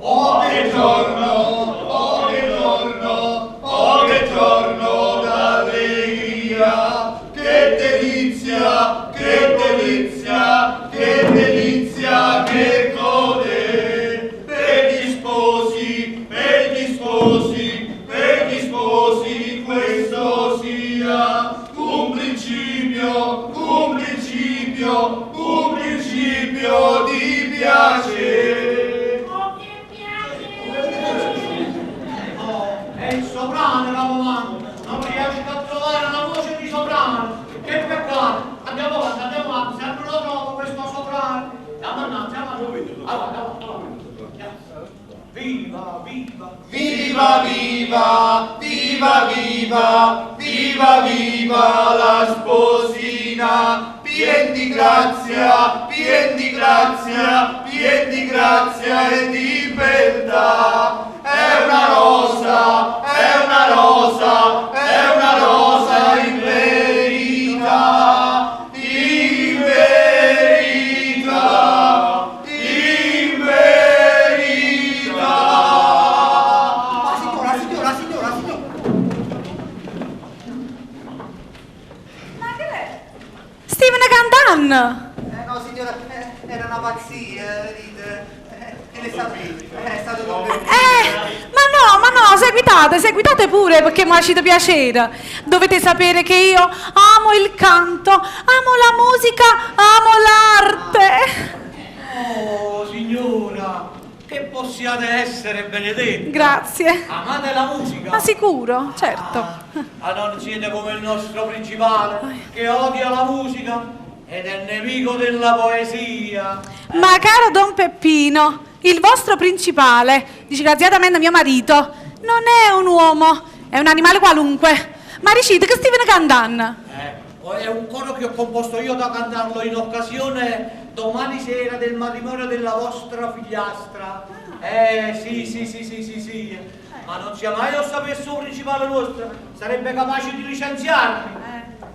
Oh che giorno, oh che giorno, oh che giorno d'allegria, che delizia, che delizia, che delizia, che gode, per gli sposi, per gli sposi, per gli sposi questo sia un principio, un principio, un principio di piacere. Oh, che piacere! Oh, è il soprano la comando, non riesco a trovare una voce di soprano. Che peccato! Andiamo avanti, andiamo avanti, sempre lo trovo questo soprano. Andiamo avanti, andiamo avanti. Allora, andiamo avanti. Viva, viva! Viva, viva, viva, viva, viva, viva la sposina, pien di grazia, pien di grazia, pien di grazia e di beltà. È una rosa, è una rosa, è una rosa in verità, in verità, in verità. Ah, signora, signora, signora, signora. Ma che è? Steven Cantan! Eh no, signora, era una pazzia, vedete. Che le sapete, è stato con Ma no, seguitate, seguitate pure perché mi facete piacere. Dovete sapere che io amo il canto, amo la musica, amo l'arte. Oh, signora, che possiate essere benedetta. Grazie. Amate la musica? Ma sicuro, certo. Ah, non siete come il nostro principale che odia la musica ed è nemico della poesia. Ma caro Don Peppino, il vostro principale, disgraziatamente mio marito, non è un uomo, è un animale qualunque. Ma ricite che Steven Cantan? È un coro che ho composto io da cantarlo in occasione domani sera del matrimonio della vostra figliastra. Sì, sì, sì, sì, sì, sì. Ma non sia mai lo sapesse il principale nostro, sarebbe capace di licenziarmi.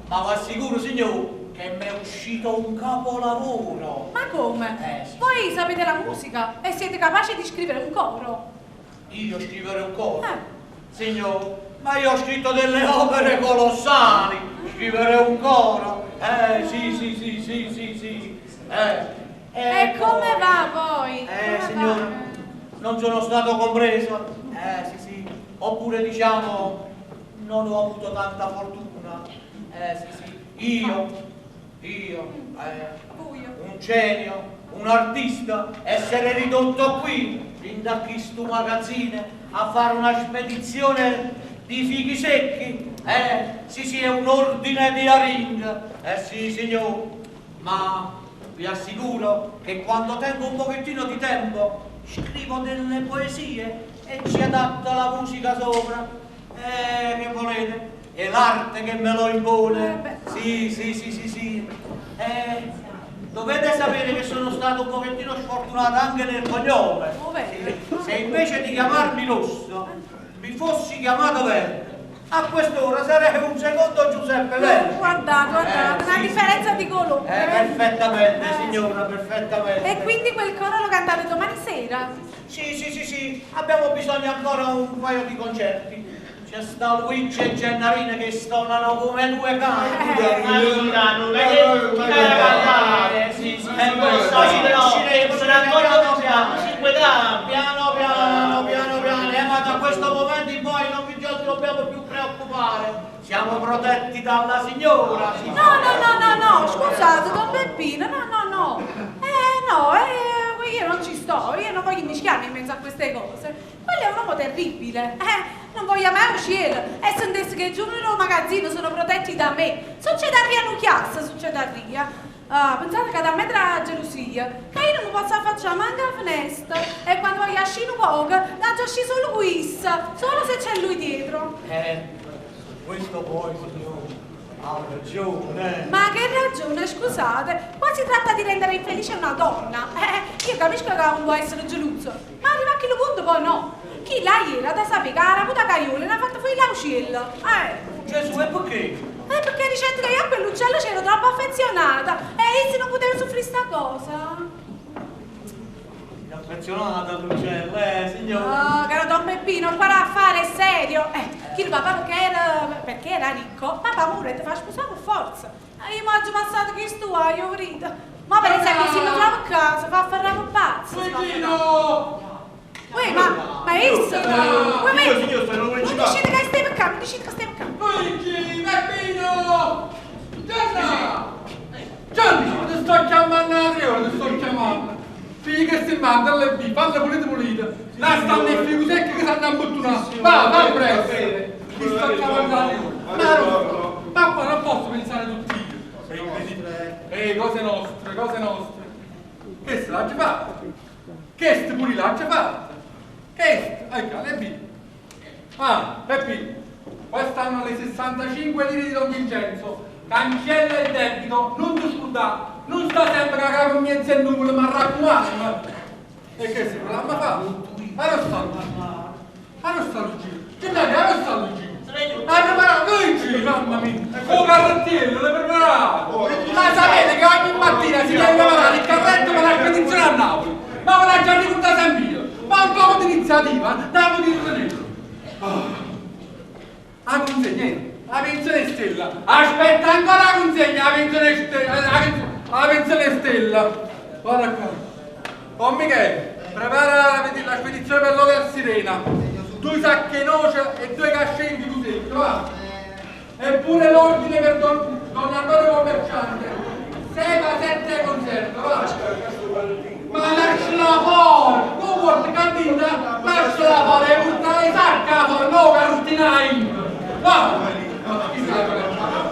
Ma vi assicuro, signore, che mi è uscito un capolavoro. Ma come? Sì. Voi sapete la musica e siete capaci di scrivere un coro? Io scrivere un coro? Signore, ma io ho scritto delle opere colossali. Scrivere un coro? Sì, sì, sì, sì, sì, sì. E come va poi? Come Signore, va? non sono stato compreso. Sì, sì. Oppure, diciamo, non ho avuto tanta fortuna. Sì, sì. Io, un genio, un artista, essere ridotto qui, fin da questo magazzino, a fare una spedizione di fichi secchi. Sì, sì, è un ordine di aringa. Sì, signor, ma vi assicuro che quando tengo un pochettino di tempo scrivo delle poesie e ci adatto la musica sopra. Che volete? È l'arte che me lo impone. Sì, sì, sì, sì, sì. Dovete sapere che sono stato un pochettino sfortunato anche nel cognome. Ovvero? Sì. Se invece di chiamarmi Rosso mi fossi chiamato Verde, a quest'ora sarei un secondo Giuseppe Verdi. Guardate, guardate, una differenza di colore. Perfettamente, signora, perfettamente. E quindi quel coro lo cantate domani sera? Sì, sì, sì, sì, abbiamo bisogno ancora un paio di concerti. C'è sta Luigi e Gennarina che stonano come due cani. Ma non è che chi deve cantare? Sì, sì, E sì, questo sì, sì, sì, no. usciremo, Sono ancora piano, tutti piano. 5 gambe. Piano, piano, piano, piano. Ma da questo momento in poi non vi dobbiamo più preoccupare. Siamo protetti dalla signora. Sì, No, no, no, no, no, scusate, Don Peppino, no, no, no. No, io non ci sto, io non voglio mischiarmi in mezzo a queste cose. Quello è un uomo terribile. Non voglio mai uscire. E sentisse che i giovani del magazzino sono protetti da me. Succede a Ria Nucchiassa, succede a Ria. Ah, pensate che da me tra gelosia, che io non mi posso affacciare manco alla finestra. E quando voglio uscire un poco, la già uscì solo questa, solo se c'è lui dietro. Questo poi, signore, ha ragione. Ma che ragione, scusate, qua Qua si tratta di rendere infelice una donna. Eh, io capisco che uno può essere geloso, ma arriva a quel punto poi no. Chi là ieri ha da sapere che ha raputa caiola e ne ha fatto fuori l'auciello. Eh. Gesù, e perché? Perché dicendo che io a quell'uccello c'ero troppo affezionata e io non potevo soffrire sta cosa. Si è affezionata all'uccello, signore. Oh, caro Don Peppino, qua l'affare è serio. Chi il papà perché era ricco, papà muore e ti fa sposare per forza. E io mi ho passato questo guaio, verità. Ma per esempio, se mi trovo a casa, fa afferrare un pazzo. Luigino! Uè, ma esso? Uè, ma Signor, signor, sono non Luigi. dicete che stai per non dicete che stai per Luigi, Peppino! Gianna! Gianni, ti sto chiamando da 3 ore, ti sto chiamando. Figli che si manda alle B, falle pulite pulite. Là stanno i figu secchi che stanno abbottunando. Va, va presto. Ti sto chiamando da 3 ore. Ma, no, ma qua non posso pensare tutti io. È incredibile. Ehi, cose nostre, cose nostre. Che se l'ha già fatta? Che ste pure l'ha già fatta? Che ste? Ecco, le B. Ah, Peppi, qua stanno le 65 lire di Don Vincenzo. Cancella il debito, non ti scordare, non sta sempre a capo in mezzo al nuvolo, ma raccomando. E che se non l'ha fatto? Ma non sta Luigi. Ma non sta Luigi. Gennaro, ma non sta Luigi. Ha preparato Luigi, mamma mia. O carrettiello, l'hai preparato. Ma sapete che ogni mattina si deve preparare il carretto per la spedizione a Napoli. Ma ve l'ha già ricordata sempre io. Ma un po' di iniziativa, davo di tutto. La consegna, la pensione stella. Aspetta ancora la consegna, la pensione stella, la pensione stella. Guarda qua. Oh Michele, prepara la spedizione per l'Hotel Sirena. 2 sacche di noce e 2 cascetti di secco, va. Eppure l'ordine per Don Antonio Commerciante. 6 da 7 conserve, va. Ma lasciala fuori, tu porti cantina, lasciala fuori, e butta le sacche fuori, no, carottinai. Va!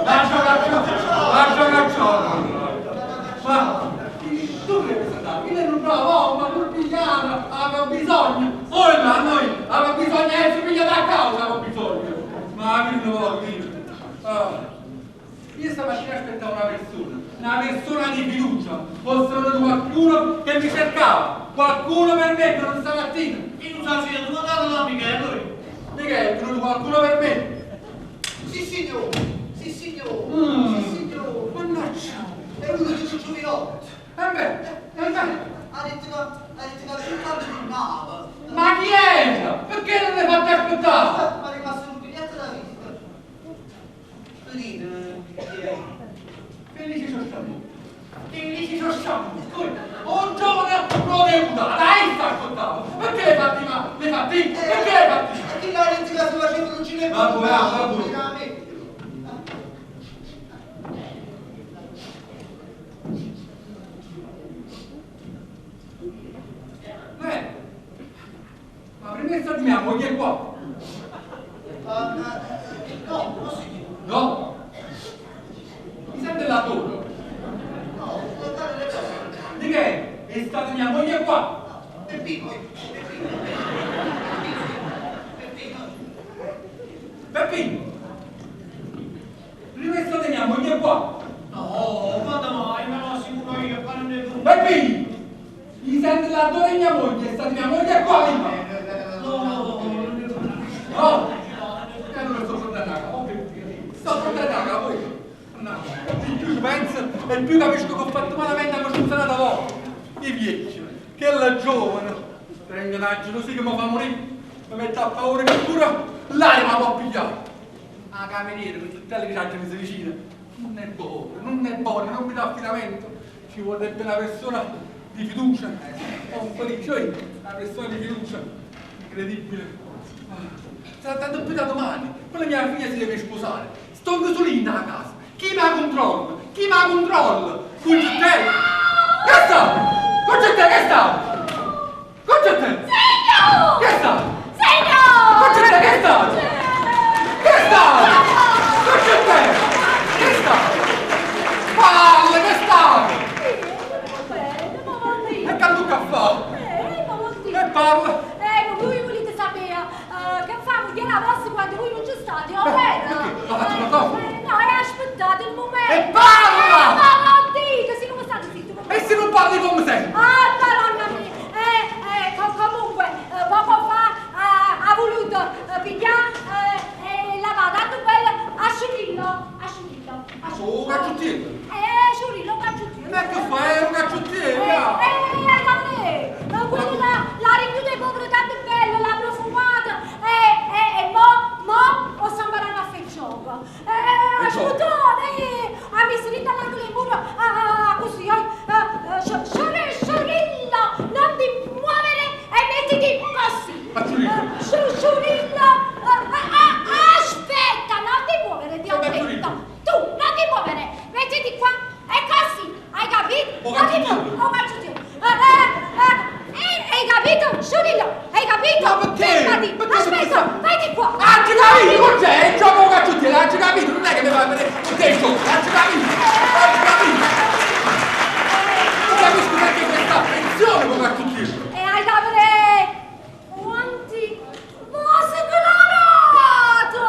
Lascia cacciare, lascia cacciare. Ma tu che sei Io non bravo, ma non pigliata, aveva bisogno. Oi, ma noi aveva bisogno di essere pigliata a causa, aveva bisogno. Ma io non voglio dire. Io stamattina aspettavo una persona di fiducia, fosse venuto qualcuno che mi cercava, qualcuno per me, non stamattina. Io non so se è domandato da Michele. Michele, è venuto qualcuno per me? Sì signore, sì signore, sì signore. Mannaggia. È venuto il giovinotto. E beh, e beh. Ha detto che soltanto tornava. Ma chi è? Perché non l'hai fatto aspettare? Ma è rimasto un biglietto da visita. Vedete, chi è? Felice Sciosciambo. Felice Sciosciambo. Un giovane prodeuta, dai sta ascoltando. Perché l'hai fatti ma? L'hai fatti? Perché l'hai fatti? E chi l'ha detto che sto facendo non ci ne Va buono, va buono. Ma prima di mia moglie è qua. No, non si. No? Mi sente l'adoro. No, guardate le cose. Di che? È stata mia moglie qua. No, Peppino, Peppino, Peppino. Peppino. Prima è stata mia moglie qua. No, quando mai, me lo assicuro io, qua non è venuto. Peppino! Mi sente l'adoro di mia moglie, è stata mia moglie qua prima. No, no, no, non è venuto. No! E allora sto portando a capo. Sto portando a capo io. No, più ci penso e più capisco che ho fatto malamente a coscienza volta. I vecchi, che la giovane, prende una gelosia che mi fa morire, mi mette a paura che pure l'anima può pigliare. La cameriera, con tutte le che mi si vicina, non è buono, non è buono, non mi dà affidamento. Ci vorrebbe una persona di fiducia. Un po' di cioè, una persona di fiducia. Incredibile. Sarà tanto più da domani. Poi la mia figlia si deve sposare. Sto solina a casa. Chi mi controlla? Chi mi controlla? Concettello! Che sta? Concettello, che sta? Concettello! Signor! Che sta? Signor! Concettello, che sta? Che sta? Concettello! Che sta? Parla, che sta? E che Luca fa? E parla! Ma voi volete sapere che fa la vostra quando voi non ci state, o vero? Perché? Ha fatto una cosa? No, aspettate il momento! E parla! Ma non dite, se non state cacciuttiello. Oh, cacciuttiello. Eh, eh, eh, hai capito? Sciolillo, hai capito? Ma perché? Fermati. Perché Aspetta, vai di qua. Ah, ci capito, cos'è? Il gioco cacciuttiello, ha capito, non è che mi fa vedere con te il gioco, ha capito, ha capito. Non capisco perché questa attenzione con cacciuttiello. E hai da vedere quanti vasi colorato.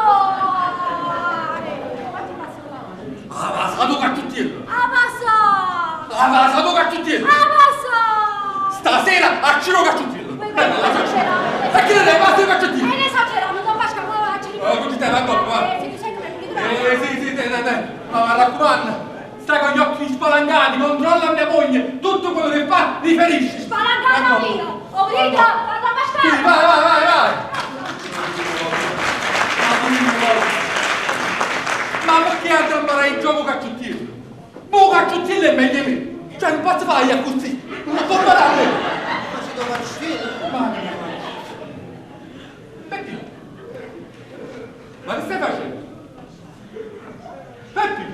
Quanti vasi colorati? Ah, ma stato cacciuttiello. Ah, passa. Ah, ma stato cacciuttiello. Ah, passa. Stasera a cino cacciuttiello. Poi vai, esagerato. Perché non è basta il cacciuttiello? È esagerato, non Pasca, ma ci Oh, Concetta, va dopo, va. Se tu sai come pulito Sì, sì, dai, dai, dai. Ma mi raccomando, sta con gli occhi spalancati, controlla mia moglie, tutto quello che fa, riferisci. Spalancata io! Ho veduto, vado a Sì, Pasca! vai, vai, vai, vai. Ma perché andrà a imparare il gioco cacciuttiello? Ma cacciuttiello è meglio di me. Cioè, non posso fare così. Non può imparare. Ma ci devo cacciuttiello? Ma Peppi, ma che stai facendo? Peppi,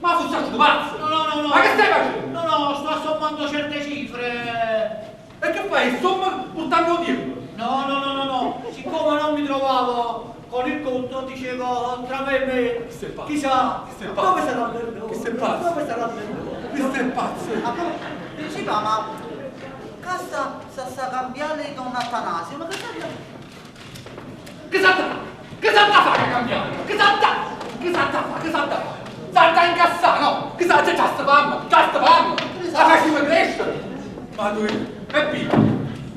ma tu sei pazzo? No, no, no, no. Ma che stai facendo? No, no, sto assommando certe cifre. E che fai? Insomma, buttando dietro. No, no, no, no, no. Siccome non mi trovavo con il conto, dicevo tra me e me. Chi sei pazzo? Chissà, Chi sei pazzo? dove sarà l'errore? Chi sei pazzo? Dove sarà l'errore? Questo è pazzo. Ma come? Principà, ma cassa sa sa cambiare Don Atanasio, ma che sta Che sa da? Che sa da fare a cambiare? Che sa da? Che sa da fare? Che sa da fare? Sa da incassare, no? Che sa? C'è già sta mamma, già sta mamma. La facciamo crescere. Ma tu, Peppi,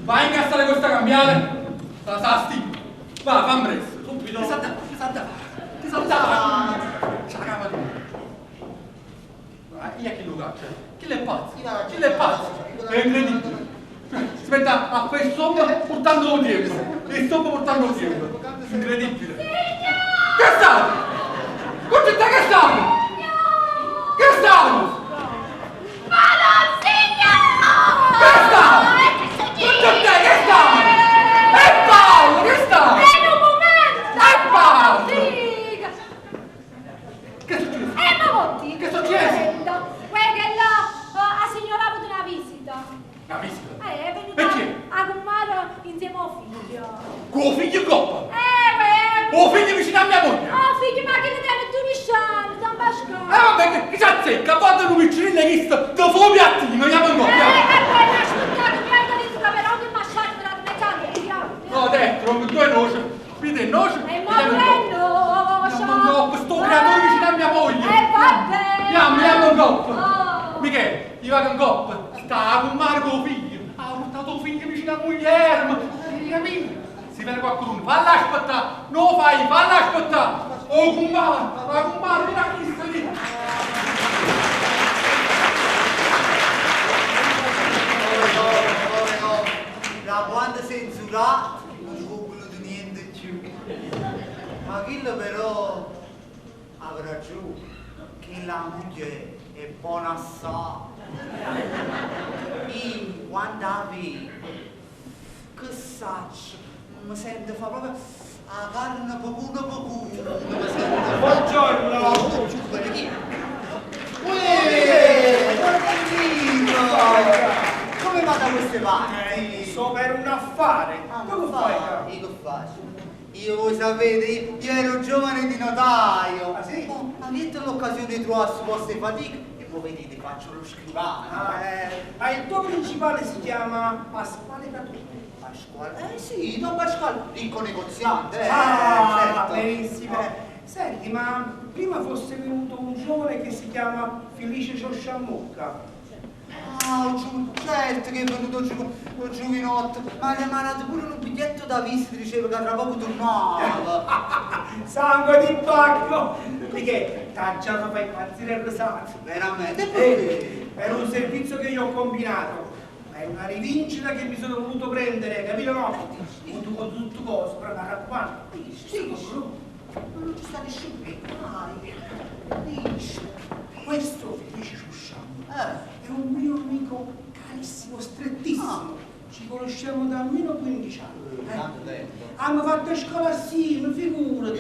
vai a incassare questa cambiale? La sa sti. Va, fammi presto. Subito. Che sa da? Che sa da fare? Che sa da fare? C'è la cama tu. Ma io chi lo caccia? Chi l'è pazzo? Chi l'è pazzo? È incredibile. Si mette a fare somma portando dietro. E somma portando dietro. Incredibile. Che è stato? Concetta, che è stato? Che è stato? Ma non signor! Che è stato? E che succede? Concetta, che è stato? È Paolo, che è stato? È un momento! È Paolo! Figa! Che è successo? Ma Motti! Che è successo? Guarda che là, la signora ha avuto una visita. Una visita? È venuta E chi è? a Gummaro insieme al figlio. Con figlio in coppa? Beh. O figlio vicino a mia moglie? Oh, figlio, ma che ne deve tu lisciare, Don Pasquale? Vabbè, che ci azzecca, quando lui vicino che sta, dopo un piattino, andiamo in Eh, coppia. e poi mi ha aspettato mi ha detto che però che mi ha lasciato per la metà, No, dentro, con due noci, vede noci, E mo andiamo in coppa. prendo, Andiamo in coppa, sto creatore vicino a mia moglie. E vabbè. Andiamo, andiamo in coppa. Oh. Michele, io vado in coppa, sta con Marco figlio, ha portato un figlio vicino a moglie, capito? Si vede qualcuno, falla aspettare, non fai, falla aspettare. Oh, cummare, la cummare, vieni a chi sta lì. No, no, da quando sei insurato non ci voluto niente più. Ma quello però avrà giù che la moglie è buona assai. Io quando avevo, che saccio, mi sento fa proprio la carne poco poco, mi sento. Buongiorno. Oh, giù, quello chi? Uè, buongiorno. Come va da queste parti? So per un affare. Ah, Come ma fai? fa? caro? Io che faccio? Io voi sapete, io ero giovane di notaio. Ah, sì? Oh, avete l'occasione di trovare su vostre fatiche e voi vedete, faccio lo scrivano. Ah, ma il tuo principale si chiama Pasquale Catone. Pasquale? Eh sì, Don Pasquale, ricco negoziante, Ah, certo. benissimo. Senti, ma prima fosse venuto un giovane che si chiama Felice Ciosciamucca. Ah, certo che è venuto giù, un giovinotto, ma le ha dato pure un biglietto da visita, diceva che tra poco tornava. Sangue di pacco! Perché t'ha già fatto impazzire il rosato. Veramente? E perché? Per un servizio che io ho combinato. Ma è una rivincita che mi sono voluto prendere, capito no? Tutto con tutto cosa, però mi raccomando. Sì, ma non ci sta nessuno, vai, dici. Questo Felice Ciusciamo Eh. è un mio amico carissimo, strettissimo. Ah. Ci conosciamo da almeno 15 anni. Tanto tempo. Abbiamo fatto scuola assieme, figurati.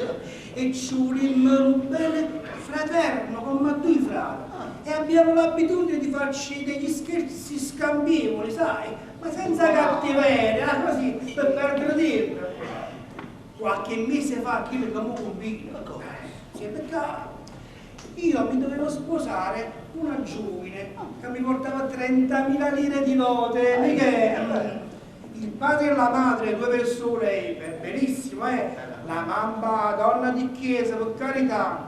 E ci volimmo un bel fraterno, come due frati. Ah. E abbiamo l'abitudine di farci degli scherzi scambievoli, sai? Ma senza cattiveria, così, per perdere tempo. Qualche mese fa, quello che mi combina. Sì, perché io mi dovevo sposare una giovine che mi portava 30.000 lire di dote, mica il padre e la madre, due persone, benissimo, la mamma, donna di chiesa, per carità.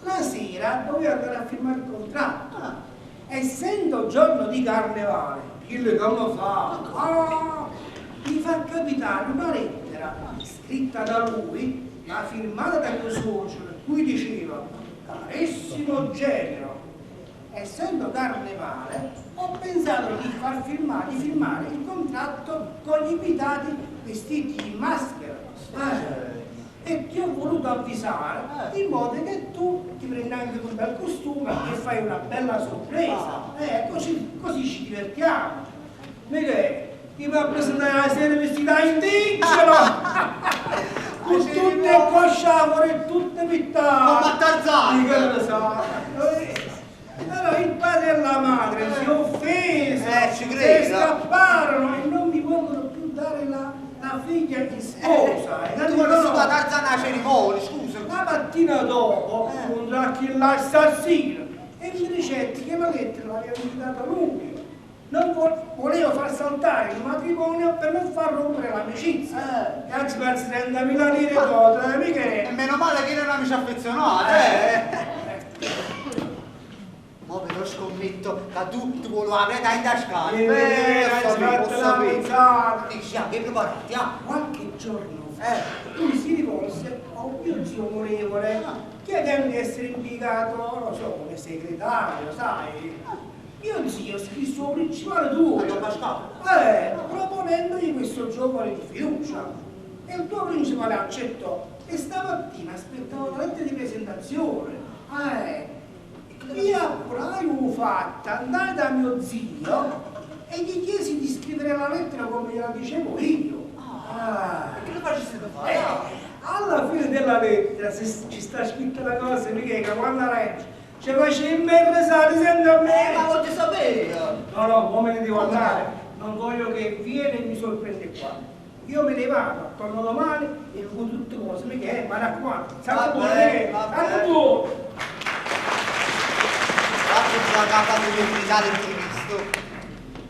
La sera doveva andare a firmare il contratto. Essendo giorno di carnevale, quello che mi fa? Ah, mi fa capitare una lettera scritta da lui, ma firmata da mio suocero, in cui diceva: carissimo genero, essendo carnevale, ho pensato di far firmare, di firmare il contratto con gli invitati vestiti in maschera. E ti ho voluto avvisare in modo che tu ti prendi anche un bel costume e fai una bella sorpresa. Così, così ci divertiamo. Michele, ti va a presentare la sera vestita in indigeno! Con tutte cosciavole e tutte pittate! Come a Tarzan! Michele lo sa! Allora il padre e la madre si offesero, ci credo. e scapparono e non mi vogliono più dare la figlia in sposa. Tu non sono da Tarzan alla cerimonia, scusa. La mattina dopo incontrai l'assassino e mi dicette che la lettera l'aveva invitata lui. Non voleva far saltare il matrimonio per non far rompere l'amicizia. E anzi per 30.000 lire dote, mica. E meno male che era un amico affezionato, Ma però scommetto che tu ti vuoi la preda in tasca. Dici, che preparati, ah? Qualche giorno fa lui si rivolse a un mio zio onorevole chiedendo di essere impiegato, non lo so, come segretario, sai? Mio zio scrisse un principale tuo, proponendogli questo giovane di fiducia. E il tuo principale accettò e stamattina aspettava la lettera di presentazione. Io appurai fatta, andai da mio zio e gli chiesi di scrivere la lettera come gliela dicevo io. Che lo facessi da fare? Alla fine della lettera, se ci sta scritta la cosa, mica che quando legge, ci faceva impresare sempre a me. Ma voglio sapere! No, no, mo me ne devo andare, non voglio che viene e mi sorprende qua. Io me ne vado, torno domani e con tutte cose, mica, ma raccomando, santo buono, santo buono!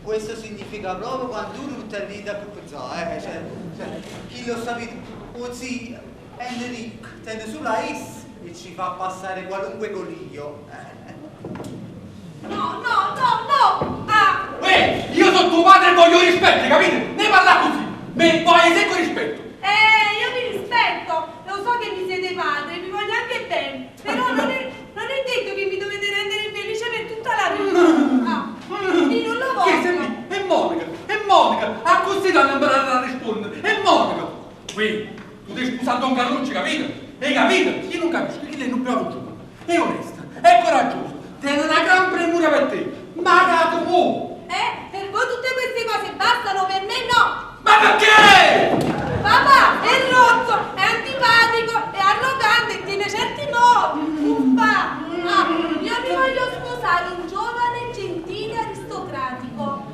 Questo significa proprio quando tu non ti lì da pensare, cioè, chi lo sa, così Enrico tende sulla S e ci fa passare qualunque coliglio. No, no, no, no! Ah. Uè, io sono tuo padre e voglio rispetto, capite? Ne parla così, me voglio secco rispetto. Io vi rispetto, lo so che mi siete padre, vi voglio anche bene, però non è detto che mi dovete rendere felice per tutta la vita. Ah, io non lo voglio. Che è Monica, è Monica, a così danno imparare a rispondere, è Monica. Qui, tu ti scusa Don Carlucci, capito? Hai capito? Io non capisco, perché lei non bravo giovane, è onesta, è coraggiosa, tiene una gran premura per te, ma dato tu. Per voi tutte queste cose bastano, per me no. Ma perché? Papà è rozzo, è antipatico, è arrogante e tiene certi modi. Uffa! Ah, io mi voglio sposare un giovane gentile aristocratico.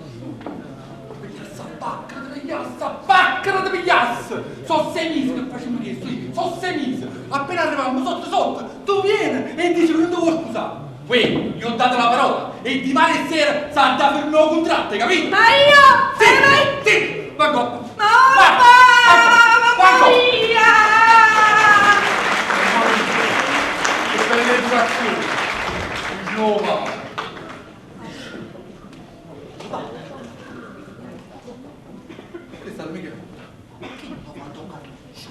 Paccara di pigliasse! Sono 6 mesi che facciamo questo io, sono 6 mesi! Appena arriviamo sotto sotto, tu vieni e dici che non ti vuoi sposare! Uè, gli ho dato la parola e di male sera sa da firmare un contratto, hai capito? Ma io! Sì, sì, va coppa! Ma mamma mia! Che bella educazione! Giova!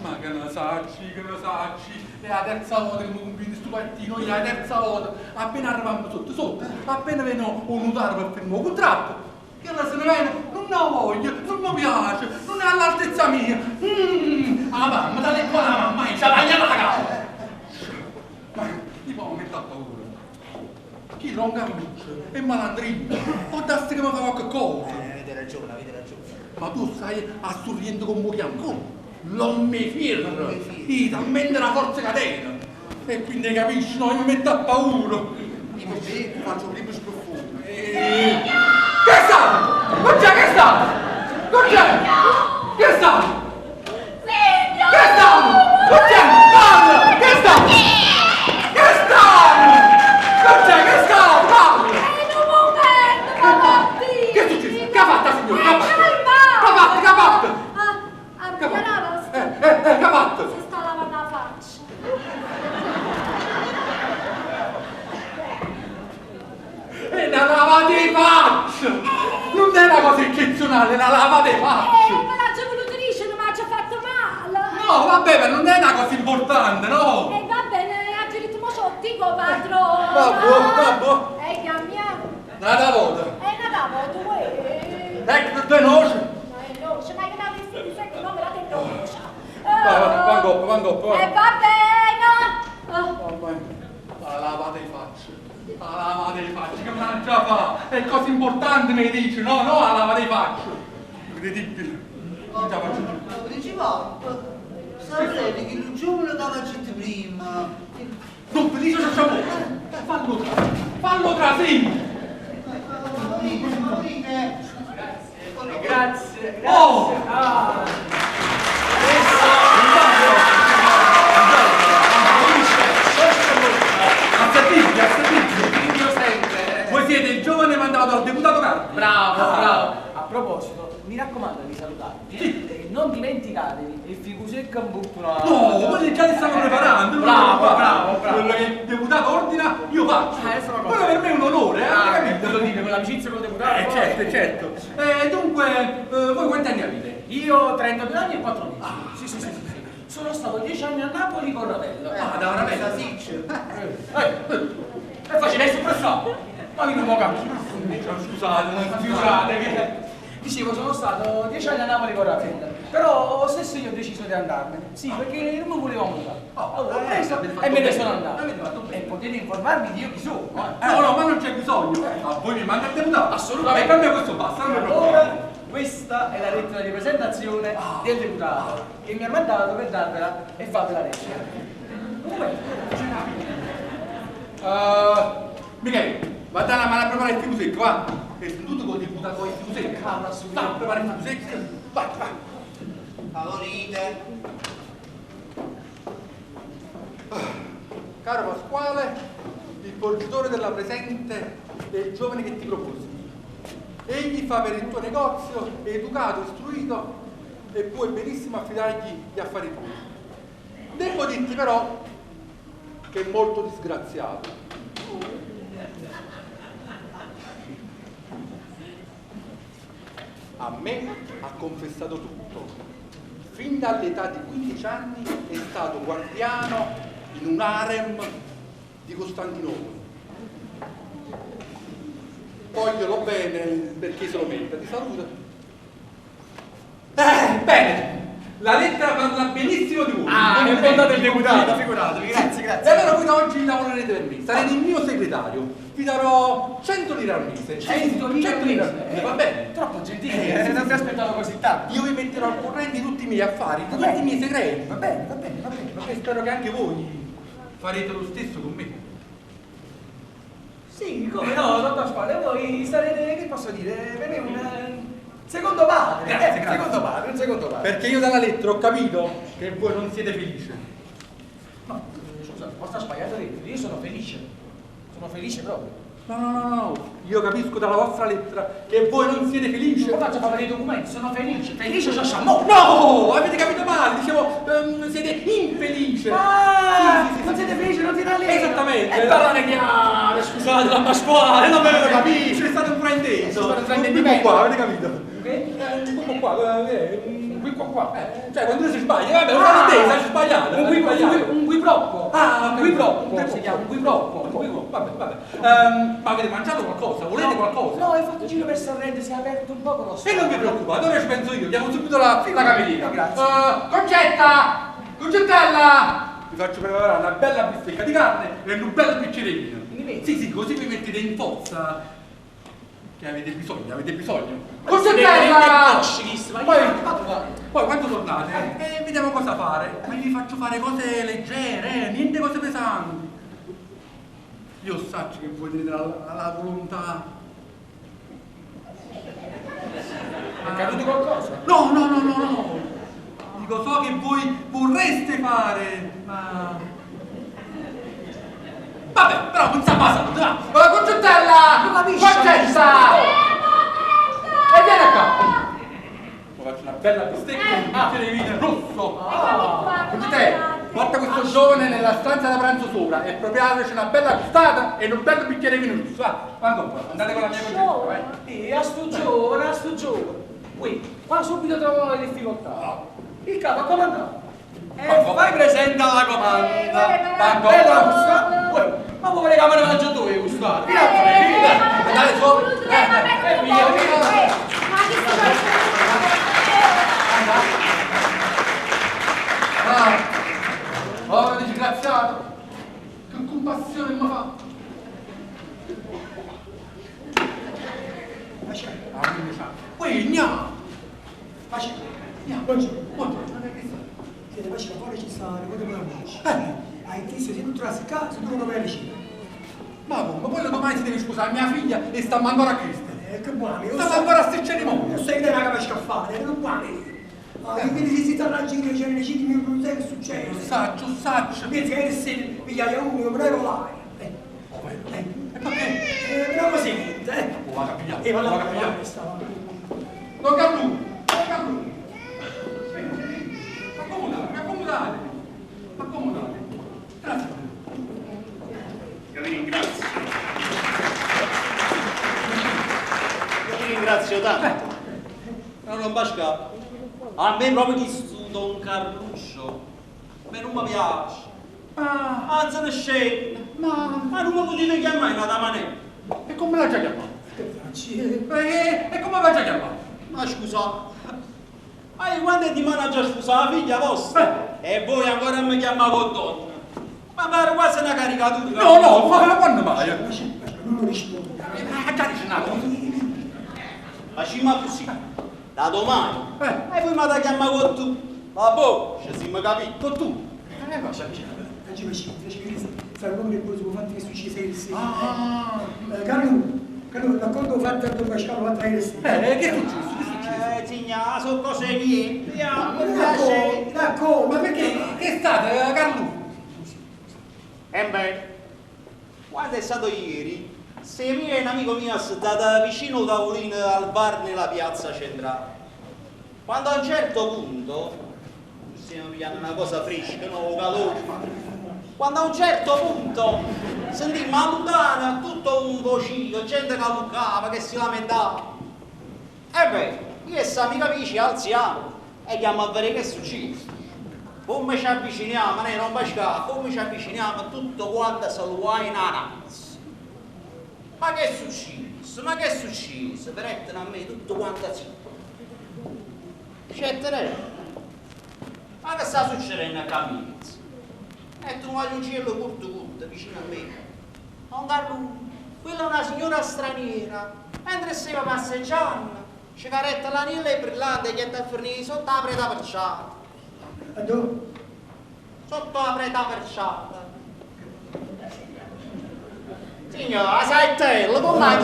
Ma che ne sacci, che ne sacci, è la terza volta che mi combini sto partino, è la terza volta, appena arriviamo sotto sotto, appena viene un notario per firmare un contratto, che la se ne viene, non ne voglio, non mi piace, non è all'altezza mia, la mamma, dalle qua la mamma, c'ha tagliata la capa. Ma mi fa mettere a paura. Chi non capisce è malandrino, può darsi che mi fa qualche cosa. Avete ragione, avete ragione. Ma tu stai assurriendo con Moriamo. Non mi firmo, io talmente una forza catena. E quindi capisci, no, io mi metto a paura. Io po' bevo, faccio 'o primmo sprofunno. Che è stato? Non c'è, che è stato? Non c'è! Che è stato? Signor! Che è stato? Non c'è! Parla! Che è stato? Che è stato? Non c'è, che è stato? Parla! È un momento, ma Che è successo? Che ha fatto la signora? Che ha fatto? Calma! Che ha fatto? Che ha fatto? Ah, ah, Che ha la fatto? vostra. Che ha fatto? Si sta lavando la faccia. È una lava di faccia! Non è una cosa eccezionale, è una lava di faccia! Me l'ha già voluto dire, ma ci ha fatto male. No, vabbè, ma non è una cosa importante, no? E va bene, ha girato mo dico padrone. Vabbè, vabbè. Chiamiamo. Nata volta. Nata volta, uè. Ecco, due noci. No, è noce, ma che la vestiti, sai che non me la tengo noce. Vai, vai, va in coppa, va in coppa, va. E va bene. Mamma mia, la lava dei facce. La lava dei facce, che me l'ha già fa? È cosa importante, mi dici, no, no, la lava dei facce. Incredibile. Non ce la faccio più. Principale, saprete che il giovane che aveva detto prima. Non felice c'è sapore. Fallo tra, fallo tra, sì. Favorite, favorite. Grazie, grazie. Oh! Ah. A sentire. Voi siete il giovane mandato dal deputato Cardi. Bravo, Ah. bravo. A proposito, mi raccomando di salutarvi e non dimenticatevi il ficusecco imbuttonato. No, quelli già li stanno preparando. non Bravo, preoccupate. bravo, bravo. Quello che il deputato ordina, io faccio. Ah, sono Quello per me è un onore, eh, Ah, capito? devo dire, con l'amicizia col deputato. Certo, certo. Dunque, voi quanti anni avete? Io 32 anni e 4 mesi. Sì, sì, sì, sì, sì. Sono stato 10 anni a Napoli con Ravello. Ah, da Ravello. Salsiccia. È facile, è suppressato. Ma io non lo capisco. Scusate, Figurate che... Dicevo, sono stato 10 anni a Napoli con Ravello, però stesso io ho deciso di andarmene. Sì, perché non mi volevo mutare. Allora ho preso avete fatto e me ne bene. sono andato. Avete fatto bene. E potete informarmi di io chi sono. eh. No, no, ma non c'è bisogno. A voi mi manda il deputato. Assolutamente. E per me questo basta, non mi preoccupate. Allora, questa è la lettera di presentazione del deputato che mi ha mandato per darvela e farvela leggere. Un momento. Michele, va a dare una mano a preparare il fico secco, va. È seduto col deputato il fico secco. Calma, subito. Va a preparare il fico secco. Vai, vai. Favorite. Caro Pasquale, il porgitore della presente è il giovane che ti proposi. Egli fa per il tuo negozio, è educato, istruito e puoi benissimo affidargli gli affari tuoi. Devo dirti però che è molto disgraziato. A me ha confessato tutto. Fin dall'età di 15 anni è stato guardiano in un harem di Costantinopoli. Voglielo bene perché se lo merita. Ti saluto. Bene, la lettera parla benissimo di voi. Ah, Complimenti, è bontà del deputato, complimenti. figuratevi, grazie, grazie. E allora voi da oggi lavorerete per me, sarete il mio segretario. Vi darò 100 lire al mese. 100 lire 100 al lire al mese? mese, va bene? Troppo gentile, non mi aspettavo così tanto. Io vi metterò al corrente di tutti i miei affari, di Va tutti bene. i miei segreti. Va bene, va bene, va bene, va E bene. spero che anche voi farete lo stesso con me. Sì, come no, don Pasquale, voi sarete, che posso dire, per me un secondo padre. Grazie, grazie. Secondo padre, un secondo padre. Perché io dalla lettera ho capito che voi non siete felici. No, scusa, forse ha sbagliato lettera, io sono felice. Sono felice proprio. No, no, no, no, io capisco dalla vostra lettera che voi non siete felici. Come faccio a fare i documenti? Sono felice, felice c'è Sciamò. No, avete capito male, dicevo, siete infelice. Ah, Sì, sì, sì, non sì. siete felici, non siete allegri. Esattamente. E parlare chiaro, scusate, la Pasquale, non me lo Capisci, c'è stato un frainteso. C'è stato un Un fraintendimento. qui qua, avete capito? Che? Un po' qua, un Qui qua qua. Cioè, quando uno si sbaglia, vabbè, un frainteso, si è sbagliato. Un si è sbagliato. un guiprocco. Ah, un guiprocco, un si chiama, un guiprocco. Un guiprocco. Vabbè, vabbè. Ma avete mangiato qualcosa? Volete No, qualcosa? No, hai fatto giro per Sorrento, si è aperto un poco lo E stomaco. non vi preoccupate, ora ci penso io, chiamo subito la cameriera. Grazie. Concetta! Concettella! Vi faccio preparare una bella bistecca di carne e un bel bicchiere di vino. Quindi Sì, sì, così vi mettete in forza. Che avete bisogno, avete bisogno. Ma siete Concettella! conoscilissima, io Poi, vado qua. poi quando tornate, vediamo cosa fare. Ma vi faccio fare cose leggere, niente cose pesanti. Io saccio che voi tenete la volontà. È caduto qualcosa? No, no, no, no, no. Dico, so che voi vorreste fare, ma... Vabbè, però non sa passato, va. Oh, Concettella! Concetta! E vieni qua! Mi faccio una bella bistecca e un bicchiere di vino rosso. Concettella, porta questo giovane nella stanza da pranzo sopra e propriateci una bella costata e un bel bicchiere di vino rosso. Va, quando un po', andate con la mia concetta, vai. E a sto giovane, a sto giovane. Qui, qua subito trovo le difficoltà. Il capo ha comandato. E fai presente alla comanda. Bella gusta. Uè, ma vuole che me ne mangio dove gustare? Via, via, andate sopra. E via, via. Ah, povero disgraziato, che compassione mi fa. Ah, quindi c'ha. Uè, gna! Buongiorno. Buongiorno, non è che sta. Siete facile, fuori ci sta, guarda come amici. Hai visto, se tu trassi qua, se tu non vai vicino. Ma come? Poi domani si deve sposare mia figlia e stiamo ancora a Cristo. Che buono, io Stiamo ancora a ste cerimonie. Io stai che una capa scaffale, non buono. Ah, quindi se si sta a giro, c'è le citi, non sai che succede. Lo saccio, lo saccio. Pensi che se migliaia uno, non è volare. E perché? Però così niente, eh. Oh, vado a pigliare, E vado vado a pigliare. Don Carlù, Don Carlù. Accomodate, accomodate. Accomodate. Grazie. Io vi ringrazio. Io vi ringrazio tanto. Però non basta. A me proprio chi stu Don Carluccio, a me non mi piace. Ma... Anzi, ne scende. Ma... Ma non mi potete chiamare in una maniera. E come l'ha già chiamato? Che facci? E come l'ha già chiamato? Ma scusa, ma io quando è di mano già sposa la figlia vostra? E voi ancora mi chiamate donna? Ma pare quasi una caricatura. No, no, ma quando mai? Non rispondo. Ma già dice una cosa. Facciamo così, da domani. E voi mi avete chiamato tu. Ma boh, ci siamo capiti. Con tu? Va. Sarà proprio il buon fatto che successe ieri sera. Ah. Carlo, Carlo, l'accordo fatto a Don Pasquale fatto ieri sera. Che è successo? Che è successo? Signora, sono cose mie. D'accordo, d'accordo, Ma perché? Che è stato, Carlo? E beh, quando è stato ieri, se mio e un amico mio è stato vicino al tavolino al bar nella piazza centrale. Quando a un certo punto, stiamo pigliando una cosa fresca, no, calore. Quando a un certo punto sentimmo a lontano tutto un vocino, gente che luccava, che si lamentava. E beh, io e sta amica mia ci alziamo e andiamo a vedere che è successo. Come ci avviciniamo, ne non pesca, come ci avviciniamo, tutto quanto se lo va in aranza. Ma che è successo? Ma che è successo? Verettano a me tutto quanto zitto. C'è Ma che sta succedendo a Camilizza? E tu voglio un cielo curto curto vicino a me. Non Carlo, quella è una signora straniera. Mentre stava passeggiando, ci caretta l'anello e brillante che è fornito sotto la preta perciata. Dove? Sotto la preta perciata. Signora, sai te, lo come la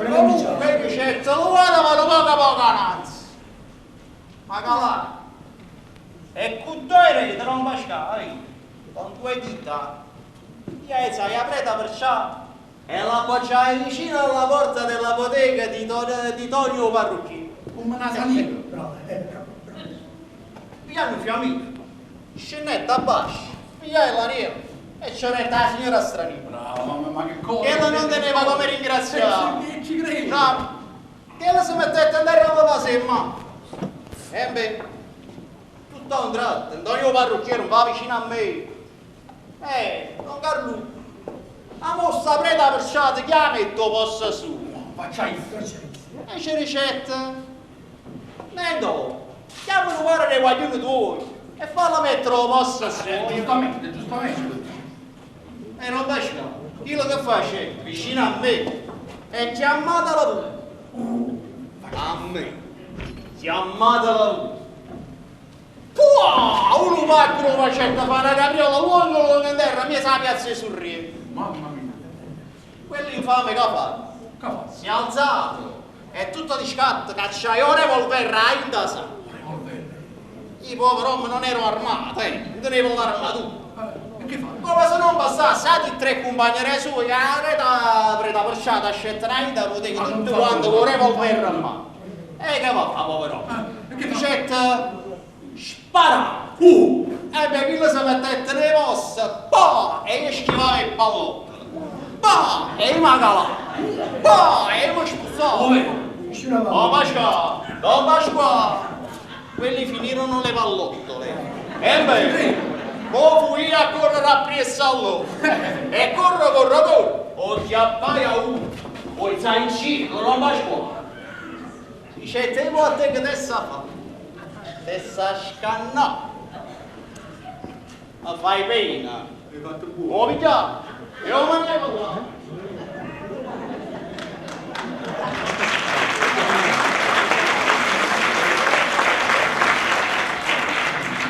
Comunque certo, lo guarda ma lo poca poca nanzi. Ma calà. E con due rete non pascai, con due dita, gli hai la preta perciata e la appoggiai vicino alla porta della bottega di, di Tonio Parrucchino. Come una salita. Bravo, bravo, bravo. Pigliamo un fiammino, scendette a basso, pigliai l'anello e c'era la signora straniera. Bravo, ma che cosa? Che non teneva come ringraziare. Ci credo. No, che la si mettette a andare a papà in mano. E beh, tutto a un tratto, Antonio Parrucchiero va vicino a me. Don Carlo, la mossa preta perciata, chiama il tuo posto su. Faccia E c'è ricetta. Nendo, chiama un guarda dei guaglioni tuoi e fallo mettere lo posto su. Giustamente, giustamente. E non bacia. Quello che face vicino a me è chiamatela tu. A me. Chiamatela tu. Pua! Pah! Unu pacchero 'o facette fa' na capriola luongo luongo 'nterra mmiez' 'a piazza 'e Surriento. Mamma mia! Quell'infame ch'ha fatto? Ch'ha fatto? Si è alzato e tutto di scatto cacciaje 'o revolverre 'a 'int' 'a sacca. 'O revolverre? Io pover'ommo non ero armato, eh, nun tenevo l'armatura. E che fa? Come se non bastasse, ati tre cumpagne d' 'e suoje aret' 'a preta perciata ascettero 'a 'int' 'a puteca tutte quante cu 'o revolverre 'mmano. E che va fa pover'ommo? Dicette, Spara! E beh, chillo se mettette 'ne mosse, pah! E io schivavo 'e pallottole, pah! E io m'acalavo, pah! E io me spustavo. Don Pasquà, Don Pasquà! Quelli finirono le pallottole. Embè, mo fui io a correre appriesso a loro. E corro, corro, corro, 'o 'nchiappaje a uno, 'o izaje 'ncielo, Don Pasquà. Dicette, e mo a te che t'essa fa? T'essa scannà. Me fai pena. 'O piglià e 'o mannaje là.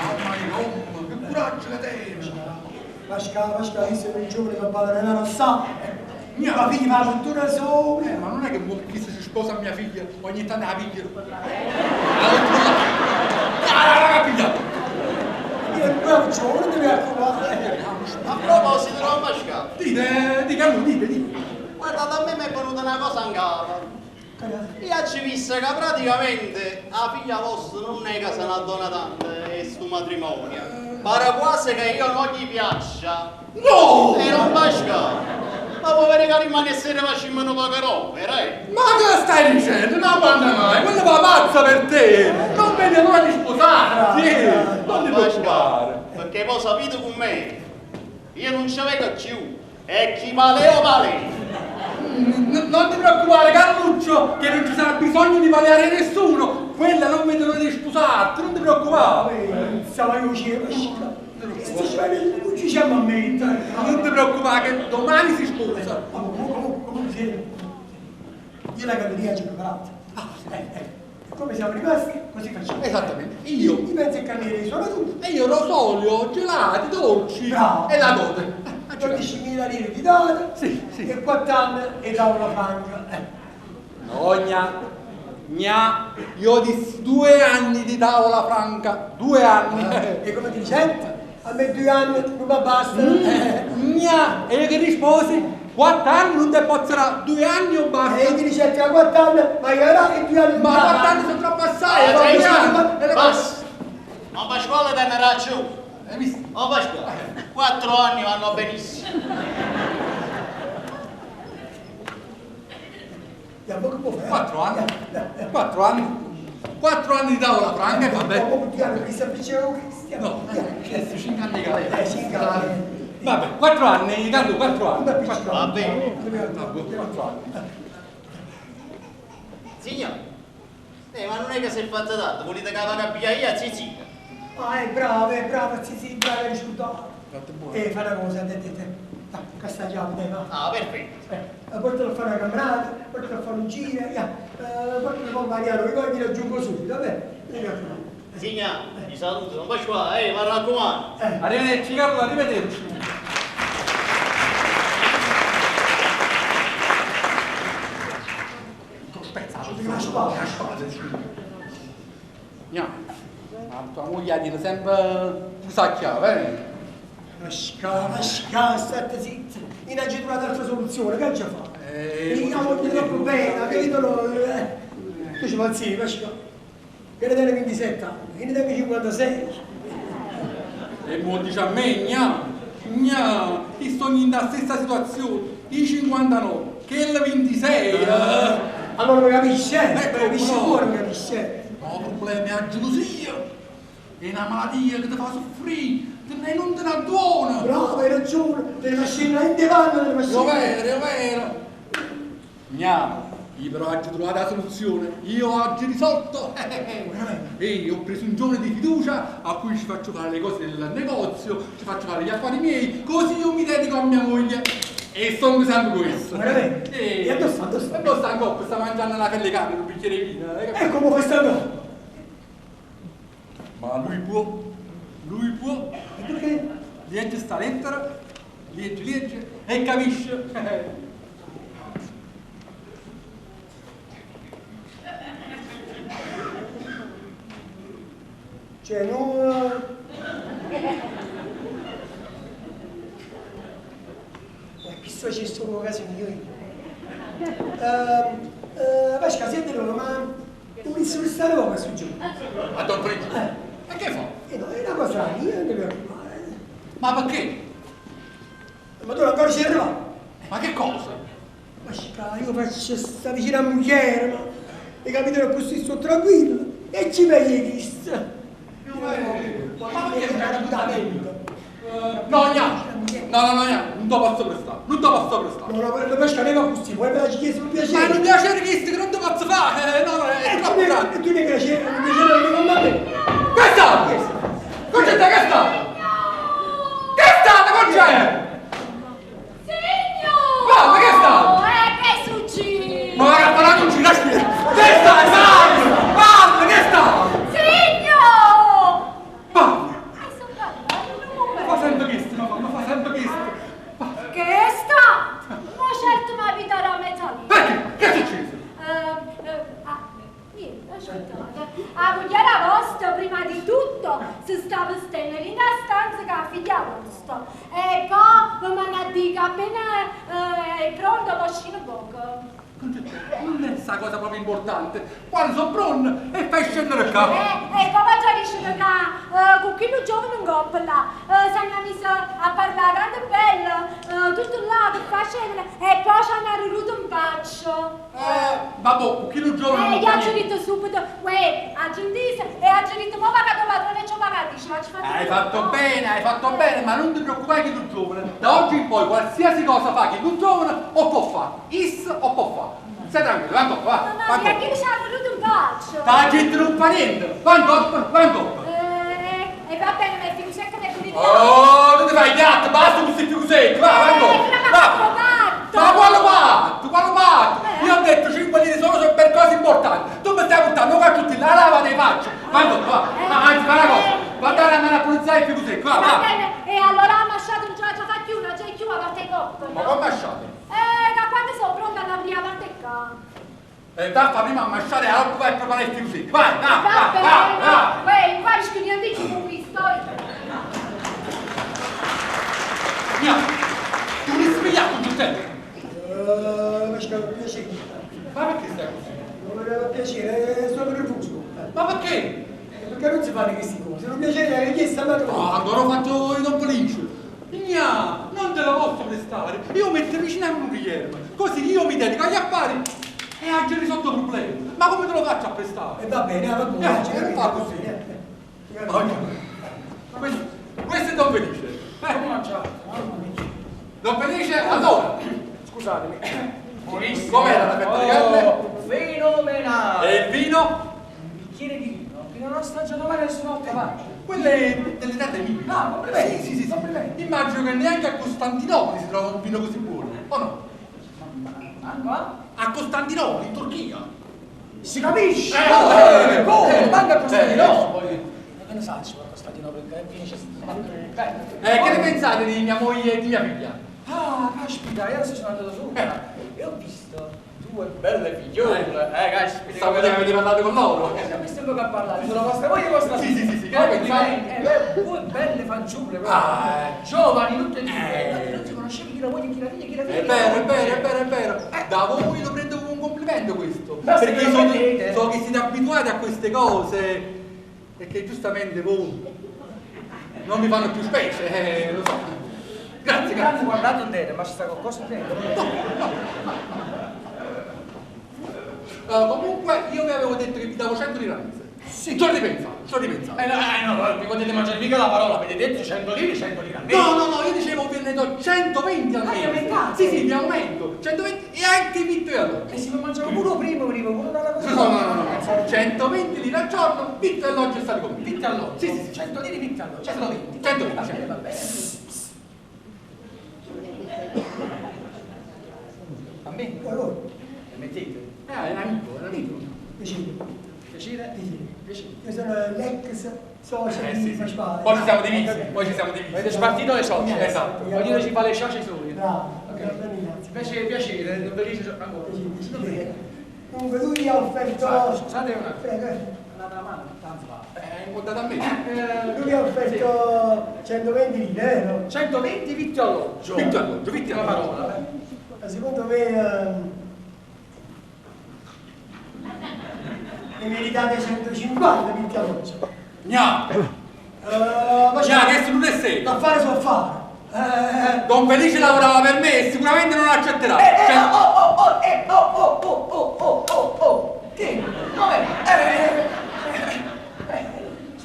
Mamma mia, ommo, che curaggio che tene! Pascà, Pascà, chisto è nu giovane che bada nella rossa. La figlia fa la cultura sola. Ma non è che mo chisto si sposa a mia figlia, ogni tanto 'a piglia. Ah, l'ha pigliato! Io è bravo giovane, non ti preoccupare. A proposito, don Pascà. Dite, dite a lui, dite, dite. Guardate, a me mi è venuta una cosa in capa. Io aggio visto che praticamente 'a figlia vostra nun è che se n'addona tanto 'e stu matrimonio. Pare quasi che io non gli piaccia. No! E don Pascà, ma vuò vedè ca rimane sera facimmo nu poco d'opera, eh? Ma che stai dicendo? Ma quando mai? Quello va pazza per te! Non vede l'ora di sposarti! Non ti preoccupare! Perché poi sapete com'è? Io nun ce veco cchiù. E chi paleo paleo! Non ti preoccupare Carluccio, che non ci sarà bisogno di paleare nessuno! Quella non vede l'ora di sposarti, non ti preoccupare! Stava io cielo, ci siamo a mettere. Non ti preoccupare che domani si sposa! Io la galleria ci ho preparato. Come siamo rimasti, così facciamo. Esattamente. Io. I mezzi e carnieri sono tu. E io rosolio, gelati, dolci. Bravo. E la dote. 12.000 lire di dote. Sì, sì. E 4 anni e tavola franca. No, gna. Gna. Io dissi 2 anni di tavola franca. 2 anni. E come ti dicente? A me 2 anni non mi bastano. Gna. E io che risposi? 4 anni non te posso dare, 2 anni o basta. E io ti dicevo che 4 anni, ma io era e 2 anni. Ma 4 anni sono troppo assai, ah, basta. Ma Pasquale te ne ragione. Hai visto? Oh Pasquale, 4 anni vanno benissimo. 4 anni? 4 anni? 4 anni di tavola franca e vabbè. No, adesso 5 anni che 5 anni. Vabbè, 4 anni, Carlo, 4 anni. Va bene. 4 anni. Signore, ma non è che si è fatta tanto, volete che la vada a io, Zizi? Ah, è bravo, Zizi, bravo, è risultato. Fa una cosa, te, te. Dai, che sta già, te, va. Ah, perfetto. Portalo a fare una camminata, portalo a fare un giro, portalo a Mariano, che poi ti raggiungo subito, va bene? Signore, ti saluto, non faccio qua, mi raccomando. Arrivederci Carlo, arrivederci. La spada, la spada. No, ma tua moglie tiene sempre pusacchiava, eh? Pasca, Pasca, state zitta. Io non ho trovato altra soluzione, che già fa? Io voglio troppo bene, capito? Tu ci pensi, Pasca. Che ne tiene 27 anni, io ne tengo 56. E mo dice a me, gna, gna, io sto nella stessa situazione, i 59, che il 26. Allora mi capisce, mi capisce pure, mi capisce. No, problemi a gelosia, è una malattia che ti fa soffrire, e non te ne addona. Bravo, hai ragione, te ne faccio in divano, te ne faccio. È vero, è vero. Gna, io però oggi ho trovato la soluzione, io oggi risolto. E io ho preso un giovane di fiducia a cui ci faccio fare le cose del negozio, ci faccio fare gli affari miei, così io mi dedico a mia moglie. E sono sempre questo. Veramente? E dove sta? Dove sta? E dove sta ancora? Sta mangiando la pelle carne, un bicchiere di vino. E come fai stando? Ma lui può Lui può. E perché? Legge sta lettera, legge, legge e capisce. Cioè, non... Ma chi sto c'è sto casino io? Pasca, senti ma tu mi stare poco su giù. A Don Felice? E che fa? No, è una cosa io non mi preoccupare. Ma perché? Ma tu ancora ci arrivato? Ma che cosa? Pasca, io faccio sta vicino a moglie, ma hai capito che così sto tranquillo e ci vedi chissà. Ma perché No, no, no, no, non te posso prestare, non te posso prestare. No, no, Pasca, non va così, poi me la chiesi un piacere. Ma è un piacere che non te posso fare, no, no, è troppo grande. E tu ne piacere, un piacere non va bene. Che è stato? Concetta, che è stato? Che è stato, Concetta? Signor! Guarda, che è stato? Che è successo? Ma la parlato un giro, che è stato? Parla, parla, che è stato? Signor! Parla! Ma fa sempre questo, ma fa sempre questo. Che è stato? Ma certo mi abiterà metà lì. Perché? Che è successo? Niente, aspettate. La moglie vostra, prima di tutto, si stava stendendo in una stanza che la figlia vostra. E poi mi manda a dire che appena è pronto, poi scende poco. Non è questa cosa proprio importante. Quando sono pronto e fai scendere il capo. E poi già dice che con quello giovane in coppa là, si hanno messo a parlare tanto bello, tutto là che facevano, e poi ci hanno riruto in faccia. Vabbè, con quello giovane. E gli ha detto subito, uè, ha gentito, e ha detto, ma va che padrone ci ho pagato, ma ci fatto. Hai fatto bene, hai fatto bene, ma non ti preoccupare che tu giovane. Da oggi in poi qualsiasi cosa fa che tu giovane o può fare, is o può fare. Stai tranquillo, va ancora, va. No, no, mi ha chiesto ci hanno venuto in faccia. La gente non fa niente, va ancora, va ancora. E va bene, ma è fiducia che mi è Oh, non ti fai piatto, basta con questi ficusetti, va, va ancora. Va. Ma quale patto? Quale patto? Io ho detto 5 lire solo per cose importanti. Tu mi stai portando qua tutti la lava dei faccio. Va ancora, va. Anzi, fa una cosa. Va a dare la mano a pulizzare il ficusetto, va, va. Va bene, e allora ha lasciato un giorno, fa più, non c'è più a parte coppa. Ma come lasciate? Da quando sono pronta alla prima parte qua. Fa prima a mangiare e allora vai a preparare il ficusetto. Vai, va, va, va, va. Uè, qua niente con questo. Mia, tu mi svegliato, Giuseppe. Pasca, per piacere. Ma perché stai così? Non per piacere, sono nervoso. Ma perché? Perché non si fanno queste cose, non piacere la richiesta ma No, ancora ho fatto il Don Felice. Gna, non te la posso prestare. Io metto vicino a un Guillermo, così io mi dedico agli affari e ha già risolto il problema. Ma come te lo faccio a prestare? E va bene, va bene. Non fa così. Questo è Don Felice. Come mangiate? Mamma mia. Don Felice, allora. Scusatemi. Buonissimo. Com'era la fetta di carne? Fenomenale. E il vino? Un bicchiere di vino che non ho assaggiato mai nessun'altra parte. Quelle dell'età dei mille. Ah, complimenti. Sì, sì, sì, complimenti. Immagino che neanche a Costantinopoli si trova un vino così buono, o no? Manco, A Costantinopoli, in Turchia. Si capisce! Come? Manco a Costantinopoli! Ma che ne sai, a Costantinopoli, che finisce. Che ne pensate di mia moglie e di mia figlia? Ah, caspita, io adesso sono andato su e ho visto due belle figliole. Caspita. Stavo che avete parlato con loro. Abbiamo visto un po' a parlare, sono vostra moglie e vostra figlia. Sì, sì, sì, sì. Complimenti. Due belle fanciulle, proprio. Giovani, tutte e due. Non si conosceva chi la moglie, chi la figlia, chi la figlia. È vero, è vero, è vero, è vero. Da voi lo prendo come un complimento questo. Perché so che siete abituati a queste cose e che giustamente voi non vi fanno più specie, lo so. Grazie, grazie. Guardato un dente, ma ci sta qualcosa dentro? No, no, no. Comunque io vi avevo detto che vi davo 100 lire al mese. Sì. Ci ho ripensato, ci ho ripensato. No, mi potete mangiare mica la parola, avete detto 100 lire, 100 lire al mese. No, no, no, io dicevo vi ne do 120 al mese. Ah, aumentate? Sì, sì, vi aumento. 120 e anche vitto e alloggio. E si può mangiare pure prima, pure una cosa. No, no, no, no. 120 lire al giorno, vitto e alloggio state con me. Vitto e alloggio? Sì, sì, sì. 100 lire, vitto e alloggio. 120. 120. Va bene, va bene. A me? Allora. Le mettete? È un amico, è un amico. Piacere. Piacere? Piacere. Io sono l'ex socio Eh, di sì, sì. Pasquale. Poi ci siamo divisi, poi ci siamo divisi. Avete spartito le socie. Esatto. Ognuno ci fa le socie sole. Bravo, Ok. grazie. Invece piacere, Don Felice ancora. Piacere. Comunque lui mi ha offerto... Scusate un attimo. Prego, eh. Andate avanti, tanto va. È incontrato a me. Lui mi ha offerto 120 lire, vero? 120 vitto alloggio. Vitto alloggio, vitto Una alloggio. parola. Ma secondo me ne meritate 150 vitti alloggio. Gna! Ma Gna, adesso non è serio. L'affare su affare. Don Felice lavorava per me e sicuramente non accetterà. Cioè, Oh, oh, oh, oh, oh, oh, oh, oh, oh, oh. Che? Come?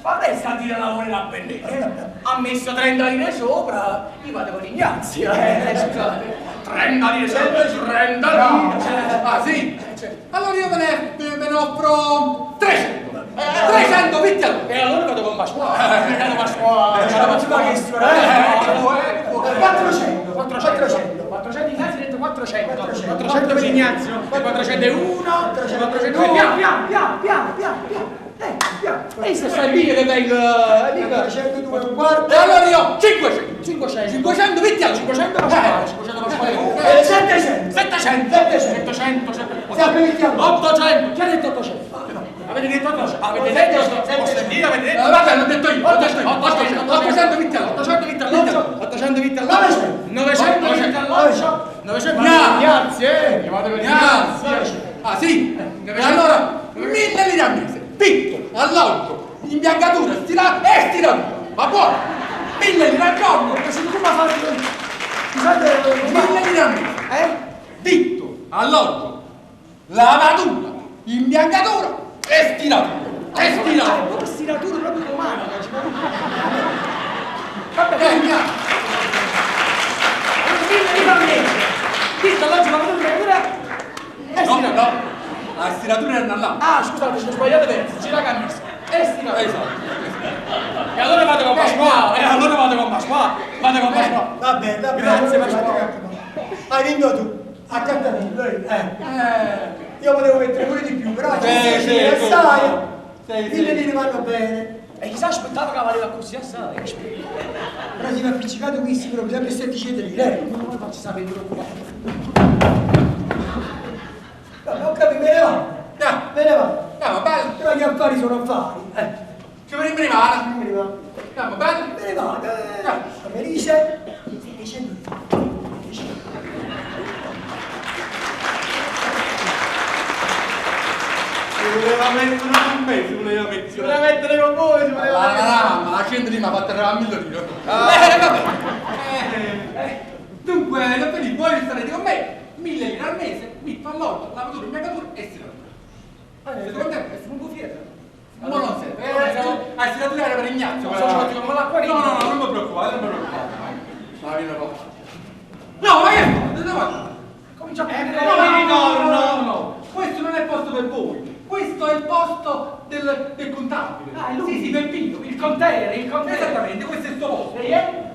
Fa presto a dire lavorerà per me. Ha messo 30 lire sopra, io vado con Ignazio. Scusate. 30 lire sopra, 30 lire. Ah sì? Allora io me ne offro 300. 300 vitti alloggio. E allora vado con Pasquale. Vado Pasquale. Vado Pasquale. Eh, 400. 400. 400 Ignazio ha detto 400. 400. 400 per Ignazio. 401. 402. Piano, piano, piano, piano, piano, piano. Piano. E se stai bene che vengo. 402 e un quarto. E allora io 500. 500. 500 vitti alloggio. 500 Pasquale. 500 Pasquale. 700. 700. 700. 700. 700. Sempre vitti alloggio. 800. Chi ha detto 800? Avete detto 800? Avete detto 800? Ho sentito, avete detto? Vabbè, l'ho detto io, l'ho detto io. 800, 800 vitti alloggio. 800 vitti alloggio. 800 vitti alloggio. 900 vitti alloggio. 900 Gna. Grazie. Grazie. Ah sì? E allora 1000 lire al mese, vitto, alloggio, imbiancatura, stiratura e stiratura. Va buono? 1000 lire al giorno. Ma se tu mi fai... Scusate... 1000 lire al mese. Eh? Vitto, alloggio, lavatura, imbiancatura e stiratura. E stiratura. Proprio stiratura proprio romana. Vabbè, Gna. 1000 lire al mese. Vitto, alloggio, lavatura, imbiancatura e No, stiratura. no, la stiratura era là. Ah, scusate, ci ho sbagliato verso, gira la camisa. E stiratura. Esatto. E allora vado con Pasquale, e allora vado con Pasquale, vado con Pasquale. Va bene, va bene. Grazie, Pasquale. Hai vinto tu. Accanto a me, Io potevo mettere pure di più, però ci Sì, sei sì, assai. Sì, sì. 1000 lire vanno bene. E chissà aspettava che valeva così assai. Però si è appiccicato qui sicuro, sempre 700 lire. Non lo faccio sapere, non preoccupare. Vabbè, ho capito, me ne vado. No, Me ne vado. no, va bene. Però gli affari sono affari. Ci vediamo prima. Me ne vado. No, va bene. Me ne vado. Felice. 700 lire. Si voleva mettere con me, si voleva mettere. Si voleva mettere con voi, si voleva La mettere. la la 100 lire mi ha fatto arrivare a 1000 lire. Vabbè. Dunque, Don Filippo, voi starete con me, 1000 lire al mese, vitto, alloggio, lavatura, imbiancatura e stiratura. Siete contenti? Un bufietto. No, non serve. La stiratura era per Ignazio. Non so, ci faccio come l'acquarino. No, no, no, non mi preoccupate, non mi preoccupate. Ma viene poco. No, ma che fate? Dove vado? Comincia a No, no, no, no, questo non è il posto per voi. Questo è il posto del contabile. Ah, è lui. Sì, sì, Peppino. Il contere, il contere. Esattamente, questo è il suo posto. Lei è?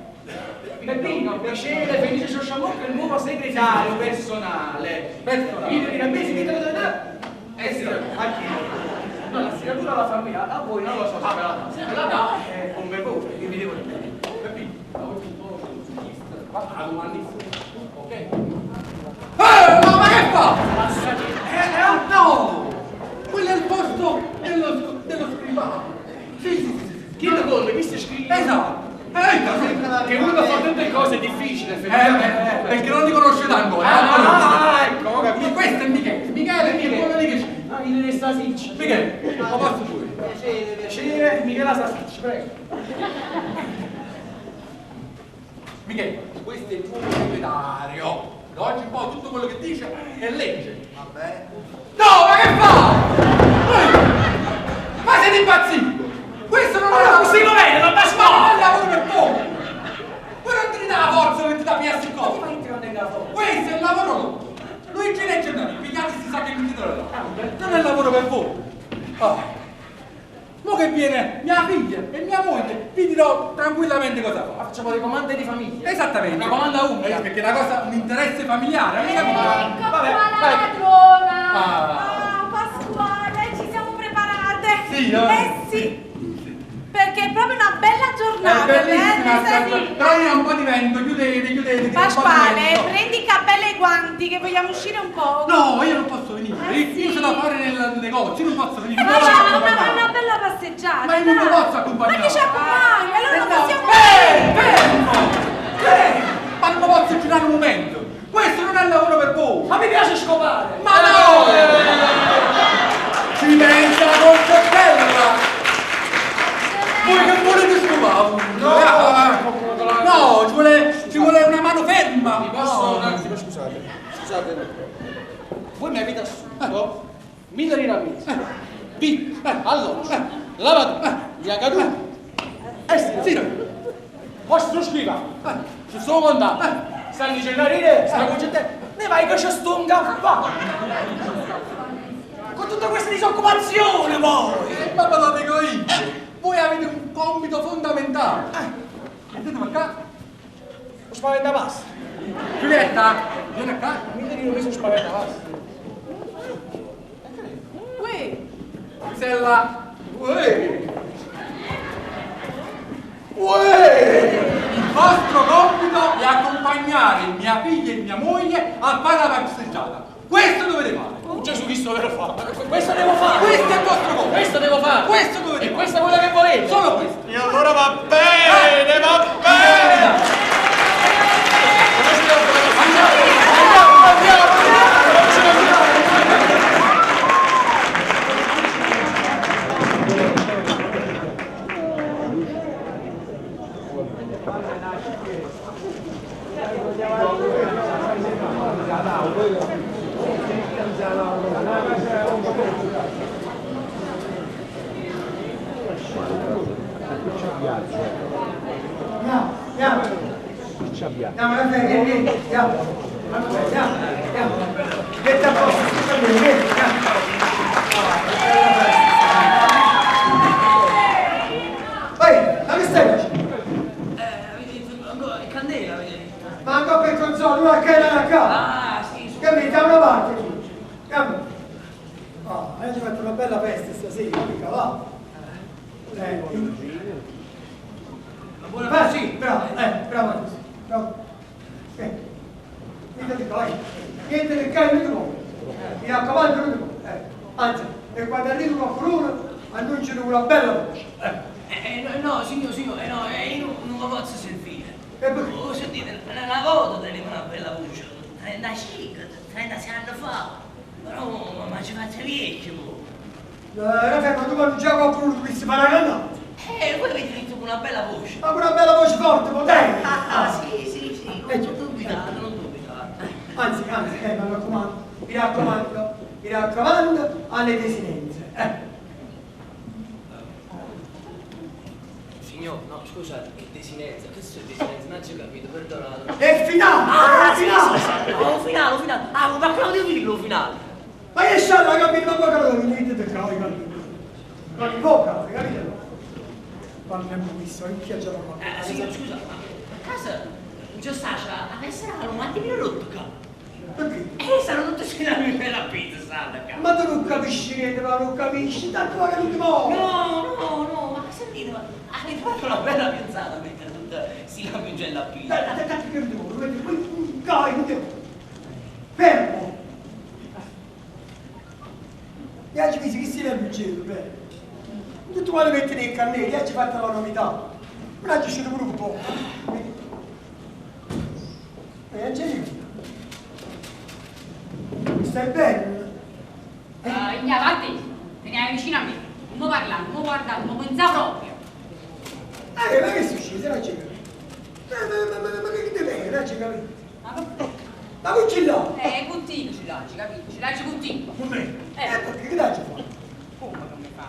Peppino, piacere, Felice Sciosciamocca, il nuovo segretario personale. Personale. Io di mesi, Eh sì, a chi? No, la stiratura la fa mia, a voi non lo so se ve la dà. Se ve la dà è un bel voi, io vi devo dire. Peppino, la domandista. Ok. No, ma che fa? No! Quello è il posto dello scrivano. Sì, sì, sì, sì. Chi lo colle, chi si scrive? Esatto. Che uno fa tante cose è difficile, effettivamente. Perché non li conoscete ancora. Ah, ecco, ho capito. Questo è Michele. Michele è quello lì che scrive. Ah, il delle salsicce. Michele, lo passo pure. Piacere, piacere, Michela Salsiccia, prego. Michele, questo è il nuovo segretario. Da oggi in poi tutto quello che dice è legge. Vabbè. No, ma che fa? Ma siete impazziti? Questo non è Allora, così non è, non Ma non è il lavoro per voi! Voi non tenete la forza che ti dà PS Ma entra nella forza. Questo è il lavoro loro. Luigi Leggendari, pigliate si sa che mi là. Non è il lavoro per voi. Ah. Mo che viene mia figlia e mia moglie, vi dirò tranquillamente cosa fa. Facciamo le comande di famiglia. Esattamente. Una comanda unica. Perché è una cosa, un interesse familiare, non capito? Ecco Vabbè, qua la vai. padrona. Ah. Ah, Pasquale, ci siamo preparate. Sì, Sì, eh. Eh sì, perché è proprio una bella giornata. È bellissima eh, sta sì. giornata. Però io ho un po' di vento, chiudete, chiudete. che un po' di Pasquale, vento. prendi il cappello e i guanti che vogliamo uscire un po'. No, io non posso venire. Eh, Io sì. c'ho da fare nel negozio, io non posso venire. Ma Non posso facciamo una, accompagnare. una bella passeggiata. Ma io non dai. lo posso accompagnare. Ma chi ci accompagna? Allora non Eh, no. possiamo. Fermo! Fermo! Ma non posso girare un momento! Questo non è il lavoro per voi! Ma mi piace scopare! Ma no! Ci pensa la concettella! Voi che volete scopare? No! No, ci vuole una mano ferma! Mi posso No. un attimo, scusate, scusate un attimo. Voi mi avete assunto 1000 lire al mese, vitto, alloggio, lavatura, via caduta. Sì, Vostro scriva, ci sono contato, stanno dicendo a ridere, sta concedendo, ne vai che c'è stonga a fa. Con tutta questa disoccupazione voi! Ma ve lo dico io! Voi avete un compito fondamentale! Mettetevi qua! Lo spaventa passa. Giulietta, vieni qua! 1000 lire al mese spaventa passa. Uè, Zella! Uè! Uè! Il vostro compito è accompagnare mia figlia e mia moglie a fare la passeggiata. Questo dovete fare. Oh, Gesù Cristo ve lo fa. Questo devo fare. Questo è il vostro compito. Questo devo fare. Questo dovete E fare. questo è quello che volete. Solo questo. E allora va bene, va bene! Andiamo, andiamo, andiamo. Andiamo, andiamo. Andiamo, Raffaele, vieni, vieni, andiamo. Andiamo, andiamo. Metti a posto, tutto bene, vieni, andiamo. Vai, ma che stai facendo? Avete candela, avete detto. Ma ancora per console, una qua e una qua. Ah, sì, su. Che metti da una parte tu. Andiamo. Ah, adesso ho fatto una bella festa stasera, mica va. Buona Va, sì, bravo, bravo, bravo. Niente di qua, niente di qua, non ti muovi. Mi raccomando, non ti muovi. Anzi, e quando arriva qualcuno, annunciano una bella voce. No, signor, signor, no, io non lo posso sentire. E perché? Oh, sentite, una volta tenevo una bella voce, 35, 36 anni fa. Però, ma ci faccio vecchio, mo. Raffaele, ma tu annunciare qualcuno che si fa la cannata. Voi avete detto con una bella voce. Ma con una bella voce forte, potente. Ah, sì, sì, sì, non dubitate, non dubitate. Anzi, anzi, mi raccomando, mi raccomando, mi raccomando alle desinenze. Signor, no, scusate, che desinenza, che sono desinenza? Non ci ho capito, perdonate. È il finale! Ah, è il sì, finale! sì, sì, oh, finale, finale. Ah, ma quello di dirlo, finale. Ma che c'è la capito, ma quello che dite del cavolo, capito? Non in bocca, capito? Quando abbiamo visto, io chi ha già la Signor, scusa, ma a casa già sta, adesso era un attimino rotto, qua. Perché? Sono tutte le nella pizza, stanno qua. Ma tu non capisci niente, ma non capisci, tanto va che non ti muovi. No, no, no, ma sentite, ma avete fatto una bella pensata a mettere tutta sti lampiongella a pizza. Dai, dai, dai, che non ti muovi, dai, non ti muovi. Fermo! E oggi mi si che si lampiongella, bene. Tutto quanto metti nei cannelli, oggi fatta la novità. Ma oggi c'è pure un po'. Angelina. Stai bene? Andiamo avanti, teniamo vicino a me. Non mi parlare, non mi guardare, non mi pensare proprio. Ma che succede? Non ci capito. Ma che ti viene? Non ci capito. Ma perché? Ma con chi l'ha? Contino ce l'ha, ci capito? Ce l'ha contino. Con me? Perché che dai ci fa? Come che mi fa?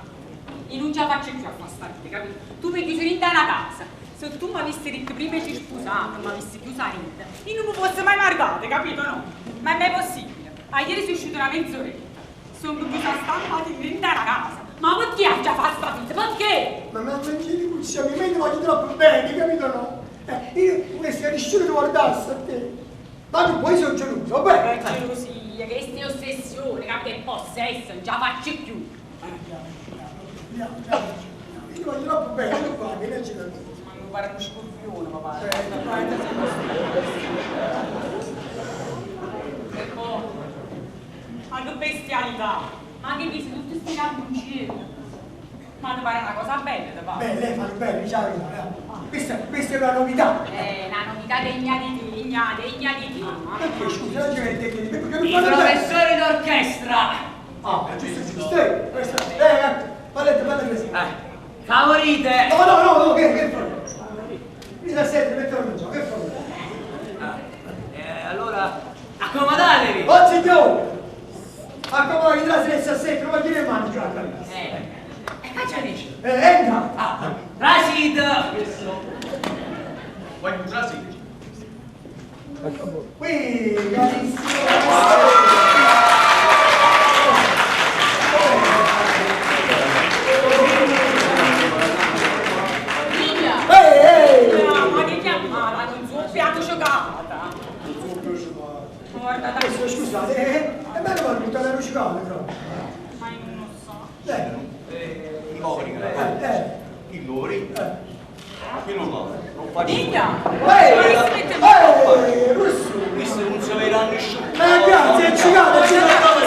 Io non ce la faccio più a fare sta vita, capito? Tu mi chiusi in una casa. Se tu mi avessi detto prima ci sposate, mi avessi chiusa rinda, io non mi posso mai maritare, capito no? Ma è mai possibile? Ah, ieri sono uscita una mezz'oretta. Sono chiusa stampata in una casa. Ma perché ha già fatto sta vita? Perché? Ma Angelica, mi metto voglio troppo bene, capito no? Io vorrei riuscire a guardarsi a te. Ma tu poi sono geloso, va bene? Ma gelosia, che è ossessione, capito? È possesso, non ce la faccio più. Andiamo, andiamo. Io voglio troppo bene, tu qua, che non ci capito. Ma mi pare uno scorpione, mi pare. E poi, ma che bestialità! Ma che viste tutti questi cartoncini? Ma ti pare una cosa bella, ti pare? Beh, lei fa il bello, diciamo che questa è una novità. La novità degna di te, degna, degna di te. Perché scusa, non ci mette che perché non Il fanno bene. professore d'orchestra. Ah, giusto, giusto. Questo, parlete, parlete così. Favorite. No, no, no, no, che fa? Mi sta sentendo, metto in gioco, che fa? Allora, accomodatevi. Oh signore! Accomodati, la stessa sette, non voglio le mani, gioca. E che ci dici? Entra! Ah, Rashid! Voglio un trasito. Qui, carissimo! Figlia! Ehi, ehi! No, ma che chiamata? Non sono piatto giocata. Guarda, dai. Questo, scusate, è bello fare buttare la luce calda, però. Ma io non lo so. I poveri, Chi lori? Chi non lo Non faccio. Figlia! Ehi, Ma che si mette ehi, russo! Questo non si vedrà nessuno. Grazie, è cicato, è cicato!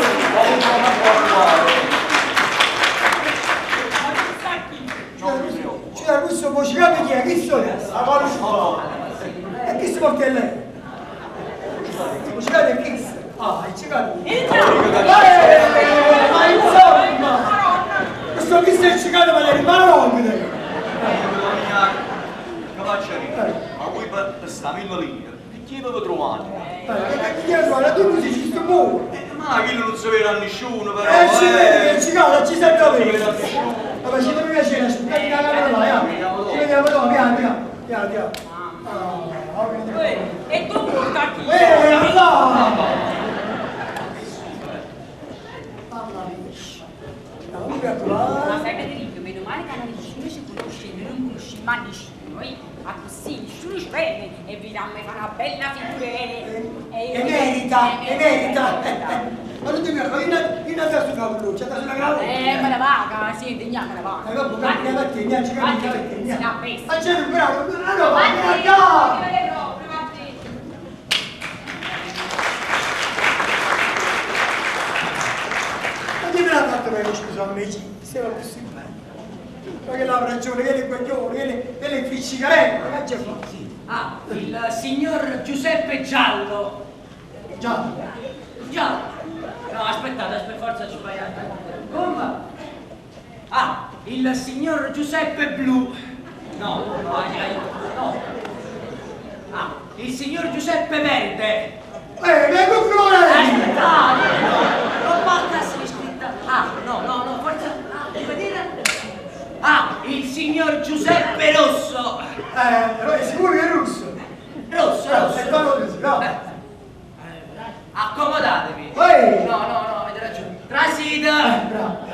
Ma che sta qui? C'era il russo, poi cicato chi è? Chi sono? E chi si porta lei? Cicato è chi? Ah, è cicato. Entra! Ma insomma! Questo chi si è cicato ma ne rimane l'ordine! Che faccio ridere? Ma voi per sta mille lire, chi dove trovate? Che chi è trovare? Tu musicista buono! Ma chi non si vedrà nessuno però! Ci vede che è cicato, ci serve Non si bene! vedrà nessuno! Vabbè, ci deve piacere, aspettate la camera là, eh. Ci vediamo dopo, piano, piano, piano, piano. Ah, ok. E tu porta chi? Allora! Mamma mia. No, mi piace. Ma sai Federico, meno male che nessuno ci conosce, noi non conosciamo mai nessuno, noi a così nessuno ci vede e vi dammo fare una bella figura E merita, e merita. Ma non ti preoccupare, io non sto su cavallo, c'è sulla cavallo. Me la vaga, sì, degna me la vaga. Vabbè, andiamo a te, andiamo a te, andiamo. Sì, Ma c'è un bravo, no, no, Vattene, va, ti vede proprio, vattene. Ma chi me l'ha fatto bene, scusa, amici? Se va così bene. Ma che l'ha ragione, che le guaglione, che le friccicarelle, che c'è fatto? Ah, il signor Giuseppe Giallo. Giallo? Giallo. No, aspettate, aspetta, forza ci sbagliate. Come? Ah, il signor Giuseppe Blu. No, no, no. Ah, il signor Giuseppe Verde. Ma che colore è? Aspettate, no, l'ho fatta scritta. Ah, no, no, no, forza. Ah, devo vedere. Ah, il signor Giuseppe Rosso. Però è sicuro che è russo? Rosso, rosso. È quello così, no? Accomodatevi. Ehi! No, no, no, avete ragione. Trasite! Bravo.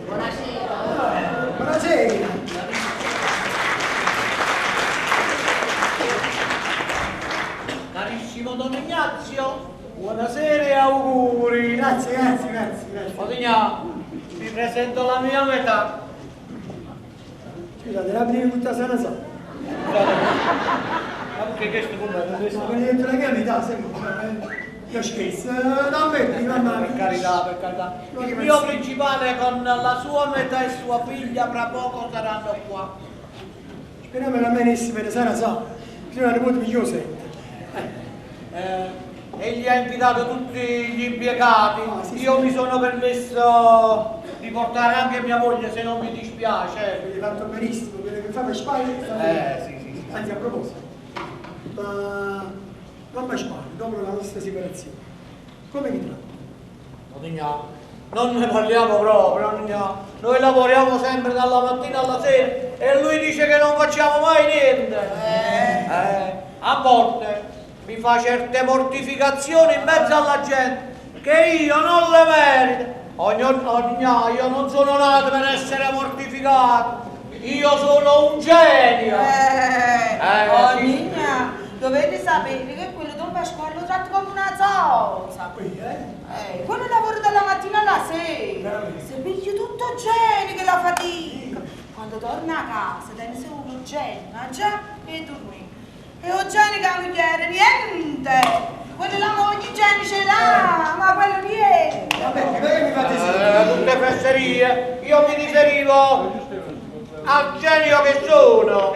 Buonasera. Buonasera. Carissimo Don Ignazio, buonasera e auguri. Grazie, grazie, grazie, grazie. Don Ignazio, vi presento la mia metà. Scusate, la prima tutta sana sa. Ma perché questo come? Ma quando dentro la mia metà, sembra. Io scherzo, non metti, mamma mia. Per carità, per carità. Ma che Il mio pensi? principale con la sua metà e sua figlia fra poco saranno qua. Speriamo che me per sana sa. Bisogna nipote migliore sente. Egli ha invitato tutti gli impiegati. Ah, sì, Io sì. mi sono permesso di portare anche mia moglie se non mi dispiace. Avete fatto benissimo, quello che fa per spalle sta bene. Sì, sì, sì. Anzi, a proposito, ma mamma Spagna, dopo la nostra separazione, come vi tratta? Non ne parliamo proprio, non Noi lavoriamo sempre dalla mattina alla sera e lui dice che non facciamo mai niente. A volte mi fa certe mortificazioni in mezzo alla gente che io non le merito. Io non sono nato per essere mortificato, io sono un genio. Oh, Sì. Nina, dovete sapere che quello Don Pasquale lo tratta come una zozza. genio che la fatica. Quando torna a casa tiene solo genio, mangiare e dormire. E o genio che la moglie niente. Quello la moglie genio ce l'ha, ma quello niente. Vabbè, ma che mi fate sentire? Tutte fesserie, io mi riferivo al genio che sono.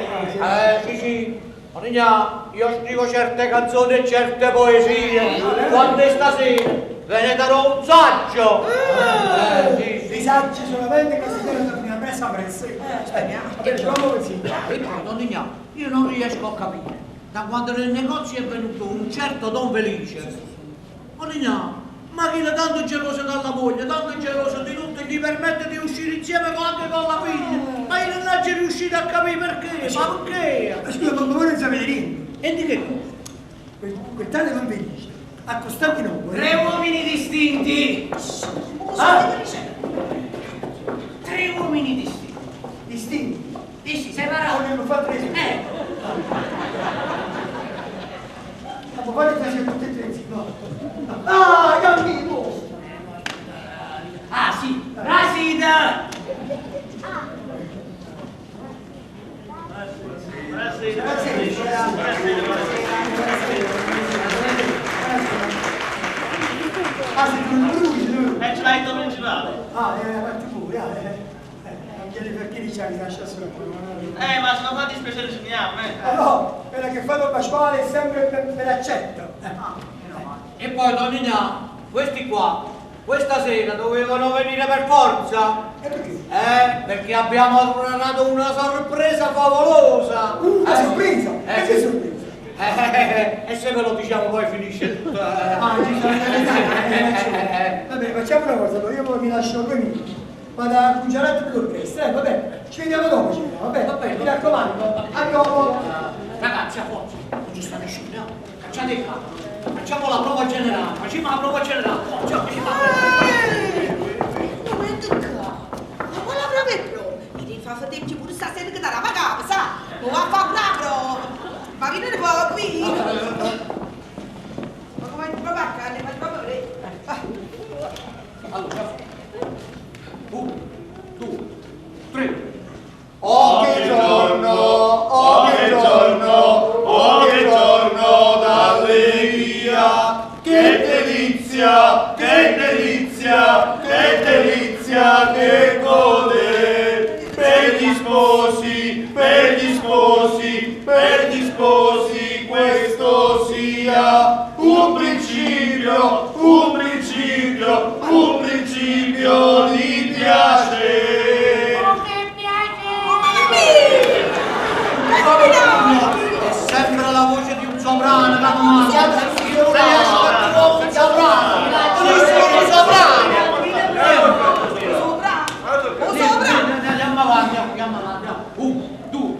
Sì, sì. Marina, io scrivo certe canzoni e certe poesie. Quando è stasera ve ne darò un saggio. Sì, sì. I saggi solamente che si devono dormire presto presto. Aspetta, facciamo così. E poi, don Ignazio, io non riesco a capire. Da quando nel negozio è venuto un certo Don Felice. Don Ignazio, ma chi è tanto geloso dalla moglie, tanto geloso di tutto, gli permette di uscire insieme anche con la figlia. Ma io non ci riuscito a capire perché, ma perché? Ma scusa, ma voi non sapete niente. E di che cosa? Quel tale Don Felice a Costantinopoli. Tre uomini distinti! Cosa stai dicendo? Tre uomini distinti. Distinti? Sì, separati. Abbiamo fatto tre. Ma poi facciamo tutti e tre insieme. Ah, capito! Ah, sì, Rasida! Ah, sei tu lui, lui. E ce l'hai detto principale. Ah, fatti pure, Non chiedi perché diciamo che lascia solo. Ma se non fa dispiacere ci andiamo, eh. Ah no, quella che fa Don Pasquale è sempre per accetto. E poi, Don Ignazio, questi qua, questa sera dovevano venire per forza. E perché? Perché abbiamo preparato una sorpresa favolosa. Una sorpresa? E che sì. sorpresa? E se ve lo diciamo poi finisce tutto. Ah, ci sono Va bene, facciamo una cosa, allora io poi vi lascio 2 minuti. Vado a cucinare per l'orchestra, va bene? Ci vediamo dopo, ci vediamo, va bene? Va bene. Mi raccomando, a dopo. Ragazzi, a forza, non ci sta nessuno, cacciate il capo. Facciamo la prova generale, facciamo la prova generale, forza, facciamo la prova. Un momento qua. Ma quella prova è prova? Mi devi far fatica pure stasera che te la pagava, sa? Ma va a fare una prova. Ma chi ne può qui? Ma come proprio a cane, ma proprio lei. Allora, 1, 2, 3. Oh che giorno, oh che giorno, oh che giorno d'allegria, che delizia, che delizia, che delizia, che gode, per gli sposi, per gli sposi, per gli sposi, questo sia un principio, un principio, un principio di piacere. Oh, che piacere! È sempre la voce di un soprano, la mamma. Se riesce a trovare un soprano, un soprano. Sopra! O sopra! Andiamo avanti, andiamo avanti. 1, 2,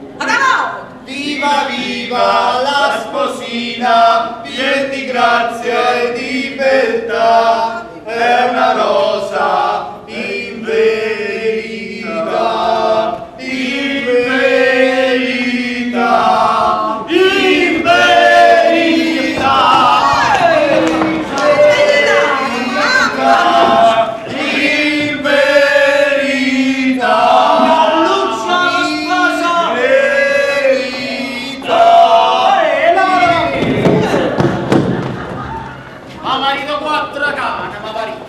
Viva viva la sposina, pien di grazia e di beltà, è una rosa in verità, in verità, in verità, in verità. Lucia la sposa! Ma marito 4 cani, ma marito.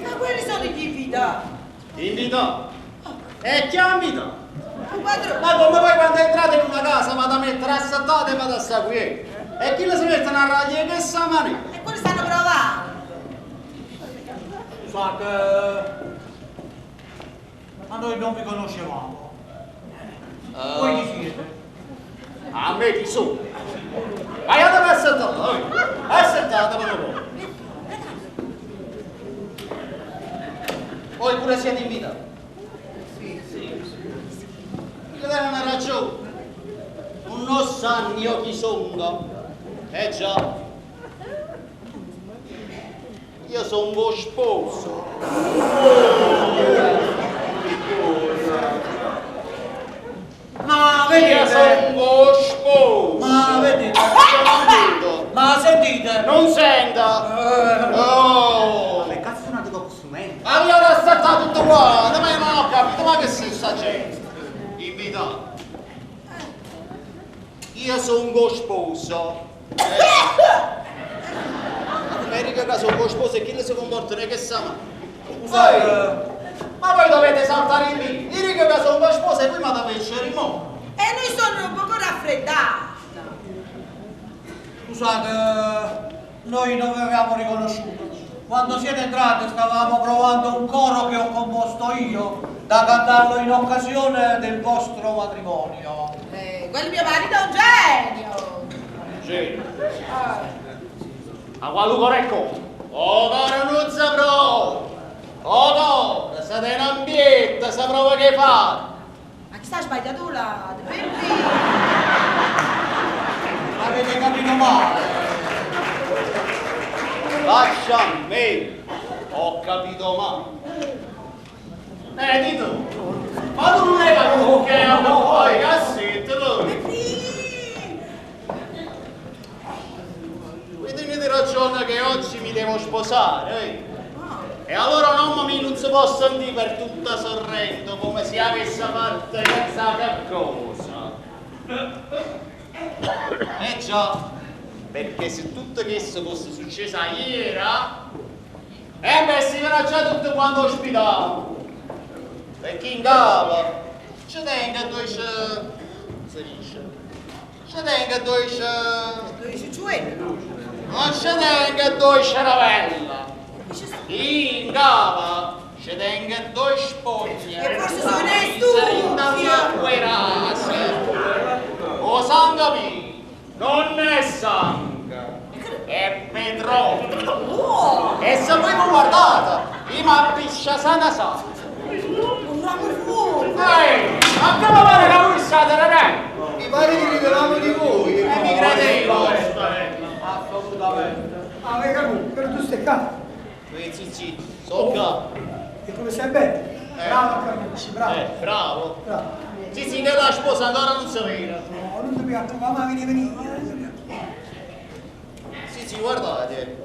Ma quelli sono gli invitati. Invitò. E chi ha invitato? Un padrone. Ma come poi quando entrate in una casa vado a mettere a saltare e vado a seguire. E chi la si mette a raglia che sa mani? E quelli stanno provando. Scusate, ma noi non vi conoscevamo. Voi chi siete? A me chi sono? Vai a dove è saltato? È saltato per voi. Voi pure siete invitati. Sì, sì. Mi dare una ragione. Non sanno io chi sono. Eh già. Io sono un sposo. Ma Io vedete, sono uno sposo. ma vedete, Non ma sentite. Non senta. Oh. Ma che cazzo suonate con strumento? Allora saltato tutto quanto, ma io non ho capito, ma che sei sta gente? Invitato. Io sono sposo. America che sono sposo e chi si comporta non è che sa ma. Scusate. Ma voi dovete saltare in lì. Io dico che sono sposo e voi mi dovete rimorso. E noi sono un poco raffreddati. Scusate, noi non vi avevamo riconosciuto. Quando siete entrati stavamo provando un coro che ho composto io da cantarlo in occasione del vostro matrimonio. Quel mio marito è un genio. Genio. Ma quale coro è come? Oh, coro non saprò! Oh, coro, siete in ambiente, saprò che fate! Ma chi sta sbagliato là? Avete capito male. Lascia a me, ho capito male. Dito, ma tu non hai capito che è un po' di cassetto, tu. Voi tenete ragione che oggi mi devo sposare, eh? E allora non mi non si può sentire per tutta Sorrento come se avesse fatto chissà che cosa. Eh già, perché se tutto questo fosse successo ieri, beh, si verrà già tutto quanto ospedale. Perché in capo ci tenga due si dice. Ci tenga due Non ci tenga due cervella. In capo ci tenga due spoglie. E forse sono le O sangue mio, non è sangue, è petrolio. E se voi mi guardate, io mi appiccia sana sana. Un ramo fuoco! Ehi, ma come pare che voi state non Mi pare che ridevamo di voi. E mi credevo. Assolutamente. Ah, vai Carù, però tu stai qua. Sì, sì, sono qua. E come stai bene? Bravo Carlucci, bravo. Bravo. Bravo. Sì, sì, che la sposa ancora non si vede. No, non dobbiamo trovare, ma vieni, vieni. Sì, sì, guardate.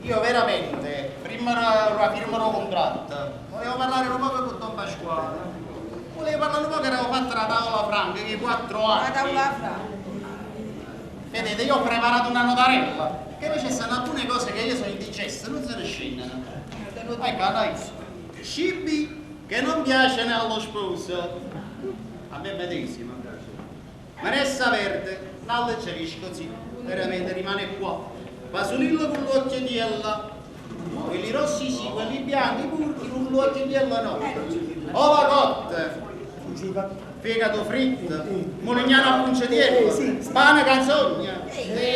Io veramente, prima la firma del contratto, volevo parlare un po' con Don Pasquale. Volevo parlare un po' che avevo fatto la tavola franca, che 4 anni. La tavola franca. Vedete, io ho preparato una notarella, che invece sono alcune cose che io sono indigesta, non se ne scendono. Ecco, dai. Cibi che non piacciono allo sposo. A me medesima. Manessa verde, l'alleggerisco così, veramente rimane qua. Fasolillo con l'occhio di ella. Quelli rossi sì, quelli bianchi pure, con l'occhio di ella no. Ova cotte, fegato fritto, molignano a puncetiello, pane canzogna,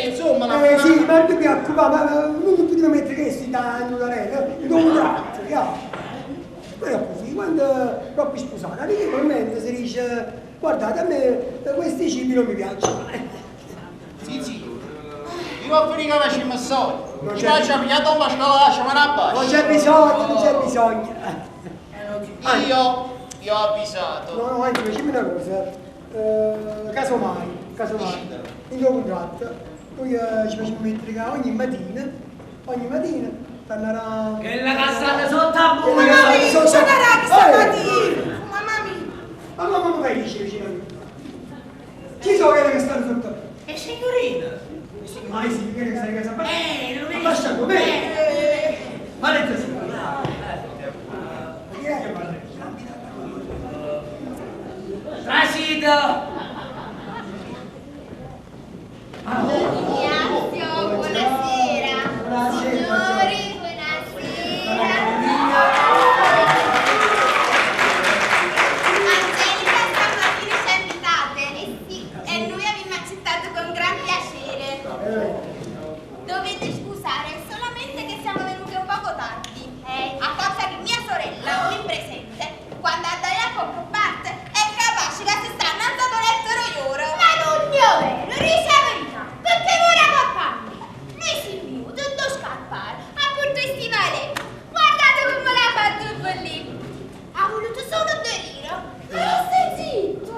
insomma la... Sì, ma non ti preoccupare, ma non ti devi mettere che si dà una non tratto, Però così, quando proprio sposata, naturalmente si dice, guardate, a me questi cibi non mi piacciono. Sì, sì. Io ho finito che facciamo il solito. Ci facciamo pigliato un bascolo, ma una Non c'è bisogno, non c'è bisogno. Io ho avvisato. No, no, anzi, facciamo una cosa. Casomai, in tuo contratto, noi ci facciamo mettere che ogni mattina, tornerà... Che la cassata sotto a buio! Mamma mia, c'era stamattina! Mamma mia! Ma mamma che dice vicino a me? Chi so che stanno sotto? E signorina! Ma sì, che stai casa? Non è lasciato me! Ma lei sì! Chi è che parla? Trasito! Ignazio, buonasera! Signori, buonasera! Angelica stamattina ci ha invitate sì, e noi abbiamo accettato con gran piacere. Dovete scusare solamente che siamo venuti un poco tardi. A causa che mia sorella, qui presente, quando andai a parte, è capace che si sta andando a letto io. Ma non è vero, dice la verità, perché ora papà noi si più, tutto scappare, ha portato i stivaletti. Guardate come l'ha fatto il lì. Ha voluto solo 2 lire. Ma stai zitto!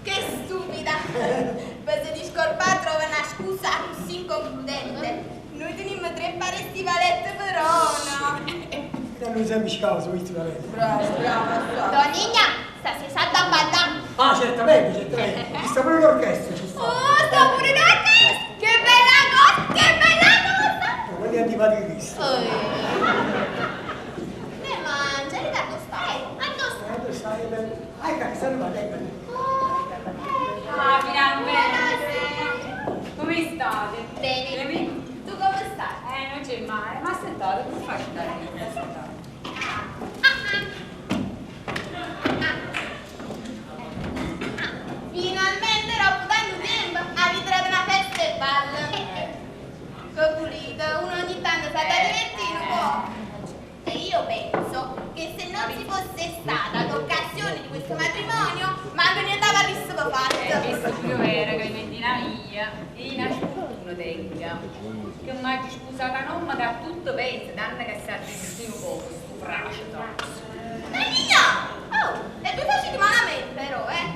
Che stupida! Per se discolpare trova una scusa così inconcludente. Noi teniamo 3 pare stivalette però, no? E noi sempre scauso, questo va bene. Bravo, bravo. Donigna, stasera sa da ballare. Ah, certamente, certamente. Ci sta pure l'orchestra, ci sta. Oh, sta pure l'orchestra! Che bella cosa, che bella cosa! Quelli è antipatico Cristo. Oh. Beh, ma Angelica dove sta? Ma dove sta? Dove stai? Ah, ecco, sta arrivando, ecco. Ah, finalmente! Come state? Bene. Tu come stai? Non c'è male, ma aspettate, come fai a stare? Aspettate. Finalmente dopo tanto tempo avete trovato una festa e ballo. Che pulito, uno ogni tanto sa da divertire un po'. E io penso che se non ci fosse stata l'occasione di questo matrimonio, manco ne andava visto per fatto. Questo pure vero, Clementina mia, e una sfortuna tenga. Che mi ha sposata nonna che a tutto pensa, danno che si avvicina un po' questo frascio. Ma niña! Oh, e vi facete malamente però, eh?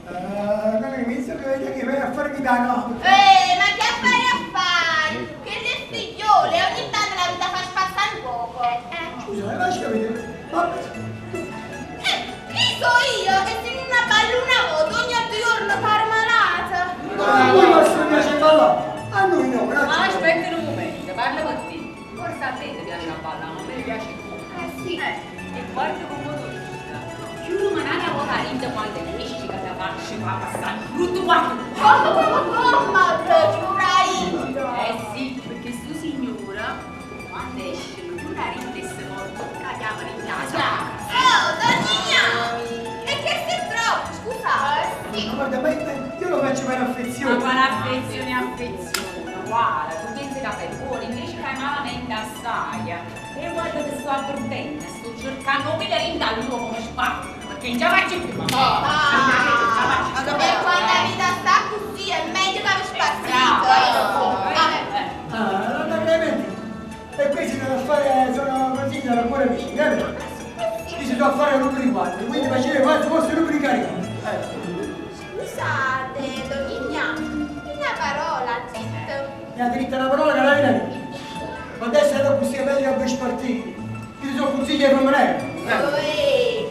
Quello che mi dice che vedi che vai a fare vita, no? Ma che affari a fare? Che le figliole, ogni tanto la vita fa spassare un poco. Scusa, ma lascia capire. Ma... Chi so io che se in una balluna voto ogni altro giorno fare malata? Ma a voi vostro piace ballare? A noi no, grazie. Ma aspetta un momento, parla con te. Forse a te ti piace la balla, ma a me piace il cuore. Eh sì. E guarda come tu chiudo manata volta rinda quando esci che la faccio fa passare brutto guardo. Come, giurai. Eh sì, perché sto signora quando esce lo chiude rinda e si porta la chiama in casa. Oh, donnina! E che sei troppo, scusa. Sì. Ma guarda, ma io lo faccio per affezione. Ma quale affezione, affezione? Guarda, tu pensi che fai buono, invece fai malamente assai. E guarda che sto avvertendo, sto cercando di rinda all'uomo come spacco, perché non ce la faccio più. E quando la vita sta così è meglio che vi spazzate. Ah, non veramente. E questi sono affari, sono così, sono ancora vicini, eh? Io si devo fare numeri 4, quindi facere quanto fosse numeri carichi. Scusate, Donigna, una parola, zitto. Mi ha diritto una parola che la viene. Ma adesso è dopo così è meglio che vi spartite. Io ti do consiglio ai femminelli. Uè,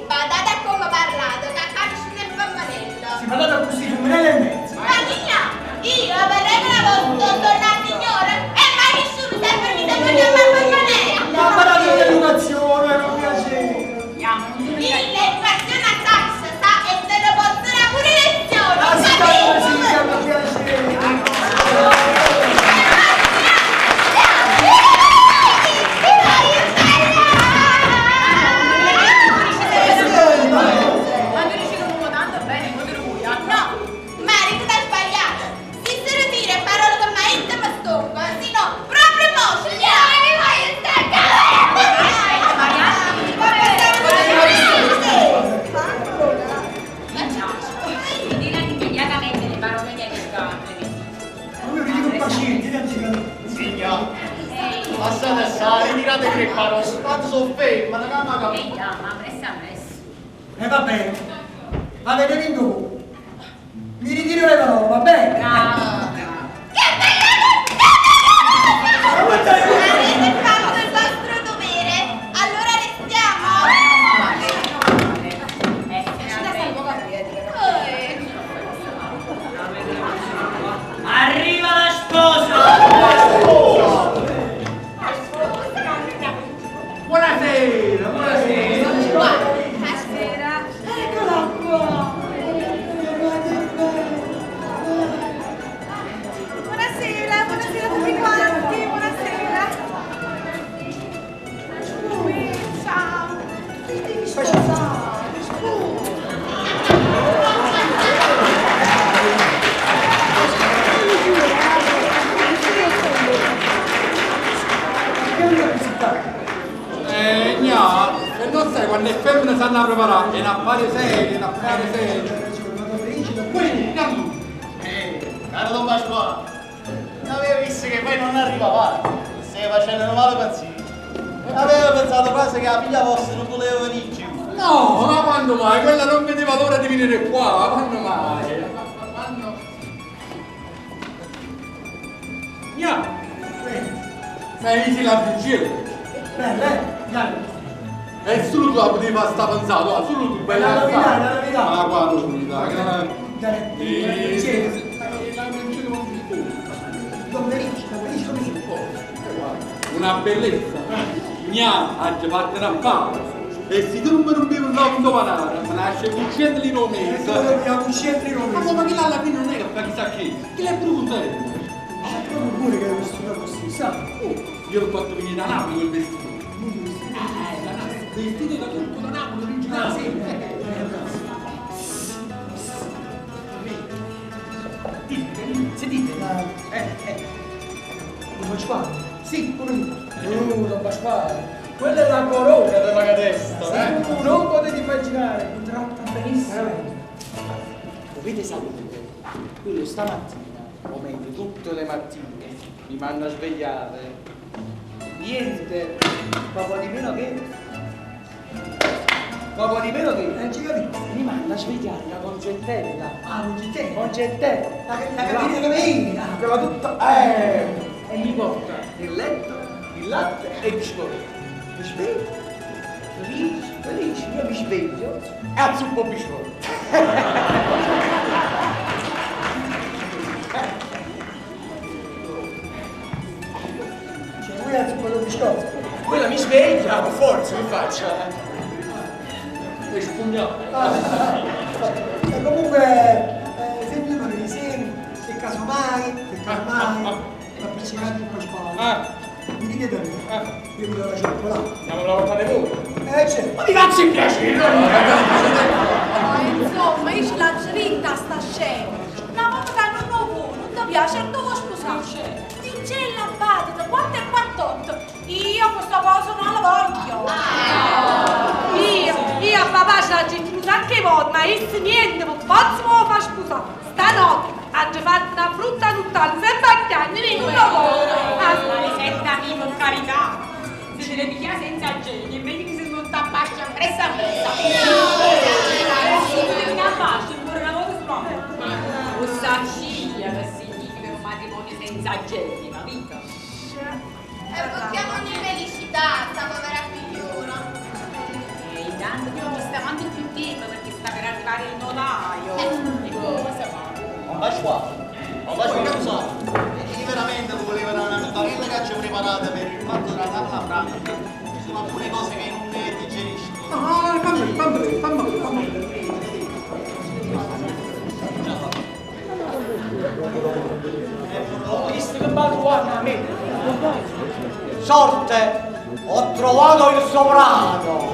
badate a come parlate, che a calcio nel femminello. Si parlate così, femminello e mezzo. Ma Nina, io per regola vostra sono una signora e mai nessuno si è permesso di chiamare femminello. Ma parlate di educazione, non piacere. L'educazione a taccia, sa, e te lo posso dare pure lezione. Ah, sì, sì, piacere. Passate a ritirate che parole, tanto sono ferma, non hanno capito. Ma pressa messo. E va bene, avete vinto voi. Mi ritiro le parole, va bene? Bravo. Che bella cosa! Avete fatto il vostro dovere, allora restiamo. Arriva la sposa! Buonasera, buonasera. Buonasera. Eccola qua. Buonasera, buonasera a tutti quanti, buonasera. Ciao. Ti devi sposare, scusa. No, e non sai quando è femmina sanno a preparare, è un affare serio, è un affare serio. Quindi, andiamo. Caro Don Pasquale, avevo visto che poi non arrivavate, stai facendo una male pazzia. Avevo pensato quasi che la figlia vostra non voleva venire giù. No, ma quando mai? Quella non vedeva l'ora di venire qua, quando mai? Quando... Gna! Ma inizi la bugia. Bella, eh? Andiamo. E solo tu la potevi fare sta pensata, ah, solo tu, bella La novità, assai. la novità. Ma qua novità, che la... Sì, Sì, la Don Felice, Don Felice come si può? Una bellezza. Gna, ha già fatto un affare. E se tu non mi rompevi un nome panara, ma nasce con 100 lire al mese. Abbiamo 100 lire al mese. Ma ma chi là alla fine non è che fa chissà che, chi l'è pure contento. Proprio pure che è vestito così, sa? Oh, io l'ho fatto venire da Napoli quel vestito. Da Napoli, vestito da turco da Napoli originale. Sì. Sentite, Don Pasquale? Sì, come Oh, Don Pasquale, quella è la corona della catesta, eh? Non potete immaginare, mi tratta benissimo. Dovete sapere, quello stamattina, o meglio tutte le mattine, mi manda a svegliare. Niente, poco di meno che... Poco di meno che... Non ci capito. Mi manda a svegliare la Concettella. Ah, Concettella? Concettella. La capina che vedi? Quella tutta... E mi porta il letto, il latte e il biscotto. Mi sveglio, felice, felice, io mi sveglio e alzo un po' biscotto. Cioè, lui alza un po' di biscotto. Quella mi sveglia, per forza, che faccio? E spugnato. E comunque, se tu non insieme, se casomai, appiccicate il Pasquale. Mi dite da me, io vi do la cioccolata. Andiamo la portate voi. Certo. Ma mi faccio il piacere! Ma insomma, io ce l'ho dritta sta scena. Una volta che non lo vuoi, non ti piace, non vuoi sposare. Dice la battuta, 4 e 48. Io questa cosa non la voglio. Io a papà ce l'ho chiusa anche voi, ma io niente, non posso me lo far sposare. Stanotte hanno fatto una frutta tutta, sempre a chiagnere, non lo voglio. Senta, amico, per carità. Se te ne piglia senza genio, è meglio che se non t'abbascia presso a messa. Se tu devi abbascia, ancora una volta sulla morte. O saciglia, che significa un matrimonio senza genio, capito? E buttiamo in felicità, sta povera figliuola. E intanto io mi sta avanti più tempo perché sta per arrivare il notaio. E cosa fa? Ma Pasquale, ma Pasquale non so. E veramente voleva una barella che ci ha preparata per il fatto della tavola franca. Ci sono alcune cose che non ne digerisco. No, fammi, fammi, fammi, fammi. Ho visto che va a me. Sorte, ho trovato il sovrano.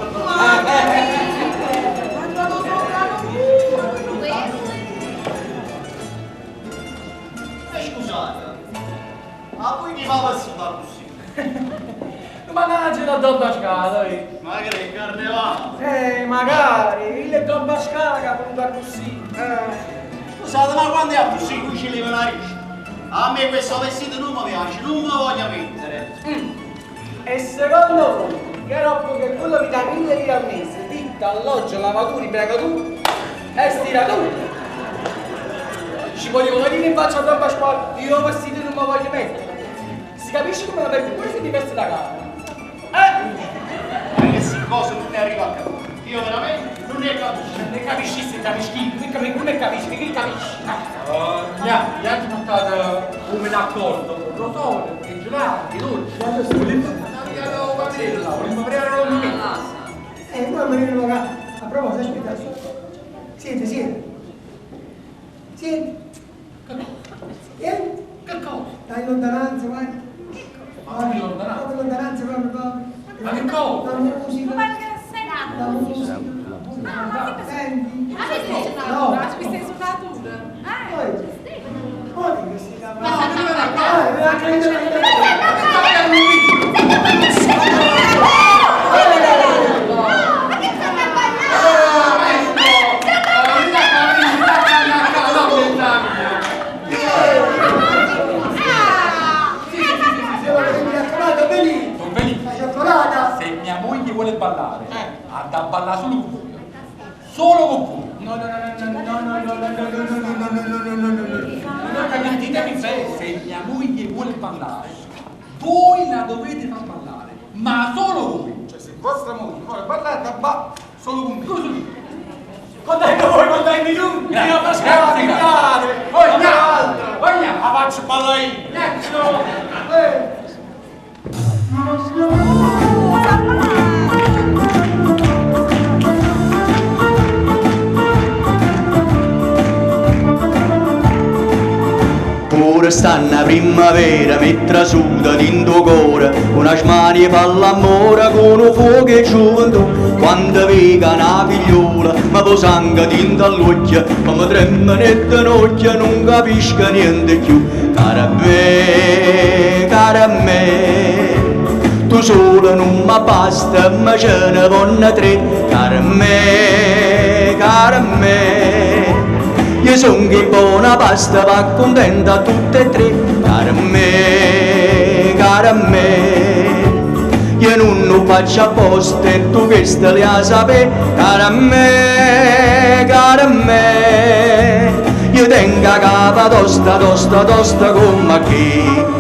Scusate, ma voi chi va vestito così? Mannaggia la Don Pasquale. Ma che è il carnevale? Magari, il Don Pasquale che è venuto così. Scusate, ma quando è così, qui ci leva la riccia. A me questo vestito non mi piace, non mi voglio mettere. E secondo voi, che roba che quello vi dà 1000 lire al mese, ditta, alloggio, lavatori, prega tu e stira tutto. Ci vogliono venire in faccia a Don Pasquale, io vestito non mi voglio mettere. Si capisce come la metti pure se ti vesti da casa. Ma che si cosa non ne arriva a capire. Io veramente non ne capisco. Ne capisci se capisci, come capisci, chi capisci? Gli altri portato come d'accordo, rosolio, i gelati, i dolci. Volevo aprire la momento. Poi mi vengono a proposito, aspetta. Siete, siete. Siete. Siete. Che cosa? Dai lontananza, guarda. Ma che lontananza? Proprio lontananza, proprio, proprio. Ma che cosa? La musica. Ma che La musica. Ah, ma che Senti. Ah, questa è No. una questa è suonatura. Poi, poi che si chiama? No, non è Ma che state a ballare? La cioccolata. Se mia moglie vuole ballare, ha da ballare solo con voi. Solo con voi. No, no, no, no, no, no, no, no, no, no, no, no, no, no, no, no, no, no. Ditemi bene, se mia moglie vuole ballare, voi la dovete far ballare, ma solo voi. Cioè, se vostra moglie vuole ballare, campà solo con me. Contento voi, contenti tutti! Grazie, Io grazie, grazie. Poi andiamo, poi andiamo. La faccio ballare io! Pure stanno primavera, mi trasuda d'into cuore, una smania fa l'amore con un fuoco e gioventù. Quando vega una figliola, ma poi sangue dinto all'occhio, ma mi trema nel ginocchio, non capisco niente più. Cara me, cara me, tu sola non mi basta, ma ce ne vanno tre. Cara me, cara me, io son che buona pasta, va contenta tutte e tre. Cara me, cara me, io non lo faccio apposta e tu questa le a sapere. Cara me, cara me, io tengo la capa tosta, tosta, tosta come a chi.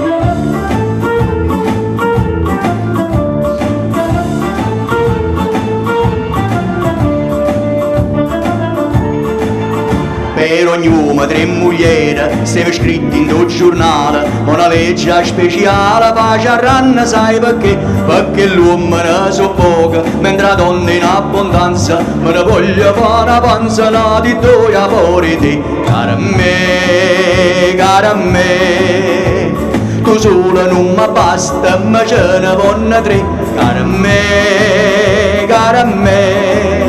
Per ogni uomo tre mogliere, stiamo scritti in un giornale, ma una legge speciale fa ranna, sai perché? Perché l'uomo ne so poco, mentre la donna in abbondanza, me ne voglio fare una panza, una di due a fuori te. Cara me, cara me, tu sola non mi basta, ma ce ne vanno tre. Cara me, cara me,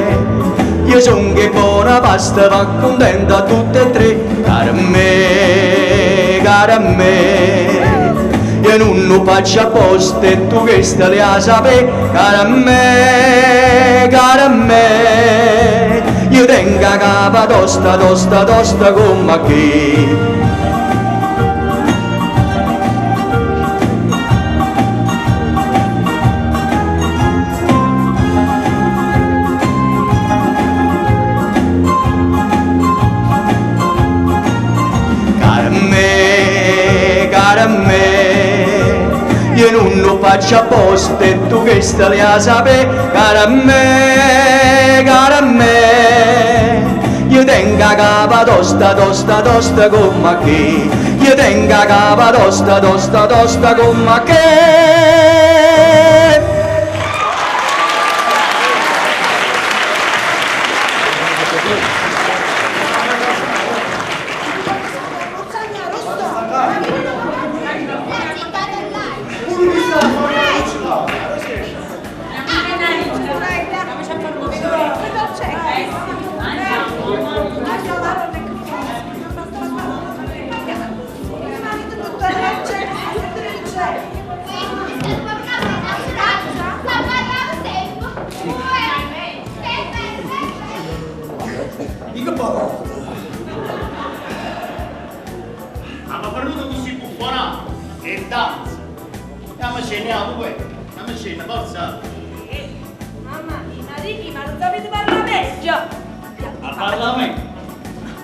io son che buona pasta, va contenta tutte e tre. Cara me, cara me, io non lo faccio apposta e tu questa le a sapere. Cara me, cara me, io tengo la capa tosta, tosta, tosta come a chi. Cara me, cara me, io non lo faccio apposta e tu questa le a sapere. Cara me, cara me, io tengo la capa tosta, tosta, tosta come a chi. Io tengo la capa tosta, tosta, tosta come a che. Dico parola. Hanno parlato così buffonato e danza. Andiamo a cena, poi. Andiamo a cena, forza. Mamma mia, ma Ricky, ma non sapete parlare meglio? Al Parlamento.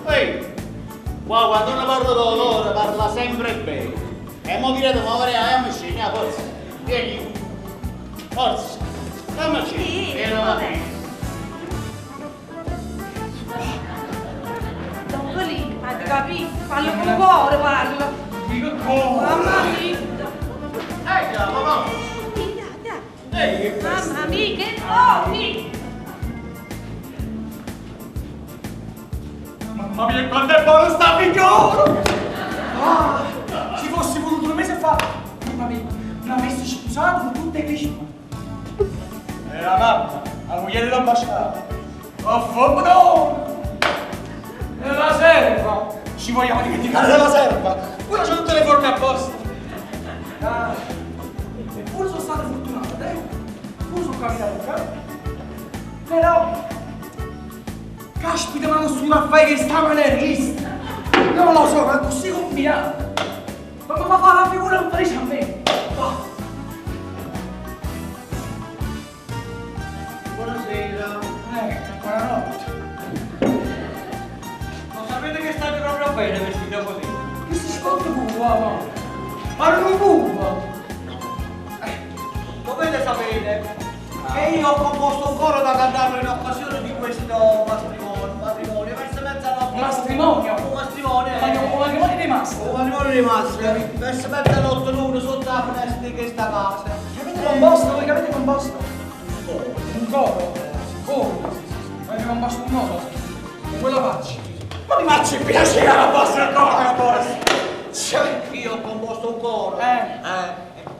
Ehi, qua quando uno parla con loro parla sempre bene. E mo direte, ma vorrei andiamo a cena, forza. Vieni. Forza. Andiamo a cena. Sì, Vieni, va va. bene. Don Felì, ma ti capito? Parlo con il cuore, parlo. Dico come? Mamma mia. Ehi, papà. Ehi, che Mamma mia, che pochi! Mamma mia, quanto è buono sta figliolo! Ah, se fossi voluto un mese fa, mamma mia, mi avessi sposato con tutte le crisma. E la mamma, la moglie dell'ambasciata. Oh, fommo E la serva! Ci vogliamo dimenticare della serva! Pure c'ho tutte le forme apposta! Ah, eppure sono stato fortunato, eh? Pure sono capitato, eh? Però... Caspita, ma nessuno a fare che sta manerista! Non lo so, ma così combinato! Ma mi fa fare la figura un felice a me! Ah. Buonasera. Buonanotte. Lo sapete che state proprio bene vestito così? Che si sconta buono? Ma non buono! Dovete sapere Che io ho composto un coro da cantarlo in occasione di questo matrimonio, matrimonio, verso mezzanotte. Matrimonio? Un matrimonio. Ma che- un matrimonio dei mastri? Un matrimonio dei mastri. Verso mezzanotte l'uno sotto la finestra di questa casa. Che avete composto? Voi che avete composto? Un coro. Un coro? Come? Avete composto un coro? Con quella faccia. Ma mi faccio il piacere la vostra coro, vostra! Cioè, io ho composto un coro.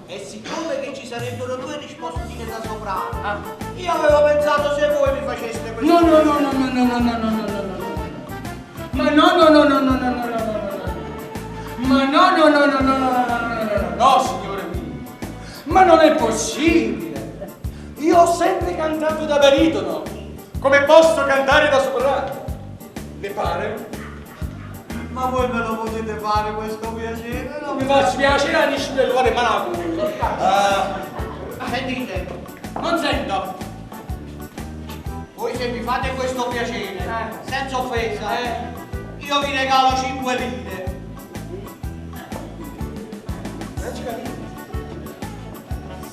E siccome che ci sarebbero due rispostine da soprano, io avevo pensato se voi mi faceste questo. No, no, no, no, no, no, no, no, no, no, no, no. Ma no, no, no, no, no, no, no, no, no, no. Ma no, no, no, no, no, no, no, no, no, no, no, no, signore mio. Ma non è possibile. Io ho sempre cantato da baritono. Come posso cantare da soprano? Le pare? Ma voi me lo potete fare questo piacere? No? Mi faccio piacere a nessuno del cuore malato. Sentite, Non sento. voi se mi fate questo piacere, senza offesa, io vi regalo 5 lire.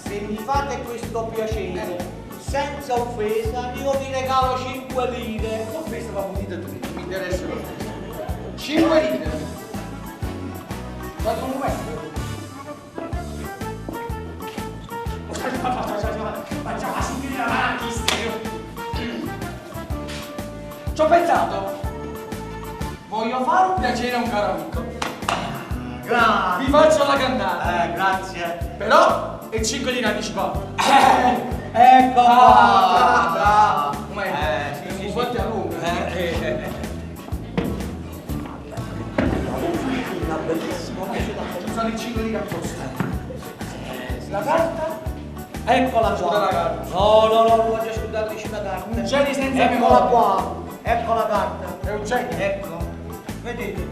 Se mi fate questo piacere, senza offesa, io vi regalo 5 lire. L'offesa va pulita tu, mi interessa l'offesa. 5 lire. Guarda un momento. Facciamo sentire avanti, Ci ho pensato. Voglio fare un piacere a un caro amico. Grazie. Vi faccio la cantata. Grazie. Però è 5 lire anticipato. Ecco Ah, qua. bravo. Come Sì, sì, Un sì. po' a lungo. Una bellissima voce da Ci sono i 5 lire apposta. La carta? Eccola Scusa qua. la carta. No, no, no, non voglio scudarci la carta. Un genio senza Eccola memoria. qua. Ecco la carta. È un genio. Ecco. Vedete?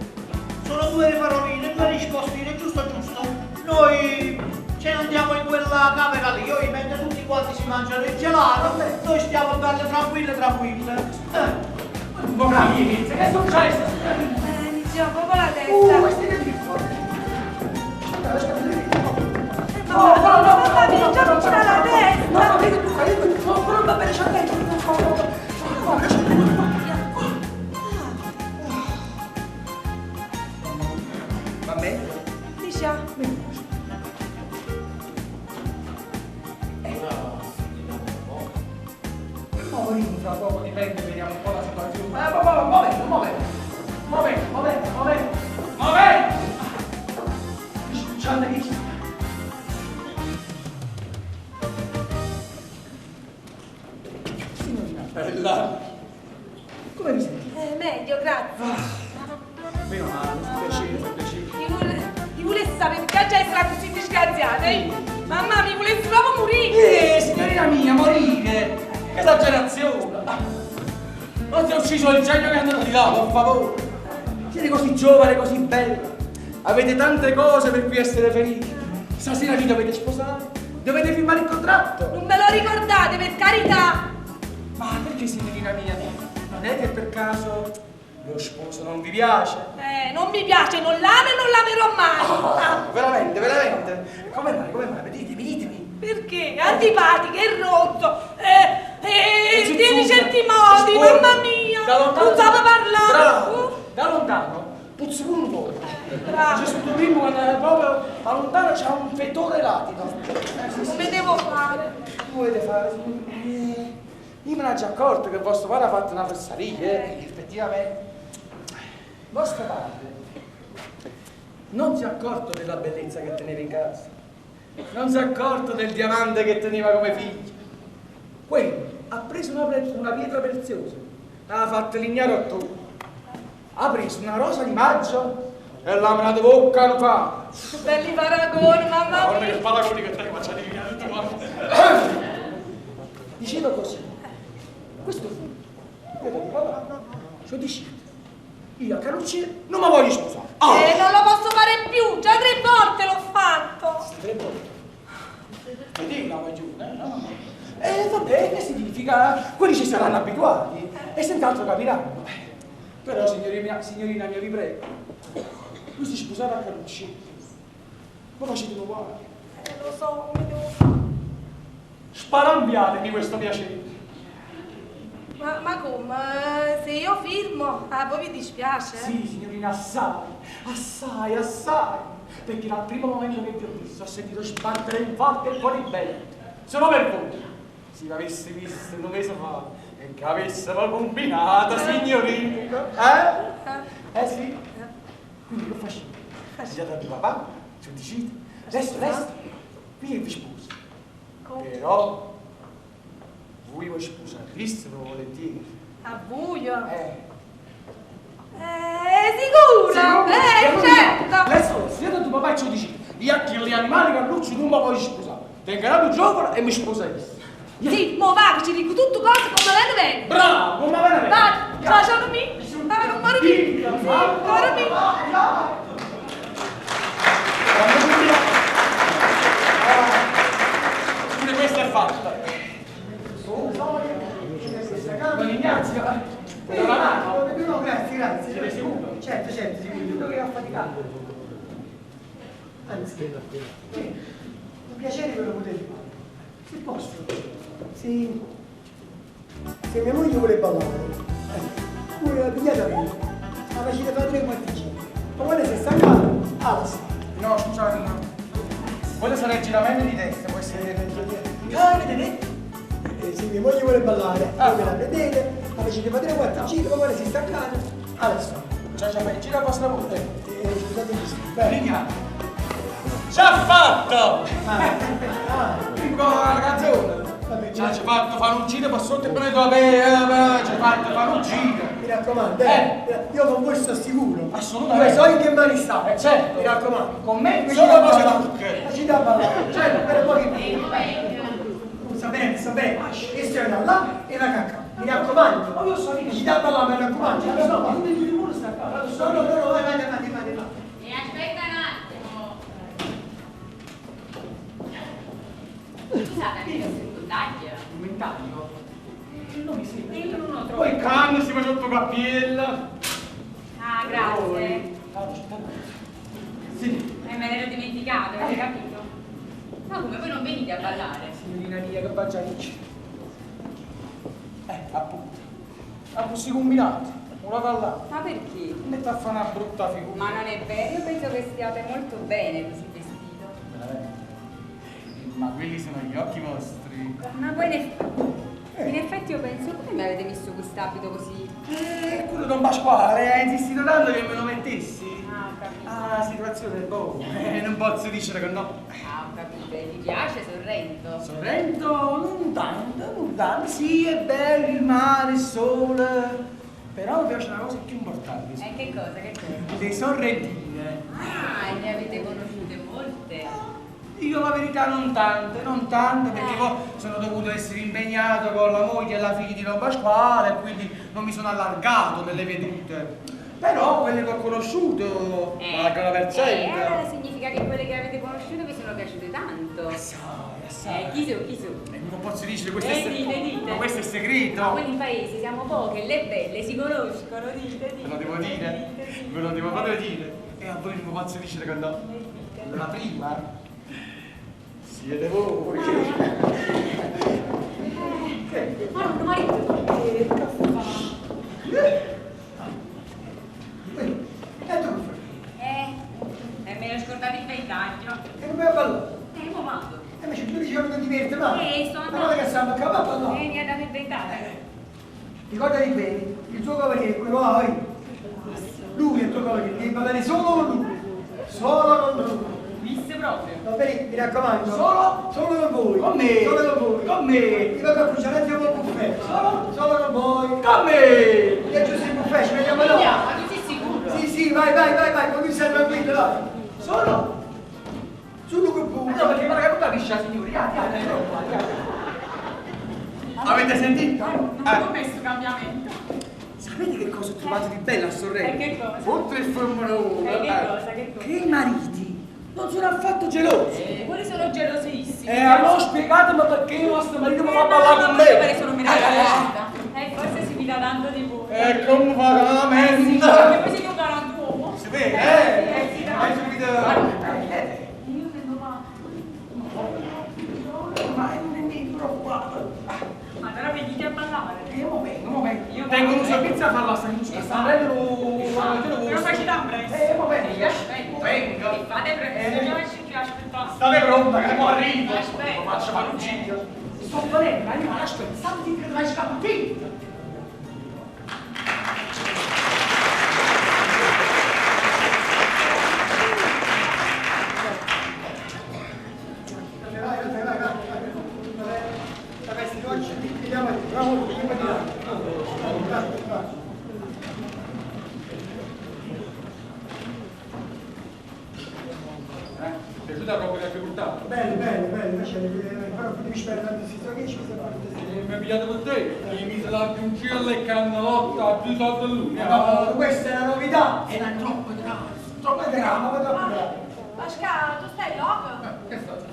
Sono due paroline, due rispostine, giusto giusto. Noi ce ne andiamo in quella camera lì, io mentre tutti quanti si mangiano il gelato, noi stiamo belle tranquille, tranquille. Bravi, che è successo? Mi gira proprio la testa. Questi che dico? No, no, no, mamma mia, già mi gira la testa. No, no, vedi tu, vedi tu, no, va bene, c'è dentro. Va bene? Dice, ah, Ma fra poco dipende, vediamo un po' la situazione. Ma ma momento, momento. Momento, momento, momento. Momento! Scucciate che Signorina bella. Come vi sentite? meglio, grazie. Meno male, mi fa piacere, mi fa piacere. Mi volessi sapere perché già essere così disgraziata, eh? Mamma, mi volessi proprio morire. Signorina mia, morire! Che esagerazione! Ah, Non ti ho ucciso il genio che è andato di là, per favore! Siete così giovane, così bella! Avete tante cose per cui essere felici! Stasera vi dovete sposare, dovete firmare il contratto! Non me lo ricordate, per carità. Ma perché, signorina mia? Non è che per caso lo sposo non vi piace? Non mi piace, non l'amo e non l'amerò mai. Ah, Veramente, veramente? Come mai, come mai? Ditemi, ditemi! perché? È antipatica, è rozzo, È tiene zizzuta, certi modi, è sporca. mamma mia, Da lontano. non sa parlare. Bravo! Da lontano puzza pure un po'. Bravo. C'è stato primo quando era proprio a lontano c'è un fetore latido. Sì, Come sì. devo fare? Che volete fare? Io me ne già accorto che vostro padre ha fatto una fesseria, effettivamente. Vostro padre non si è accorto della bellezza che teneva in casa. Non si è accorto del diamante che teneva come figlio. Quello ha preso una pietra preziosa, l'ha fatta lignare a tutto. Ha preso una rosa di maggio e l'ha menata bocca non fa. Che belli paragoni, mamma Guarda che mia. paragoni che te faccia di via tutto quanto. Dicevo così. Questo fu. Io dico, papà, ci ho deciso. Io a Caruccia non mi voglio sposare. Ah! Non lo posso fare più, già 3 volte l'ho fatto. 3 volte. Vedi la voglio, no? E vabbè, che significa? Quelli ci saranno abituati e senz'altro capiranno. Però, signorina mia, vi prego, lui si sposava a Carucci. Voi facete uguale. Lo so, come devo fare? Sparambiatemi questo piacere. Ma, ma come? Se io firmo, a voi vi dispiace? Sì, signorina, assai, assai, assai. Perché dal primo momento che vi ho visto ho sentito sbattere in forte il cuore bello. Solo per voi. Se mi avessi visto un mese fa e che avessimo combinato, signorina. Eh? Eh sì. Quindi che facciamo? Già da papà, ci decide. Lesto, lesto. Qui vi sposo. Però voi vi sposatissimo volentieri. A buio? Eh. Sicuro! Sicuro? Certo! Adesso, siete tu papà e ci dici, io a chi gli animali Carluccio non mi voglio sposare. Venga un giovane e mi sposa io. Sì, mo va, che ci dico tutto cose come vede bene. Bravo, come vede bene. Va, ciao, ciao, mi. Va, non muore più. Sì, muore più. Pure questa è fatta. Don Ignazio, eh? La mano? No, grazie, grazie. Siete sicuro? Certo, certo, sicuro. Vedo che affaticato. Anzi, un piacere ve lo potete fare. Se posso. Se, se mia moglie vuole ballare, voi la pigliate a me, la facete fare 3 4 giri. Ma quando si è stancato, alza. No, scusate, no. Quello sarà il giramento di testa, può essere... Che avete detto? Se mia moglie vuole ballare, voi me la prendete, la facete fare 3 4 giri, ma quando si è stancato, adesso. Ciao, ciao, gira a vostra volta. Scusate il disturbo. Vediamo. Già fatto! Ah, Dico la canzone. Vabbè, Ci ha fatto fare un giro, per sotto e prendo la ci ha fatto fare un giro. Mi raccomando, io con voi sto sicuro. Assolutamente. Voi so in che mani sta. Certo. Mi raccomando. Con me Voi solo ci da cose ballare. turche. Ci da ballare. Certo, per pochi. Sta bene, sta bene. Questo è una là e una cacca. Mi raccomando. Ma io so che Ci da ballare, mi raccomando. Lo so, ma non mi pure sta qua. No, no, no, vai, vai, vai, vai, vai. E aspetta un attimo. Scusate, avete sentito un taglio? Un ventaglio? Non mi sembra. Io non lo trovo. Poi il cane si fa sotto cappella. Ah, grazie. Sì. Me l'ero dimenticato, avete capito? Ma come, voi non venite a ballare? Signorina mia, che baciaricci. Appunto. Ma così combinato, una dall'altra. Ma perché? Mette a fare una brutta figura. Ma non è vero, io penso che stiate molto bene così vestito. Veramente. Ma quelli sono gli occhi vostri. Ma poi in effetti io penso, come mi avete messo quest'abito così? Quello Don Pasquale ha insistito tanto che me lo mettessi. Ah, ho capito. Ah, la situazione è buona. Non posso dire che no. Ah, ho capito. E vi piace Sorrento? Sorrento non tanto, non tanto. Sì, è bello il mare, il sole. Però mi piace una cosa più importante. E che cosa, che cosa? Le sorrentine. Ah, e ne avete conosciute molte? Dico la verità, non tante, non tante, perché poi sono dovuto essere impegnato con la moglie e la figlia di Don Pasquale e quindi non mi sono allargato nelle vedute. Però quelle che ho conosciuto valgono per cento. Allora significa che quelle che avete conosciuto vi sono piaciute tanto. Assai, assai. Chi so, chi so? Non posso dire, questo è Dite, dite. Ma questo è segreto. Ma quelli in paese siamo poche, le belle si conoscono, dite, dite. Ve lo devo dire, ve lo devo proprio dire. E a voi non posso dire che no. La prima siete voi. Ma non marito. E me l'ho scordato il ventaglio. E non vai a ballare? Mo vado. E invece tu dici che non ti diverti, ma. Sto andando. Ma guarda che stiamo a ballare. Mi ha dato il ventaglio. Ricordati bene, il tuo cavaliere, quello là, lui è il tuo cavaliere, devi ballare solo con lui. Solo con lui. Visse proprio. Va bene, mi raccomando. Solo? Solo con voi. Con me. Solo con voi. Con me. Io vado a bruciare anche un buffet. Solo? Solo con voi. Con me. Io è giusto il buffet, ci vediamo dopo. Ma tu sei sicuro? Sì, sì, vai, vai, vai, vai, con lui stai tranquillo, vai. Solo? Solo con voi. No, perché guarda che non capisce la signorina. Avete sentito? Ma com'è questo cambiamento? Sapete che cosa ho trovato di bello a Sorrento? E che cosa? Oltre il Formula 1. E che cosa, che cosa? Che i mariti non sono affatto gelosi. Quelli sono gelosissimi. E allora spiegatemi perché il vostro marito mi fa ballare con me. Perché sono meravigliata. Forse si fida tanto di voi. E come fa la Sì, perché poi siete un galantuomo. Si vede, eh? Sì, Hai subito... Io sento male. Ma è un nemico. Inizia a farla sta prendendo un... Però facite a presto. Mo vengo. Aspetta. Vengo. E fate presto, io ci più aspettare. State pronta che mo arrivo. Aspetta. Lo faccio fare un giro. Sto venendo, anima, aspetta, state finché vai scappino. Vai, vai, vai, vai. La vesti oggi, vediamo, bravo, prima di là. Vai, vai. Ti è piaciuta la roba che hai portato? Bello, bello, bello, invece, però devi sperare tanto si sa che ci sta Mi hai pigliato per te? Mi mise la piuncella e cannolotta a più soldi l'una. No, questa è una novità! Era troppo dramma, troppo dramma, ma troppo dramma. Pascal, tu stai loco? Che è stato?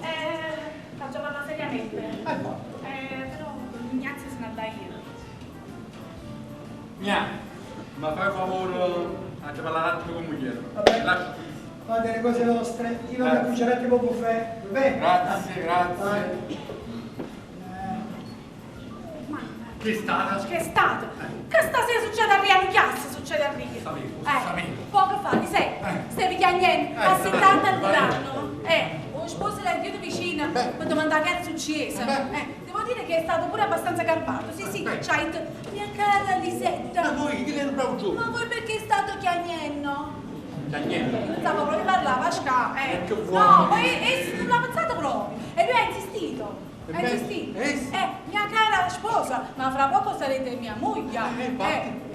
Faccio parlare seriamente. Però Ignazio se ne andà io. Gna, ma fai un favore a parlare un attimo con moglie. Vabbè. Lascia. Fate le cose vostre, io vado a cucinare un attimo il buffet, va bene? Grazie, grazie. Vai. Che è stata? Che è stato? Che stasera succede a Ria Chiassa, succede a Ria. Sapevo, sapevo. Poco fa, ti sei, stavi chiagnendo, a 70 all'anno. Lo sposo l'ha chiuso vicino, per domandare che era successo. Devo dire che è stato pure abbastanza garbato. Sì, sì, c'hai detto, mia cara Lisetta. Ma voi, che un bravo giovane. Ma voi perché state chiagnendo? Chiagnendo? Io non sapevo proprio parlare, Pascal. Che vuoi? No, poi non l'ha pensato proprio. E lui ha insistito. Ha insistito. Mia cara sposa, ma fra poco sarete mia moglie.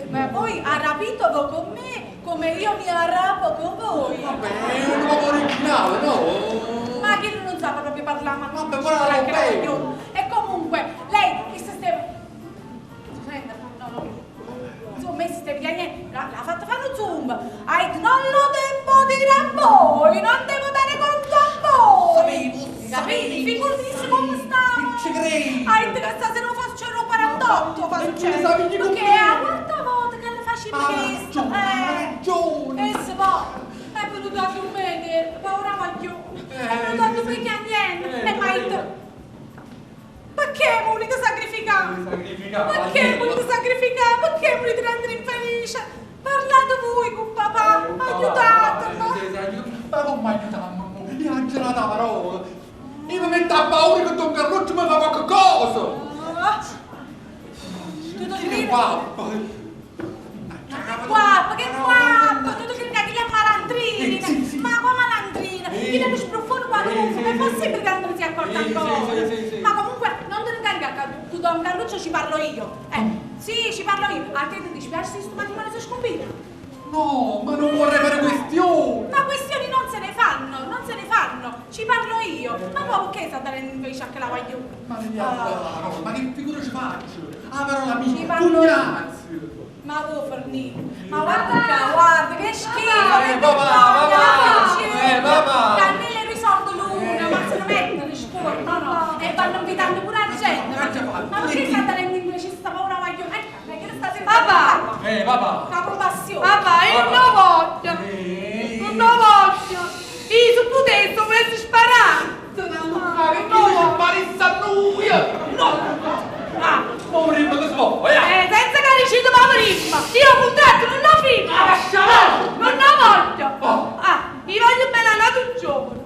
Ma voi arrapitevi con me come io mi arrapo con voi. Vabbè, è un nuovo originale, no? Ma che non sa proprio parlare, ma Vabbè, però la bello. E comunque, lei che si stava... Senta, no, no. Insomma, si stava chiagnendo, l'ha fatta fare un zoom. Ha detto, non lo devo dire a voi, non devo dare conto a voi. Sapevo, Capiti? Figurati come stava. Ci credi? Ha detto che stasera lo faccio il 48, fa succedere. Perché è la quarta volta che le faccio questo. Ragione. E se poi è venuto a domenica, paura voglio. È venuto a domenica niente. E mi ha detto, perché volete sacrificare? Perché volete sacrificare? Perché volete rendere infelice? Parlate voi con papà, aiutatemi. Ma come aiutiamo? Io ho girato la parola. Io mi metto a paura che Don Carluccio mi fa qualche cosa. Tu ti credi? Guappa. Guappa, che guappa! Tu ti credi che è malandrina? Ma qua malandrina? Chi è lo sbruffone qualunque? È possibile che non si accorga ancora? Ma comunque non te ne carica, tu Don Carluccio ci parlo io. Sì, ci parlo io. A te ti dispiace se questo matrimonio si scompiglia? No, ma non vorrei fare questioni! Ma questioni non se ne fanno, non se ne fanno! Ci parlo io! Ma poi perché sta andando invece a che la voglio? Ma no, ma che figura ci faccio? Ah, parola mia, Ci parlo io. Ignazio! Ma vuoi fornire? Ma guarda qua, guarda, che schifo! Che papà, papà! Cannella e risolto l'una, ma se ne mettono le scuole, no no! E vanno invitando pure la gente! Ma perché sta andando invece sta paura voglio? Ecco, che sta Papà! Papà! La compassione! Papà, io non lo voglio! Non lo voglio! Io su potessi volessi sparare! Ma che tu ci sparisse a noi! No! Ah! Poverino, che si può? Senza che ricito poverino! Io il contratto non lo firmo! Non lo voglio! Ah, io voglio bene a nato un giorno!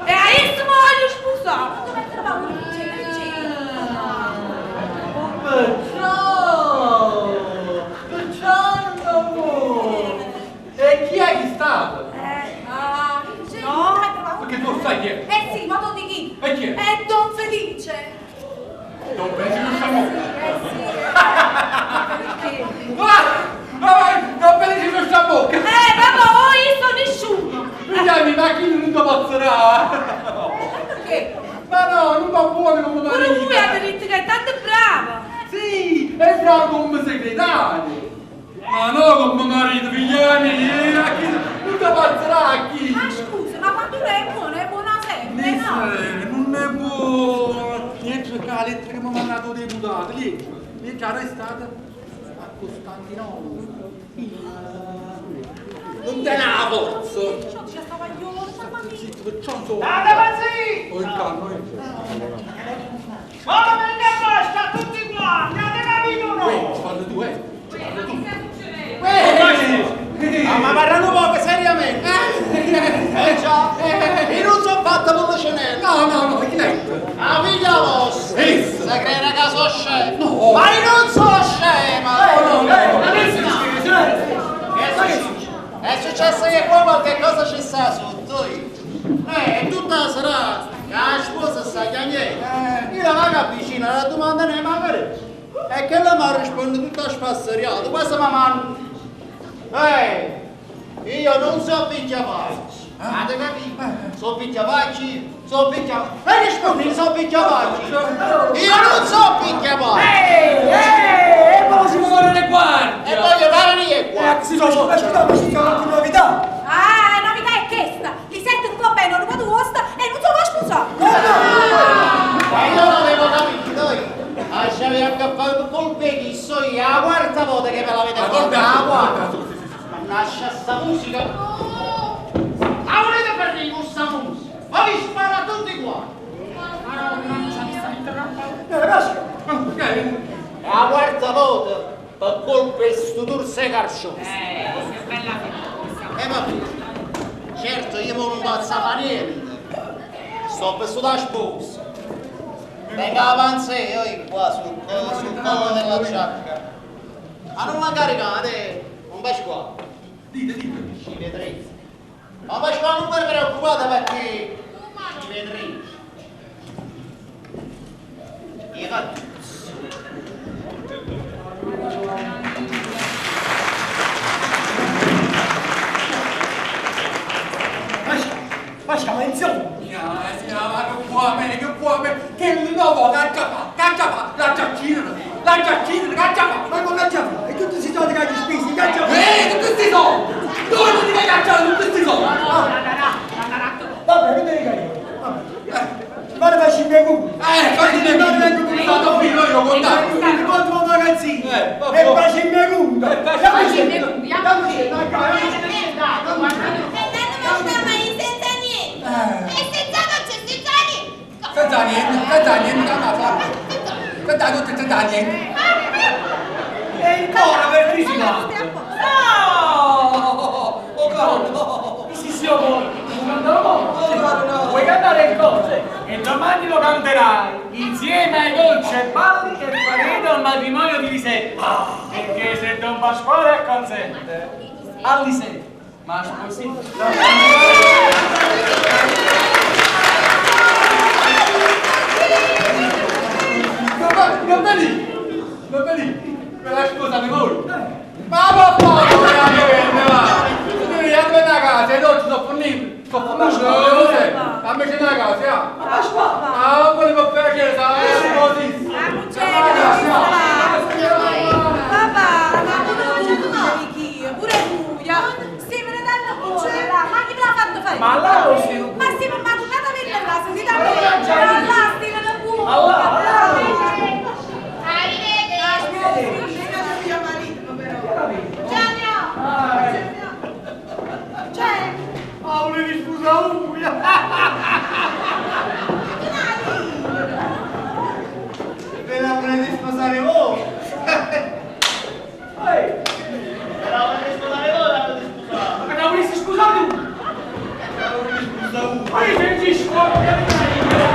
E adesso mi voglio sposare! Non ti mettere paura, non c'è, non c'è! E chi è che è stato? No! Perché tu lo sai chi è? Eh sì, ma tu di chi? E chi è? È Don Felice! Don Felice non siamo! Eh sì! Perché? Ah! Don Felice non siamo! Papà, oh, io sono nessuno! Vediamo, ma chi non ti pozzerà? Perché? Ma no, non va buono come Pure marito! lui ha detto che è tanto bravo! Sì, è bravo come segretario! Ma no come marito, figlia mia! Non ti pazzerà chi? Ma scusa, ma quando uno è buono sempre, no? Non è buono! Niente, perché la lettera che mi ha mandato il deputato, lì, lì già arrestata a Costantinopoli. Non te la forza! C'è sta guaglione, mamma mia! Zitto, perciò non so. Date così! Oh, il calmo, Ma venga basta, tutti quanti, avete capito o no? Ci parlo tu, eh! Ci parlo tu! Ma parla un poco seriamente. Eh già, io non sono fatta pullicinella. No, no, no, chi è? La figlia vostra. Essa. Se crede che sono scema. No. Ma io non sono scema. No, no, no. Ma che succede? Che è successo? È successo che qua qualche cosa ci sta sotto. È tutta la serata. che La sposa sta chiamando. Io la vago vicino, la domanda ne magari. E che la mi risponde tutta spasseriata. Questa mamma. Ehi, io non so figlia pacci. Avete capito? Sono figlia pacci, sono figlia. E rispondi, sono figlia pacci. Io non so figlia pacci. Ehi, ehi, e poi si muovono le guardie! E voglio fare io qua. Sì, ma scusa, ma ci sono altre novità. Ah, la novità è questa! Li sento un po' bene, non vostra e non so va sposare! Ma io non avevo capito, io. Lasciami accappare col benissimo io, la quarta volta che me l'avete fatta, la quarta. Mannaggia sta musica. La volete fare con sta musica? Ma vi spara tutti quanti. È la quarta volta per colpa di sto turse carciofo. Che bella figura. E vabbè, certo io mo non posso fare niente. Sto per da sposa. Venga avanti io qua sul, sul collo della giacca. Ma non la caricate, un pasquale. Dite, dite. Ci vedrete. Ma Pasquale non vi preoccupate perché ci vedrete. Io faccio. Ma ma insomma. Signora, ma che può me, che può me, che il nuovo caccia fa, la giaccina, caccia fa. Ma come caccia fa? E tutti questi soldi che hai spesi, caccia fa? Tutti questi soldi! Dove ti devi cacciare tutti questi soldi? Vabbè, che te ne carico? Vabbè. Vado a fare 5 punti. Fai 5 punti. Vado qui, io contatto. Mi porto un magazzino. Vabbè. E fai 5 punti. Fai 5 punti, Dammi E non mi sta mai senza niente. E senza dolce, senza niente. Senza niente, senza niente, senza tutto, senza niente. E il coro per risicato! No! Oh, caro, no! Sì, sì, oh, Vuoi cantare il coro? E domani lo canterai insieme ai dolci e balli che farete al matrimonio di Lisetta. Perché se Don Pasquale acconsente, a Lisetta, ma sposì. Non lì, me la sposate voi. Ma papà, dove la va? Tu devi andare a casa, i dolci sono forniti. Sono forniti, a me c'è una casa, ah. Ma Pasquale! Ah, volevo piacere, sai, così. Ah, non c'è, Papà, ma pure tu, pure buia. Sì, me ne danno buona, là. Ma chi me l'ha fatto fare? Ma là lo stai Ma sì, ma tornate a venire là, se si dà bene. Ma là, stai da buona. Arrivederci. Cioè, Ah, volevi sposare lui? Ve la volete sposare voi? Ve la volete sposare voi, la volete sposare? Ma la volessi scusare tu? Ma io te ne scuso!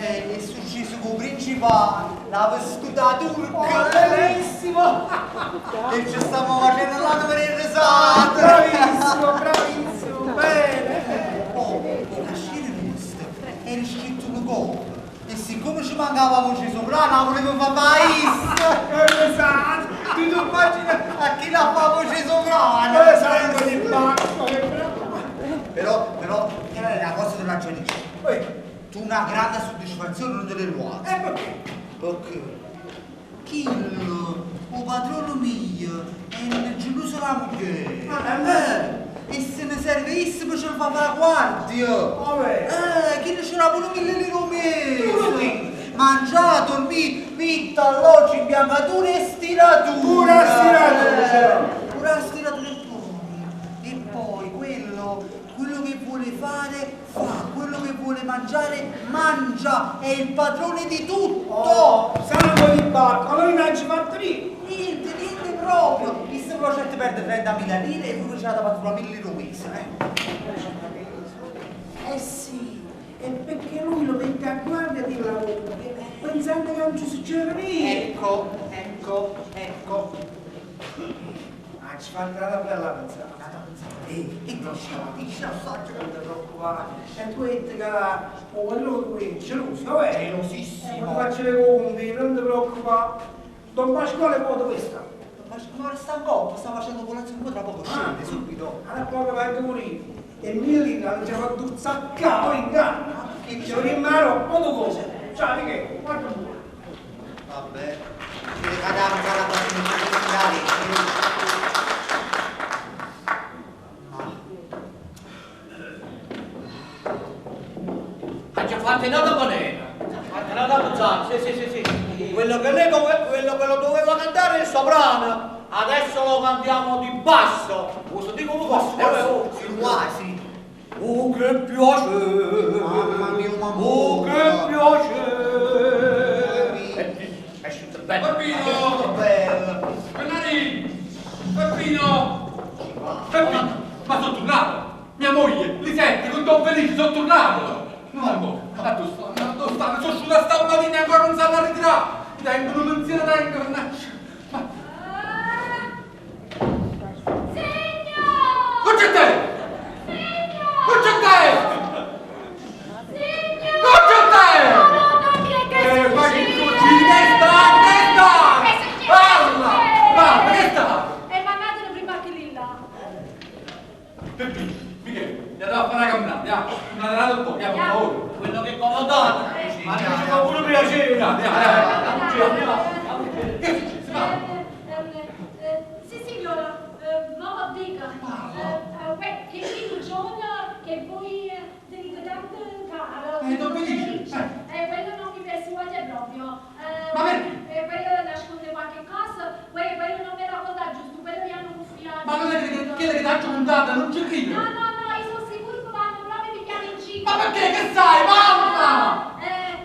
È successo con il principale, l'ha vestuta turca, bellissimo! E ci stiamo facendo là per il risato! Bravissimo, bravissimo, bene! Oh, la scena nostra era scritto un gol e siccome ci mancava voce soprano, volevo fare paese! Esatto! Tu ti immagini a chi la fa voce soprano? Sangue di pacco, che bravo! Però, però, la cosa della gente. Tu una grande soddisfazione non te le ruoti. E perché? Perché? Chi il padrone mio è geloso la moglie. E se ne serve per ce lo fa fare la guardia. Vabbè. Chi ne c'era pure 1000 lire al mese. Tu lo dici? Mangià, dormì, vitto, alloggio, imbiancatura e stiratura. Pure a stiratura, c'è. Pure a stiratura e poi, e poi quello, quello che vuole fare, fa, quello che vuole mangiare, mangia, è il padrone di tutto. Oh, sangue di bacco, allora non ci fatto niente. Niente, niente proprio. Il suo progetto perde 30.000 lire e voi ce l'avete fatto 1.000 lire al mese, eh. Eh sì, è perché lui lo mette a guardia della moglie, pensando che non ci succede niente. Ecco, ecco, ecco. Ah, ci fa una bella pensata. E dici, dici, assaggio. Non ti preoccupare. E tu hai detto che oh, quello tu è geloso, eh? Gelosissimo. Eh, ma ti faccio le conti, non ti preoccupare. Don Pasquale poi dove sta? Don Pasquale sta in coppa, sta facendo colazione, poi tra poco scende, subito. Allora poco vengo pure io. E mille lire non ci fa un zaccavo in canna. Che Ci vuole in mano, poco cosa. Ciao, che? Guarda pure. Vabbè, ci ricadiamo ancora la prossima. Ha già fatto una moneta. Fatto una pensata, sì, sì, sì, sì. Quello che lei dove, quello che lo doveva cantare è il soprano. Adesso lo cantiamo di basso. Lo dico come fa? Oh, quasi. Oh che piacere! Mamma mia, mamma Oh che piacere! È uscito bello. Peppino! Bello! Pennari! Peppino! Peppino! Ma sono tornato! Mia moglie, Lisette, con Don Felice, sono tornato! Non ancora! Ma dove stanno? Dove stanno? Sono uscita stamattina e ancora non sanno ritirare! Mi tengono un pensiero, tengo, mannaggia! Ma... Signor! Concetta! Signor! Concetta! Signor! Concetta! No, no, no, che che Ma che succede? succede? Che sta? Che sta? Che succede? Parla! Parla, che sta? E mandatelo prima che lì là. Peppino, Michele, andiamo a fare una camminata, andiamo. Una danata un po', andiamo, per favore. Quello che comandate. Ma non ci fa pure piacere. Andiamo, andiamo, andiamo. Che succede? Va. Sì, signora, no, dica. Che il giorno che voi tenete tanto caro. Don Felice, Quello non mi persuade proprio. Ma perché? Quello nasconde qualche cosa, quello non mi racconta giusto, quello mi hanno confiato. Ma non è che che ti faccio puntata, non ci credo. No, no, no, io sono sicuro che vanno proprio pigliare in giro. Ma perché? Che sai, mamma?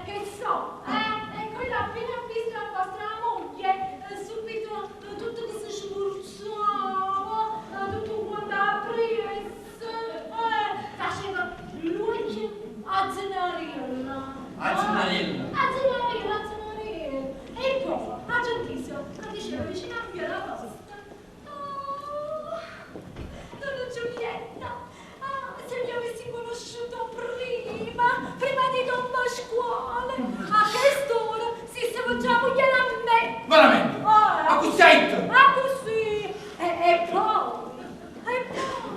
Che so, quello appena ho visto la vostra moglie, subito tutto che si smurzava, tutto quanto a presso, faceva l'occhio a Zenarella. A Zenarella? A Zenarella, a Zenarella. E poi, a Gentissimo, che diceva vicino a la vostra. Oh, donna Giulietta, ah, se mi avessi conosciuto prima, prima di Don Pasquale, a quest'ora si stava già moglie a me. Veramente? Ah, A così? Ah, così. E poi, e poi,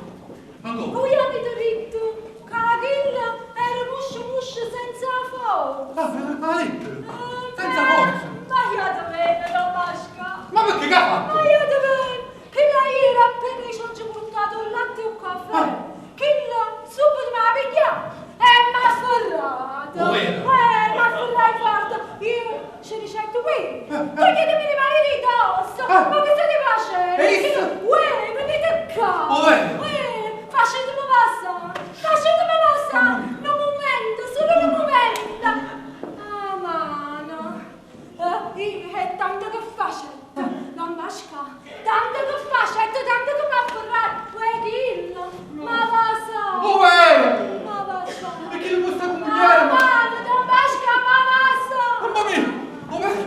Ancora? voi avete detto che quella era muscia muscia senza forza. Ah, ha detto? Senza forza? Ma io bene, Don Pasquale. Ma perché che ha fatto? Ma io bene, che la ieri appena ci ho portato il latte e un caffè, che la subito mi ha pigliato e mi ha afferrato. Oh, vero? Mi ha afferrato forte. Io ci dicevo, qui, toglietemi le mani di dosso, ma che state facendo? E io? Uè, venite qua. Oh, vero? Uè, facetemi passare, facetemi passare, un momento, solo un momento. Ah, mano. È tanto che facetta, non basca, tanto che facetta, tanto che mi ha afferrato, uè, chillo, ma va sa. Oh, vero? Ma va sa. Perché non può stare con Ah, migliaia? mano, non basca, ma va sa. Mamma mia! Oh, vero?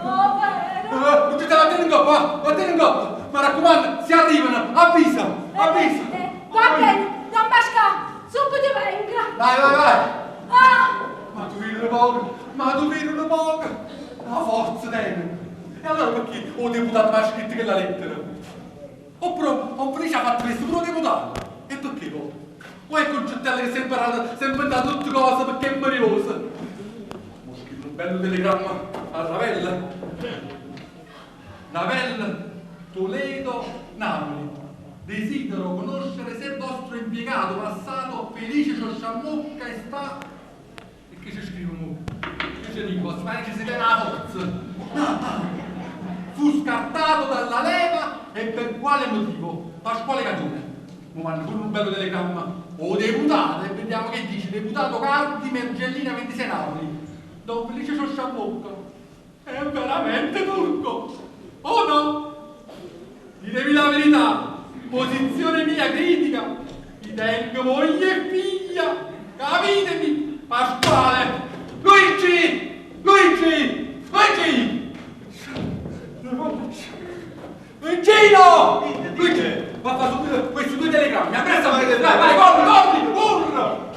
Oh, vero? Non ti la tieni in coppa, va, la tieni in coppa. Ma raccomando, se arrivano, avvisa, avvisa. Va bene, non basca, subito venga. Vai, vai, vai. Ah, Ma tu vedi una poco, ma tu vedi una poco. La forza tieni. E allora perché o deputato mi ha scritto quella lettera? Oppure un Felice ha fatto questo pure un deputato. E perché poi? O è Concettella che si è imparata, si è inventata tutte cose perché è mariosa. Ho scritto un bello telegramma a Ravella. Ravella, Toledo, Napoli. Desidero conoscere se il vostro impiegato passato Felice Ciosciamucca e sta... E che ci scrivo mo? Che ci dico, si si tiene la forza. Fu scartato dalla leva e per quale motivo? Pasquale Catone. Mi manda pure un bello telegramma. O deputato, e vediamo che dice, deputato Cardi Mergellina 26 Napoli. Don Felice Sciosciabocca. È veramente turco! Oh no! Ditemi la verità, posizione mia critica, mi tengo moglie e figlia, capitemi, Pasquale, Luigi, Luigi, Luigi! Luigino! Luigi, va a fare subito questi due telegrammi, apprezza, vai, vai, corri, corri, urra!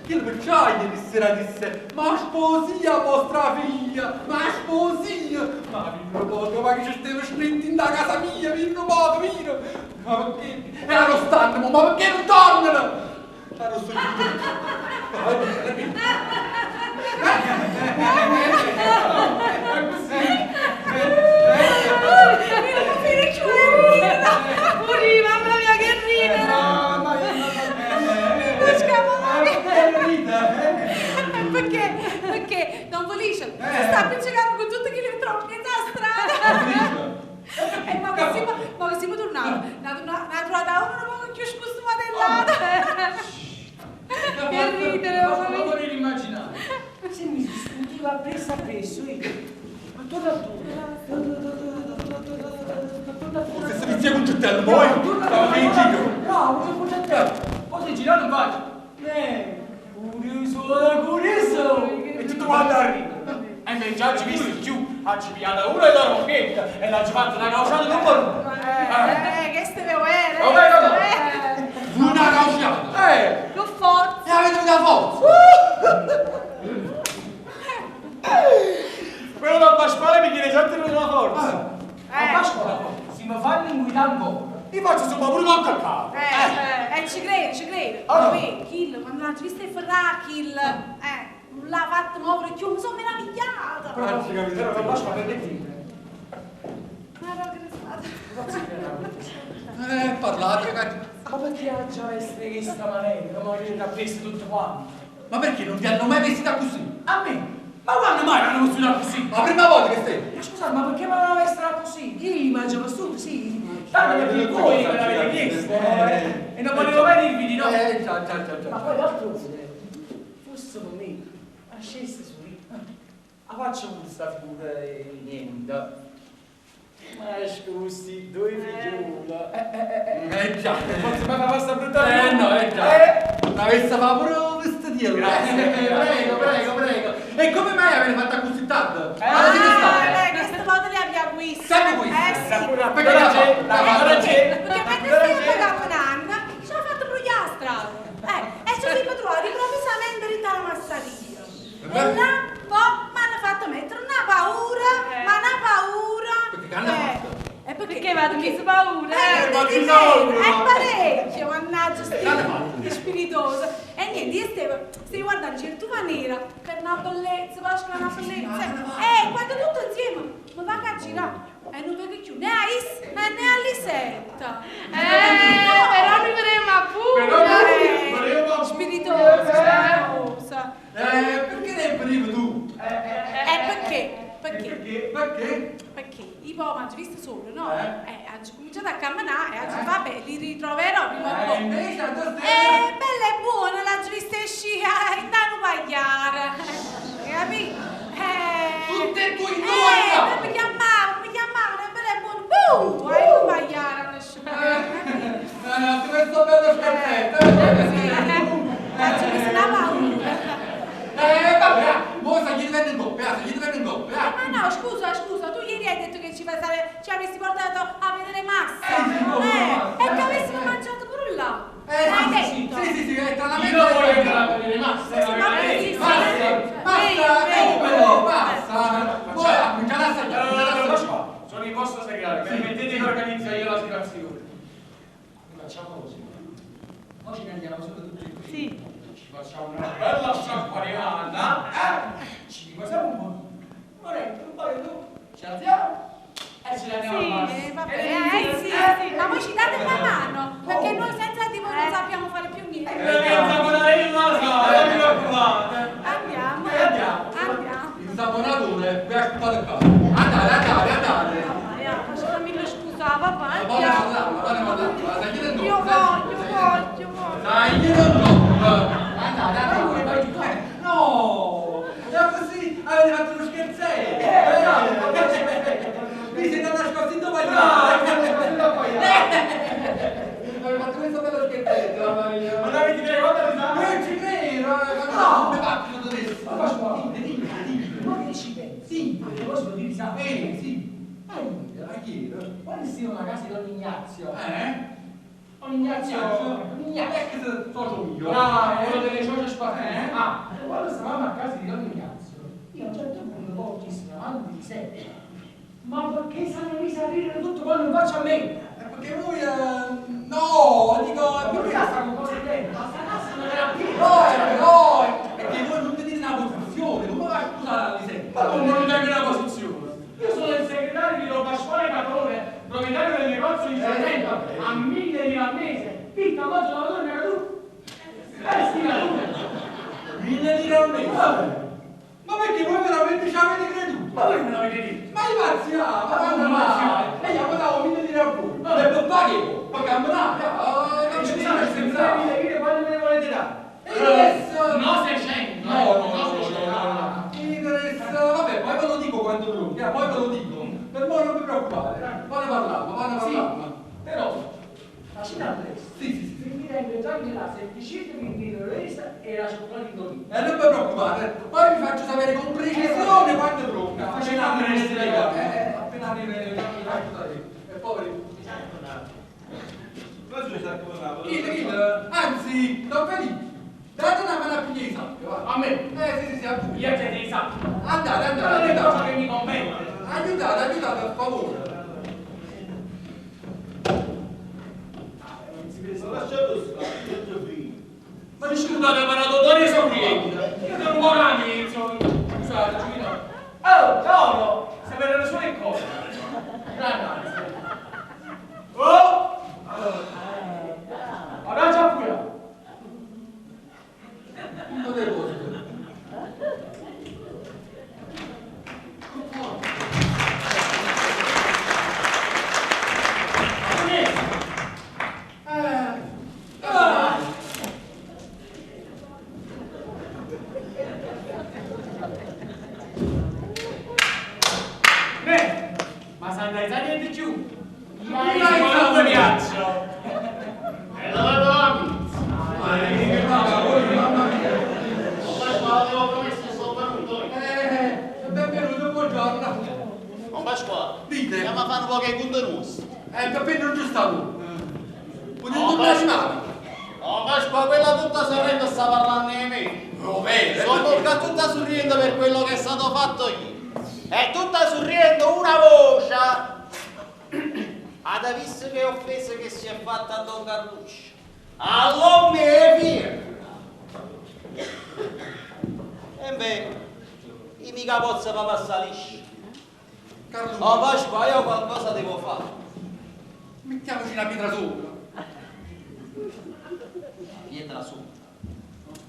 Che perciò sera disse, ma sposia vostra figlia, ma sposia! Ma vieni un poco, ma che ci stava scritto in da casa mia, vieni un poco, vieni! Ma perché? E la stanno, ma perché non tornano? La sto Mamma mia, che ridere! Perché? Perché Don Felice si sta appiccicando con tutti chi li trova in strada. E ma che siamo tornati? Ne ha trovata uno un poco più scostumatellata. Che ridere, ma non volevi immaginare. Se mi discutiva presso appresso, io. Ma torna tu. Se mi sia concettello, poi stavo in giro. Bravo, sono concettello. Poi sei girato in faccia. Curioso, curioso! E tutto quanto arriva. E invece oggi visto più, ha pigliato uno e la rocchetta e l'ha fatto una cauciata numero uno. Che ste vero? Una cauciata? Con forza! E avete una forza! Quello da Pasquale mi chiede già la forza. Ma Pasquale, se mi fanno inguidare ancora, io faccio insomma pure con cacao. Ci credo, ci credo. Allora. Kill, quando l'hanno visto il Ferrachil, non l'ha fatto muovere più, mi sono meravigliata. Però non lascio per dire. Ma no, che è stato? Parlate, ragazzi. Ma perché ha già vestito questa maniera? Come avete vestito tutto quanto? Ma perché non ti hanno mai vestita così? A me? Ma quando mai mi hanno vestita così? La prima volta che stai? Ma scusate, ma perché mi avevano vestita così? Io mi hanno vestito, sì. Tanto perché voi me l'avete chiesto e non volevo mai dirvi di no. Già. Ma poi d'altronde, fosse con me, a scesa su lì, a faccio questa figura e niente. Ma scusi, due figliuola. Già. Forse mai la vostra brutta figura. No, già. L'avesse fatto pure questo tiro. Grazie. Prego. E come mai avete fatto così tanto? Questa volta li abbiamo visti. Sempre qui? Sì. Perché l'ha fatto? Perché mentre stiamo camminando, ci ha fatto brugliare la strada. E ci siamo trovati improvvisamente in la massaria. E là, poi, mi hanno fatto mettere una paura, ma una paura. Perché hanno fatto? Perché vado messo paura? È parecchio, mannaggia, sti spiritoso. E niente, io stavo guardando certuva nera, per una bellezza, Pasqua una bellezza. E quando tutto insieme mi va a girare e non vedo più né a Is né a Lisetta. Però noi vedremo pure. Spiritosa, spiritosa. Perché ne prima tu? Perché? Perché? Perché? Perché io poi mi ho visto solo, no? Ho cominciato a camminare e ho detto, vabbè, li ritroverò prima o poi. Invece, bella e buona, l'ho vista uscire in da pagliare. Capito? Tutte e due in due! Mi chiamavano, è bella e buona. Hai un pagliare, non Questo bello scherzetto! Faccio questa una paura. Vabbè, mo sta gli venne in coppia, Ma no, scusa, tu ieri hai detto che ci avresti portato a vedere Massa. E che avessimo mangiato pure là. Sì, tra la io voglio andare a vedere Massa. Massa, poi cominciate a assaggiare. Sono il vostro segretario, permettete che organizzo io la situazione. Facciamo così. Oggi ne andiamo solo tutti e due. Sì. Ci facciamo una bella sciacquariata, ci riposiamo un po', un'oretta, un paio d'ore, ci alziamo e ce ne andiamo a Massa. Sì, vabbè, sì, ma voi ci date una mano, perché noi senza di voi non sappiamo fare più niente. Andiamo. Andiamo. offesa. Eh? Don Ignazio, Don Ignazio. Ex socio mio. Bravo, quello delle cioce spartite. Eh? Ah, quando stavamo a casa di Don Ignazio, io a un certo punto poi dissi davanti di sé, ma perché sanno mise a ridere tutto quando in faccia a me? Perché voi, no, dico, è Non perché... sta con cose dentro, ma sta casa non era più. No, no, è perché voi non tenete una posizione, come va a scusare Alisetta? Ma come non tengo una posizione? Io sono il segretario di Don Pasquale Catone, proprietario del negozio di Sorrento, a 1000 lire al mese. Picca, mangio la donna che tu. Sì, la tu. 1000 lire al mese? Ma perché voi veramente ci avete creduto? Ma voi me l'avete detto. Ma io pazziavo, ma Ma quando come mai? pazziavo? E io davo 1000 lire a voi. E per fare che? Per camminare, non ci Scusate, se mi dai 1000 lire, quando me ne volete dare? E adesso... No, 600. No, no, no, no, no, no. Interessa, vabbè, poi ve lo dico quando tronchi, poi ve lo dico. Per voi non vi preoccupate, poi ne parliamo, poi ne Sì, parliamo. però, facciamo presto. Sì, sì, sì. Mi rendo già che la 700 resa e la cioccolato in E non vi preoccupate, poi vi faccio sapere con precisione quando tronca. Facciamo presto, ragazzi. Appena arriva, vi faccio sapere. E poveri. Chi, chi, anzi, Don Felice, date una mano a pigliare i sacchi, va. A me? Sì, sì, sì, a voi. Io chiedo i sacchi. Andate, andate, Non è cosa aiutate. che mi compete. Aiutate, aiutate, per favore. Ma scusate, ma la dottore sono niente. Io sono un buon amico. Scusate, Giulio. Oh, cavolo, se vedono solo le cose. Grande. Oh! Ora già pure. Punto dei posti. Beh, ma se andai già niente giù. Io qualunque viaggio. E dove dormi? Mamma mia. Don Pasquale, avevo promesso e sono venuto. Benvenuto, buongiorno. Don Pasquale, Dite. andiamo a fare un po' che contenuti. Perché non ci sta tu? Potete No, tornare in Pasquale. mano. Oh Pasqua, quella tutta sorrendo sta parlando di me. No, vero? Sono tutta sorridendo per quello che è stato fatto ieri. È tutta sorridendo una voce. Ad visto che offesa che si è fatta a Don Carluccio. All'uomo e via. E beh, io mica posso far passare liscio. Carluccio, Oh Pasqua, io qualcosa devo fare. mettiamoci una pietra sopra. Pietra sopra.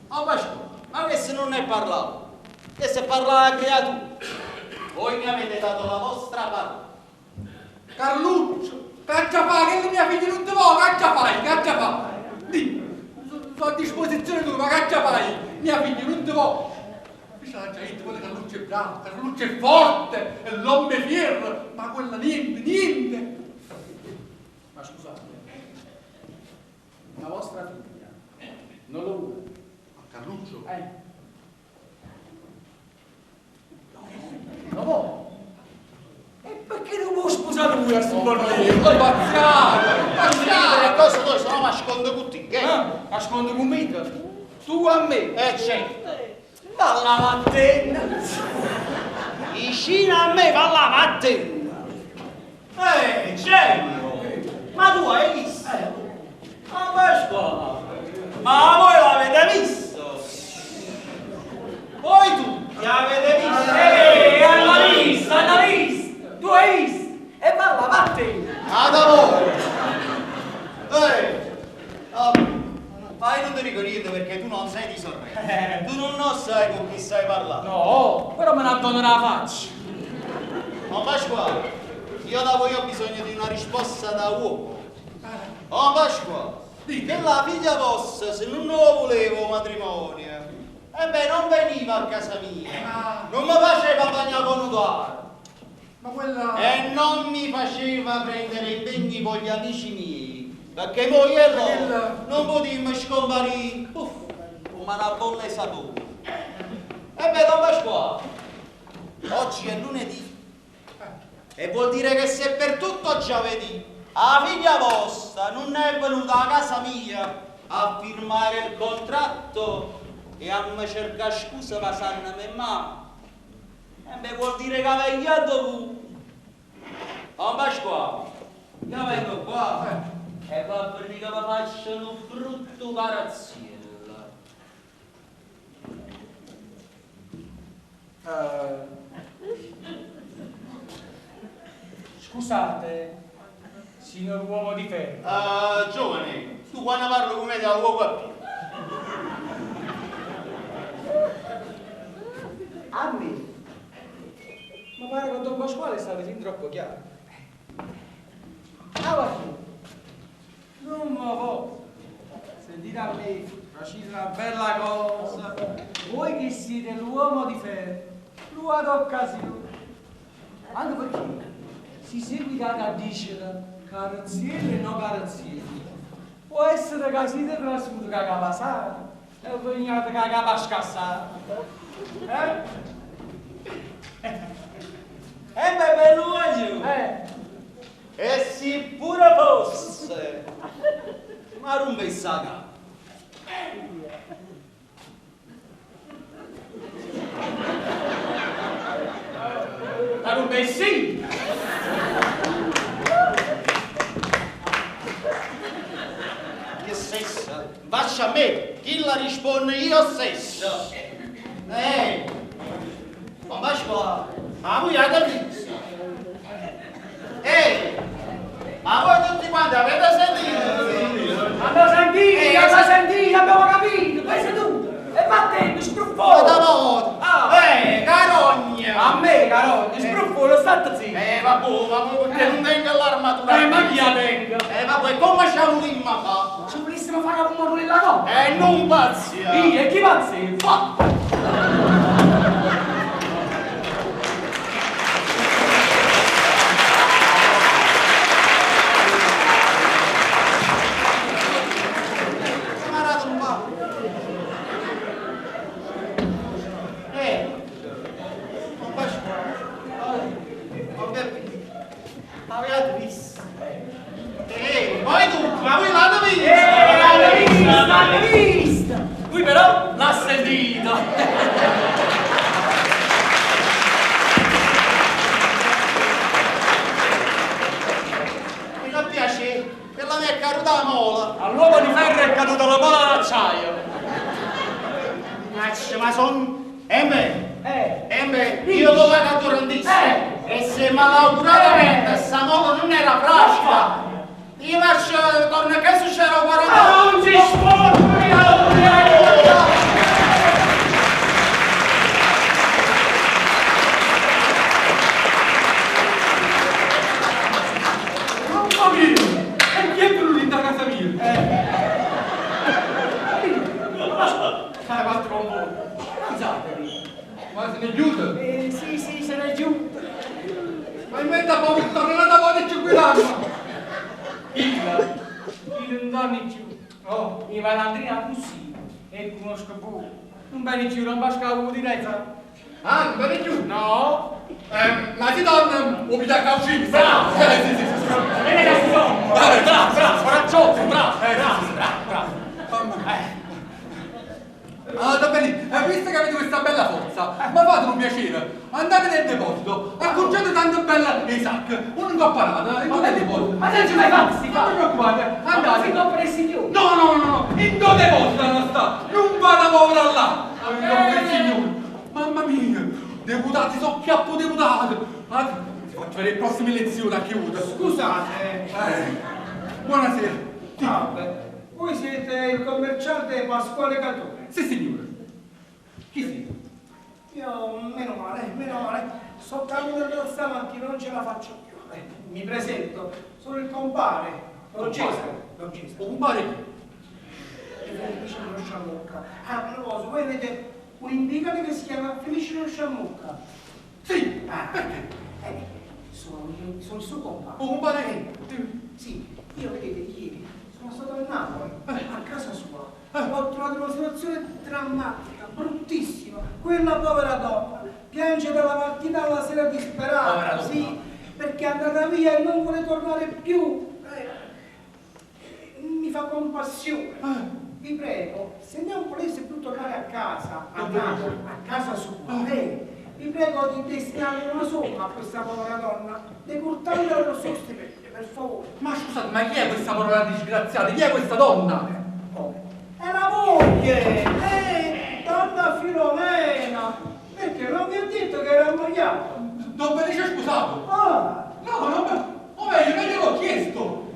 Oh Pasqua, ma questo non ne parlavo. Questo è parlare alla creatura. Voi mi avete dato la vostra parola. Carluccio, caccia fa, che mia figlia non ti vuole, caccia fai, caccia fa. Dì, sono a disposizione tua, ma caccia fai, mia figlia non ti vuole. Io ce l'ho già detto, quello Carluccio è bravo, Carluccio è forte, è l'uomo fiero, ma quella niente, niente. Ma scusate, la vostra figlia non lo vuole. Ma Carluccio? No, lo vuole. E perché non può sposare lui a sto bordello? Ho pazziato, ho Le pazziato. cose tue sono nascondo tutti, che? Ah, nascondo con me. Tu a me. Certo. Va la mattina. Vicino a me va la mattina. Genio! Ma tu hai visto? Ma Pasquale, ma voi l'avete visto? Voi tutti avete visto? Alla vista, alla vista! Tu hai visto? E va la mattina! Ah, da voi! Oh, ma io non ti dico niente perché tu non sei di Sorrento. Tu non lo sai con chi stai parlando. No, però me ne addono la faccia. Ma Pasquale, io da voi ho bisogno di una risposta da uomo. Oh Pasquale, che la figlia vostra, se non lo volevo matrimonio, e beh, non veniva a casa mia, non mi faceva bagnare con udare. Ma quella... E non mi faceva prendere impegni con gli amici miei, perché moi e loro non potemmo scomparire, uff, come una bolla di sapone. E beh, Don Pasquale, oggi è lunedì, e vuol dire che se per tutto giovedì 'A figlia vostra nun è venuta 'a casa mia a firmare il contratto e a me cercà scusa vasanneme 'e mano. E me vuol dire che ve gliato voi. Don Pasquale, io vengo qua e va a finire che vi faccio un brutto carazziello. Scusate, signor uomo di ferro. Uh, giovane, tu quando parlo con me te la vuoi capire? A me? Mi pare che Don Pasquale è stato fin troppo chiaro. Ah, non mi posso. Sentite a me, facete una bella cosa. Voi che siete l'uomo di ferro, trovate occasione. Anche perché si seguita a dire carrozziere e no carrozziere. Può essere che siete trasuti che capa sana e veniate che capa scassata. Eh? E beh, bello voglio. Eh. E se pure fosse, ma rompe il saga. La rompe sì! Io stesso, faccia a me, chi la risponde io stesso. Ma Pasquale, ma voi avete visto? Ehi, ma voi tutti quanti avete sentito? Abbiamo sentito, abbiamo sentito, abbiamo capito, poi seduto. E vattene, sbruffone! Ma da Ah. Carogna! A me, carogna, sbruffone, state zitto! Vabbè, ma voi perché non tengo l'armatura? Ma chi la tenga? Vabbè, come ci volimmo fa? Ci volessimo fare la pomodoro della coppa? Non pazzia! Io, e chi pazzia? Fa! Avete visto? Voi tutti, ma voi l'avete visto? L'avete visto, l'avete visto! Lui però l'ha sentito! Mi fa piacere, quella mi è caduta la mola. All'uomo di ferro è caduta la mola d'acciaio. Ma son... Beh, io lo vado a durantissimo. E se malauguratamente sta mola non era fragile, io faccio, torno a casa c'era 40. Ma non si sporca! Mamma mia! E chi è venuto in casa mia? Fai quattro con voi. Alzatevi. Ma se ne chiude? Sì, sì, se ne giunta. Ma in mezzo a poco tornerà da voi e ci guidamo. Il non torni più. Oh, mi va l'andrina così e conosco pure. Non viene più, non basta che di fa. Ah, non viene più? No. Ma si torna, o mi dà caucino. Bravo! Sì, sì, sì. E che si torna. Bravo, bravo, coraggioso, bravo, bravo, bravo, bravo. Ah, da bene, visto che avete questa bella forza, ma fate un piacere, andate nel deposito, accorgete tanto bella i sacchi, uno incopparato, in nel deposito. Ma se non ci mai fatti sti Non vi preoccupate, andate. Ma si compra il signore. No, no, no, no, in due deposito non sta, non vado a muovere là. Il signore. Mamma mia, deputati, sono chiappo deputati. Ma ti faccio vedere le prossime elezioni a chiudo. Scusate. Buonasera. Salve. Voi siete il commerciante Pasquale Catone? Sì, signore. Chi siete? Io, meno male, meno male. Sto camminando stamattina, non ce la faccio più. Mi presento, sono il compare, Don Cesare. Don Cesare. O compare chi? Felice non Sciamucca. Ah, a proposito, voi avete un impiegato che si chiama Felice non Sciamucca. Sì, perché? Sono il suo compare. O compare chi? Sì, io vedete, ieri sono stato a Napoli, a casa sua. Ho trovato una situazione drammatica, bruttissima. Quella povera donna piange dalla mattina alla sera disperata, sì, perché è andata via e non vuole tornare più. infinita compassione. Vi prego, se non volesse più tornare a casa, a Napoli, a casa sua, lei, vi prego di destinare una somma a questa povera donna, decurtandola lo suo stipendio, per favore. Ma scusate, ma chi è questa povera disgraziata? Chi è questa donna? È la moglie! Donna Filomena! Perché non vi ho detto che era ammogliato? Don Felice è sposato! Ah! No, non... O meglio, non gliel'ho chiesto!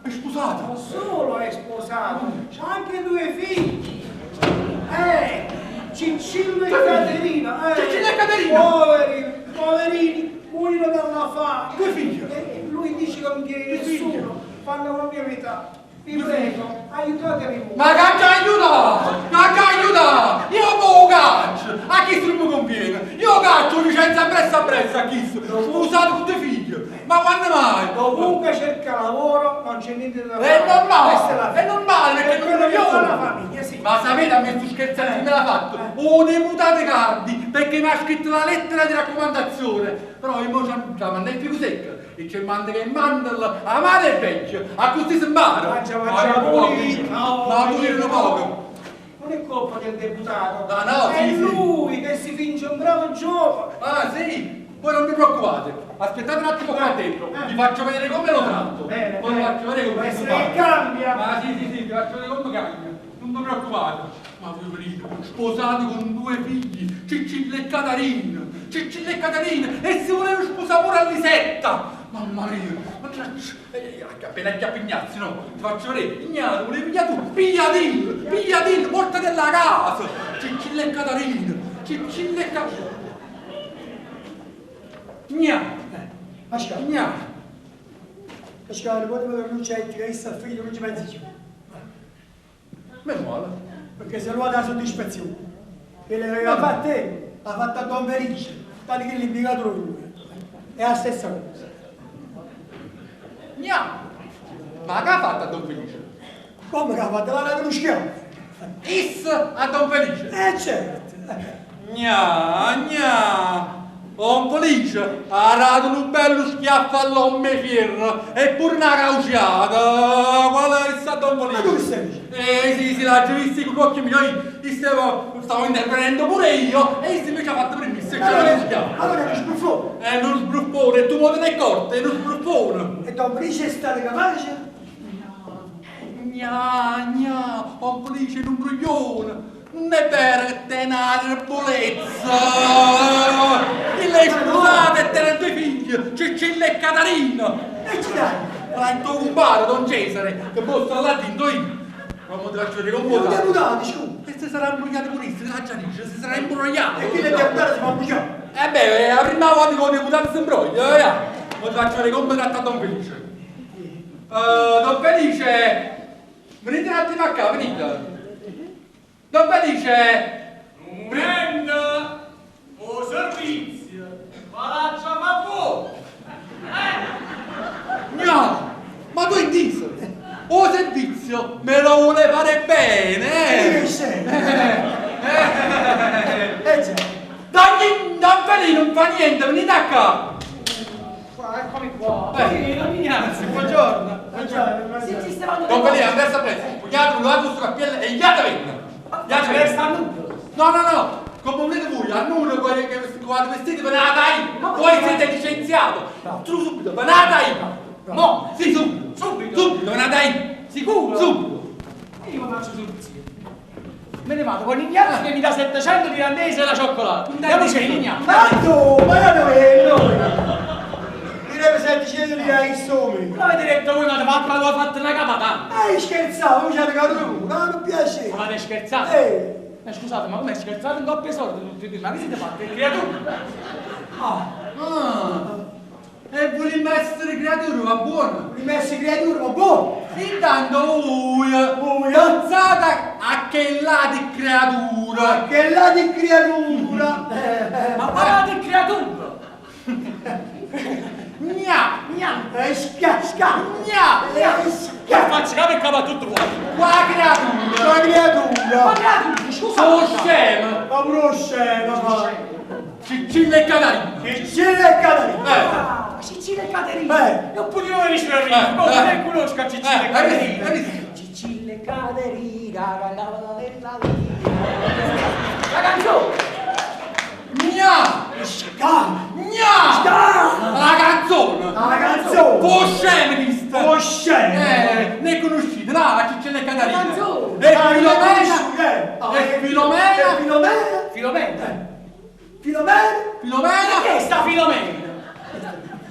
È sposato! Non solo è sposato, c'ha anche due figli! Ciccillo e Caterina! Ciccillo e Caterina! Poveri, poverini, muoiono dalla fame! Due figli! E lui dice che non tiene nessuno, fanno la mia metà. Vi prego, aiutatemi voi. Ma che aiuta! Ma che aiuta! Io mo caccio! A chi non mi conviene? Io caccio licenza presso presso a chi Sposato con due figli! Ma quando mai? Dovunque cerca lavoro non c'è niente da fare. È normale! È normale perché non non è la famiglia, sì. Ma sapete a me sto scherzando chi me l'ha fatto? O deputato Cardi, perché mi ha scritto la lettera di raccomandazione. Però io mo c'ha mandato il figo secco e c'è manda che mandala a male e peggio, a così si impara. Mangia, mangia, ma tu dire poco. Non è colpa del deputato. No, no, è sì, lui che si finge un bravo giovane. Ah sì? Voi non vi preoccupate, aspettate un attimo qua dentro, vi faccio vedere come lo tratto. Bene, Poi vi faccio vedere come si fa. cambia. Ma sì, sì, sì, vi faccio vedere come cambia. Non vi preoccupate. Ma voi venite, sposate con due figli, Ciccilla e Catarina, Ciccilla e Catarina, e si voleva sposare pure a Lisetta. Mamma mia, ma appena chiappi Ignazio, no? Ti faccio vedere, Ignazio, volevi pigliare tu, pigliatino, pigliatino, portatela a casa. Ciccilla e Catarina, Ciccilla e Catarina. Gna, Pascal, gna. Pascal, quando vedo Lucetti che sta figlio non ci pensi più. Meno male. Perché se lo ha la soddisfazione. Che l'aveva fatta te, l'ha fatta Don Felice, tanto che l'impiegato lui. È la stessa cosa. Gna. Ma che ha fatto a Don Felice? Come che ha fatto? L'ha dato uno schiaffo. Is a Don Felice? Certo. Gna, gna. Don Felice ha dato un bello schiaffo all'uomo fierro e pure una cauciata. Qual è stato Don Felice? Ma tu che stai dicendo? Sì, sì, l'ho visto con gli occhi miei. Io stavo intervenendo pure io e invece ha fatto prima se c'era uno schiaffo. Allora è uno sbruffone. È uno sbruffone, tu mo te ne accorti, è uno sbruffone. E Don Felice è stato capace? Gna, gna, Don Felice è un bruglione. Non è vero che te una debolezza! E lei sposata e te ne due figli, Ciccilla e Catarina! E ci dai? Ma il tuo compare, Don Cesare, che mostra là dentro io! Ma mo ti faccio vedere come Un deputato, scusa! E se sarà imbrogliato pure se la già dice, si sarà imbrogliato! E chi è deputato si fa imbrogliare? Eh beh, è la prima volta che un deputato si imbroglia, eh! Mo ti faccio vedere come tratta Don Felice! Don Felice! Venite un attimo a qua, venite! Don Felice! Un momento! O servizio! Palazzo ma voi! No! Ma tu inteso? O servizio me lo vuole fare bene! Eh? Che sei? Dai, Don Felice non fa niente, venite a qua! Eccomi qua! Sì, Don Ignazio, buongiorno! Buongiorno! Sì, sì, stavano Don Felice, adesso presto! Vogliate un lato su cappello e gli venga! Resta nudo! No, no, no! Come volete voi, a nudo che vestite per la dai! Voi siete licenziato! Tu subito, per la dai! No! Sì, subito! Subito! Subito, per la dai! Sicuro? Subito! Io mi faccio servizio. Me ne vado con Ignazio che mi dà 700 di irlandese e la cioccolata. Andiamo c'è Ignazio! Ma tu, ma dove è noi? Direi 700 di ai somi. L'avete detto voi, ma avete fatto una capata. Scherzavo, non c'è caduto, ma non piace. Ma avete scherzato? Scusate, ma come scherzate in doppia sorte tutti e due? Ma che siete fatti? Creature? Ah! E vogliamo essere creature, va buono? Vogliamo essere creature, va buono! Intanto voi, pensate a che là di creatura! A che là di creatura! Ma guardate creatura! Gna! Gna! Sca, sca! Gna! Sca! Faccio capo e capo a tutto quanto! Qua creatura! Qua creatura! Ma creatura, scusa! Sono scemo! Ma pure scemo! Ma... Ciccilla e Catarina! Ciccilla e Catarina! Ciccilla e Caterina! Non potevo riuscire a ridere! Non conosco a Ciccilla e Caterina! Ciccilla! e Caterina cantavano nella via. La canzone! Gna! Sca! Gna! Sca! La canzone! La canzone! Oh scemo Oh scemo! Ne conoscite, no? La Ciccione e Caterina! La canzone! E Ah, Filomena! Ah, E Filomena! E Filomena! Filomena? Filomena! Filomena! Che è sta Filomena?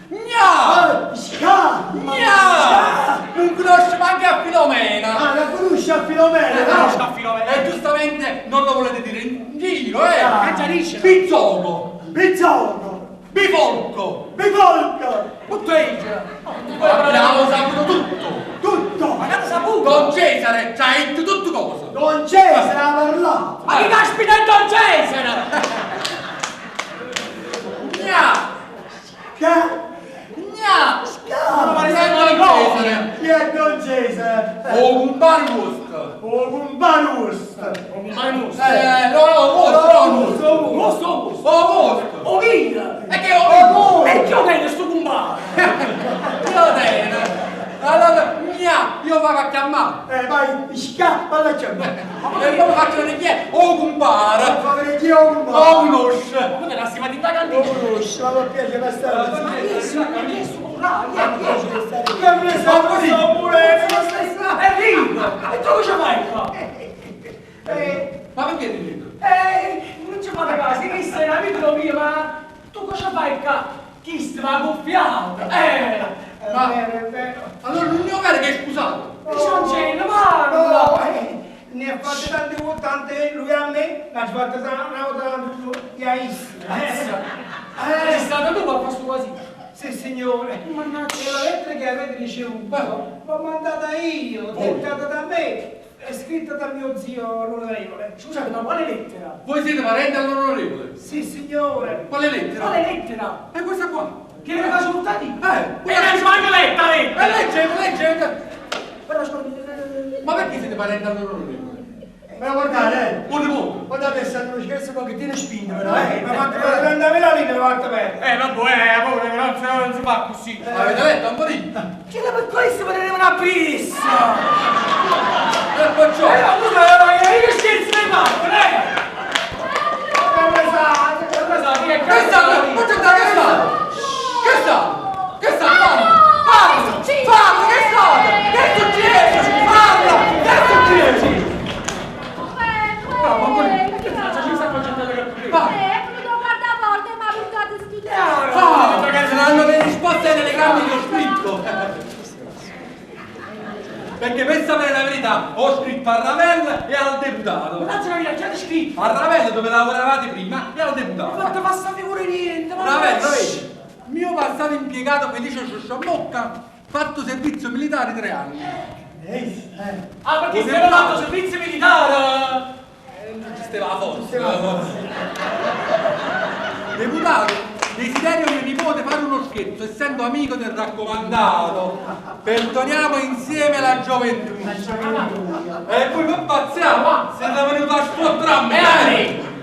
Gna! Ah, Sca! Gna! Non conosce manco a Filomena! Ah, la conosci a Filomena, no? Conosco a Filomena. E giustamente non lo volete dire in giro, eh? Ah. Cacciarisce. Bizzoco! Bizzocco! Bifolco! Bifolco! Tutto Angela. Abbiamo saputo tutto! Tutto! Ma che hanno saputo? Don Cesare ci ha detto tutto cosa! Don Cesare ha parlato! Ma chi caspita è Don Cesare? Gna! Che? Gna! Sca! Chi è Don Cesare? Chi è Don Cesare? O un barwurst! O un barust! No, no, wurst, no, wurst! Rosso, rosso. O wurst! O vino. E che ho E chi lo tiene sto compare? Io tiene! Allora, gna, io vado a chiamare! Vai, sca, valla a chiamare! E come faccio vedere chi è? O compare! Fa vedere chi è un O compare! conosce! Ma te la stima di cantina? Lo conosce, ma mi piace per stare! Ma chi è sto? Ma chi è sto compare? Chi è? Chi è? Che me sta così? pure! È ricco! E tu cosa fai qua? Ma perché ti dico? Non ci fate caso, questo è un amico mio, ma tu cosa fai qua? Chi sta va gonfiato? Ma È vero, è vero. allora non ne ho vero che è scusato! Che c'è, ma No, ne ha fatte tante volte, tante lui a me, ne ha fatte una volta tanto e a Issa. Sei stato tu a fare questo così? Sì, signore. Mannaggia. E la lettera che avete ricevuto l'ho mandata io, dettata da me, è scritta da mio zio l'onorevole. Scusate, ma quale lettera? Voi siete parenti all'onorevole? Sì, signore. Quale lettera? Quale lettera? È questa qua! Che ne faccio buttare? Eh! E non ci manco letta, lettera! Leggevo, leggevo! Però scusa, Ma perché siete parenti all'onorevole? Ma guardate, eh! Buon voto! Guardate, è stato uno scherzo un pochettino spinto, però, eh! Ma quanto 30.000 lire le fatte bene. Vabbè, pure, non si fa così. Avete letto un po' di? Che la per questo potremmo una pizza! E perciò! Ma scusa, io che scherzo hai fatto, eh? Che ne Che è stato? Ma c'è che è stato? Che è stato? Che è stato? Parla! Parla! Parla! Che è stato? Che è successo? Parla! Che è successo? No, ma poi- Perché ci sta concentrando che qui? Parla! È venuto a guardare la porta e mi ha portato a studiare. Ah, saranno le risposte ai telegrammi che ho scritto! Perché per sapere la verità ho scritto a Ravel e al deputato. Ma tanto che già ti scritto! A Ravel dove lavoravate prima e al deputato. Fatto passare figure niente, ma Ravel, vedi? Mio passato impiegato Felice Sciosciammocca, fatto servizio militare 3 anni. Ah, perché se avevo fatto servizio militare! Non ci stava la forza. Deputato, desiderio mio nipote fare uno scherzo, essendo amico del raccomandato. Perdoniamo insieme la gioventù. E poi che pazziamo? Siete venuti a sfottere a me!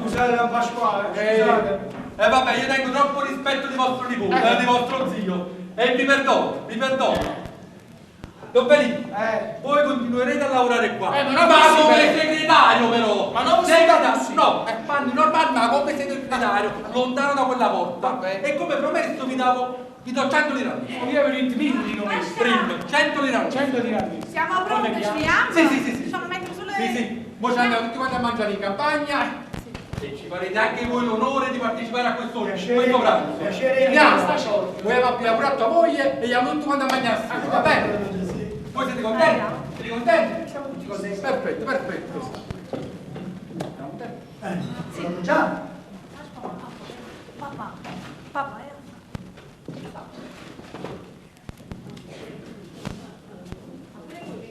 Scusate, Don Pasquale, scusate. Vabbè, io tengo troppo rispetto di vostro nipote, di vostro zio. E vi perdono, vi perdono. Don Felipe, voi continuerete a lavorare qua. Ma non ma così, come però. segretario però! Ma non così, segretario, no, è panni normali, ma come segretario, lontano da quella porta. E come promesso vi davo, vi do 100 lire al mese. Io avevo 1000 non Prim, 100 lire al mese. 100 lire al mese. Siamo pronti, ci vediamo? Sì, sì, sì, sì. Facciamo mettere sulle... Sì, sì, mo ci andiamo tutti quanti a mangiare in campagna. E ci farete anche voi l'onore di partecipare a questo, questo pranzo. piacere. Andiamo. Vogliamo aprire pure a tua moglie e andiamo tutti quanti a mangiare assieme, va bene? Voi siete contenti? Siete contenti? Siamo tutti contenti. Perfetto, perfetto. Siamo contenti? Siamo già? Papà, papà,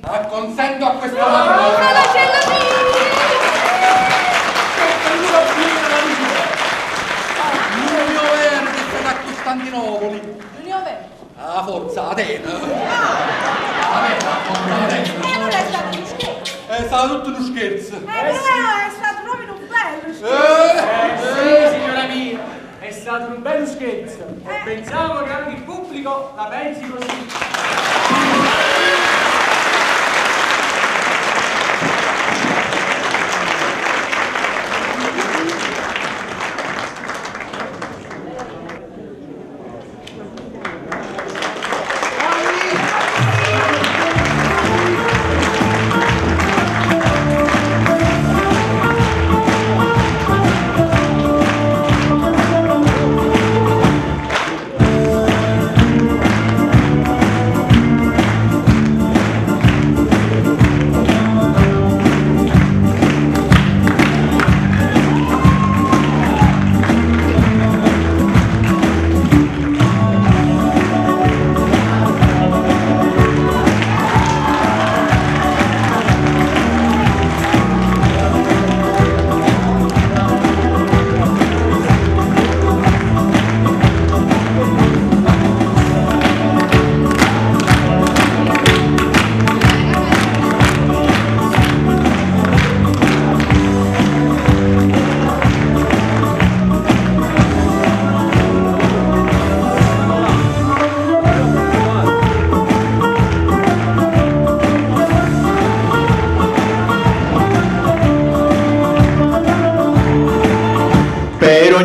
Acconsento a questo matrimonio. la cellulina! L'unio vero che è stata a Costantinopoli. L'unio vero? Ah, forza, Atene. Atene, forza, Atene. E non è stato uno scherzo. È stato tutto uno scherzo. Però è stato proprio un bello scherzo. Sì, signora mia, è stato un bello scherzo. E pensavo che anche il pubblico la pensi così.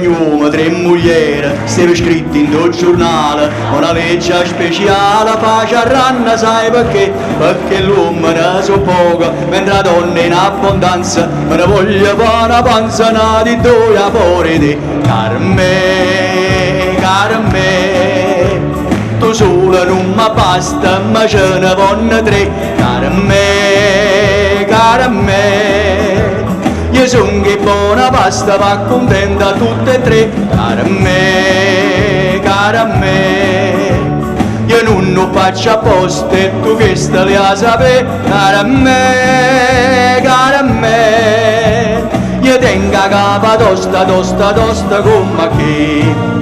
Ogni uomo tre mugliere, steva scritto in do giornale, una legge speciale faciarranno, sai perché? Perché l'uomo ne so poco, mentre la donna in abbondanza, me ne voglio fare una panza, una di due a fuori di Carme, Carme, tu sola non mi basta, ma ce ne vanno tre, Carme, Carme, io sono che buona pasta, va contenta tutte e tre, Carme, Carme, io non lo faccio apposta e tu che stai a sapere, cara me, cara me, io tengo la capa tosta, tosta, tosta come che.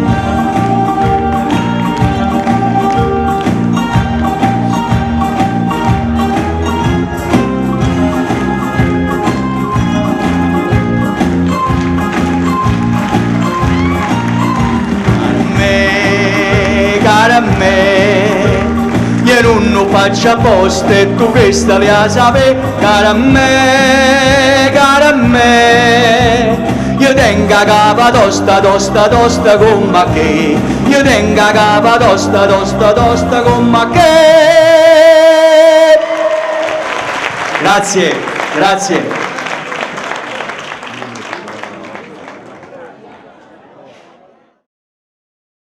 Me, cara me, io non lo faccio apposta e tu che stai a sapere, cara me, cara me, io tengo la capa tosta, tosta, tosta come che, io tengo la capa tosta, tosta, tosta come che. Grazie, grazie.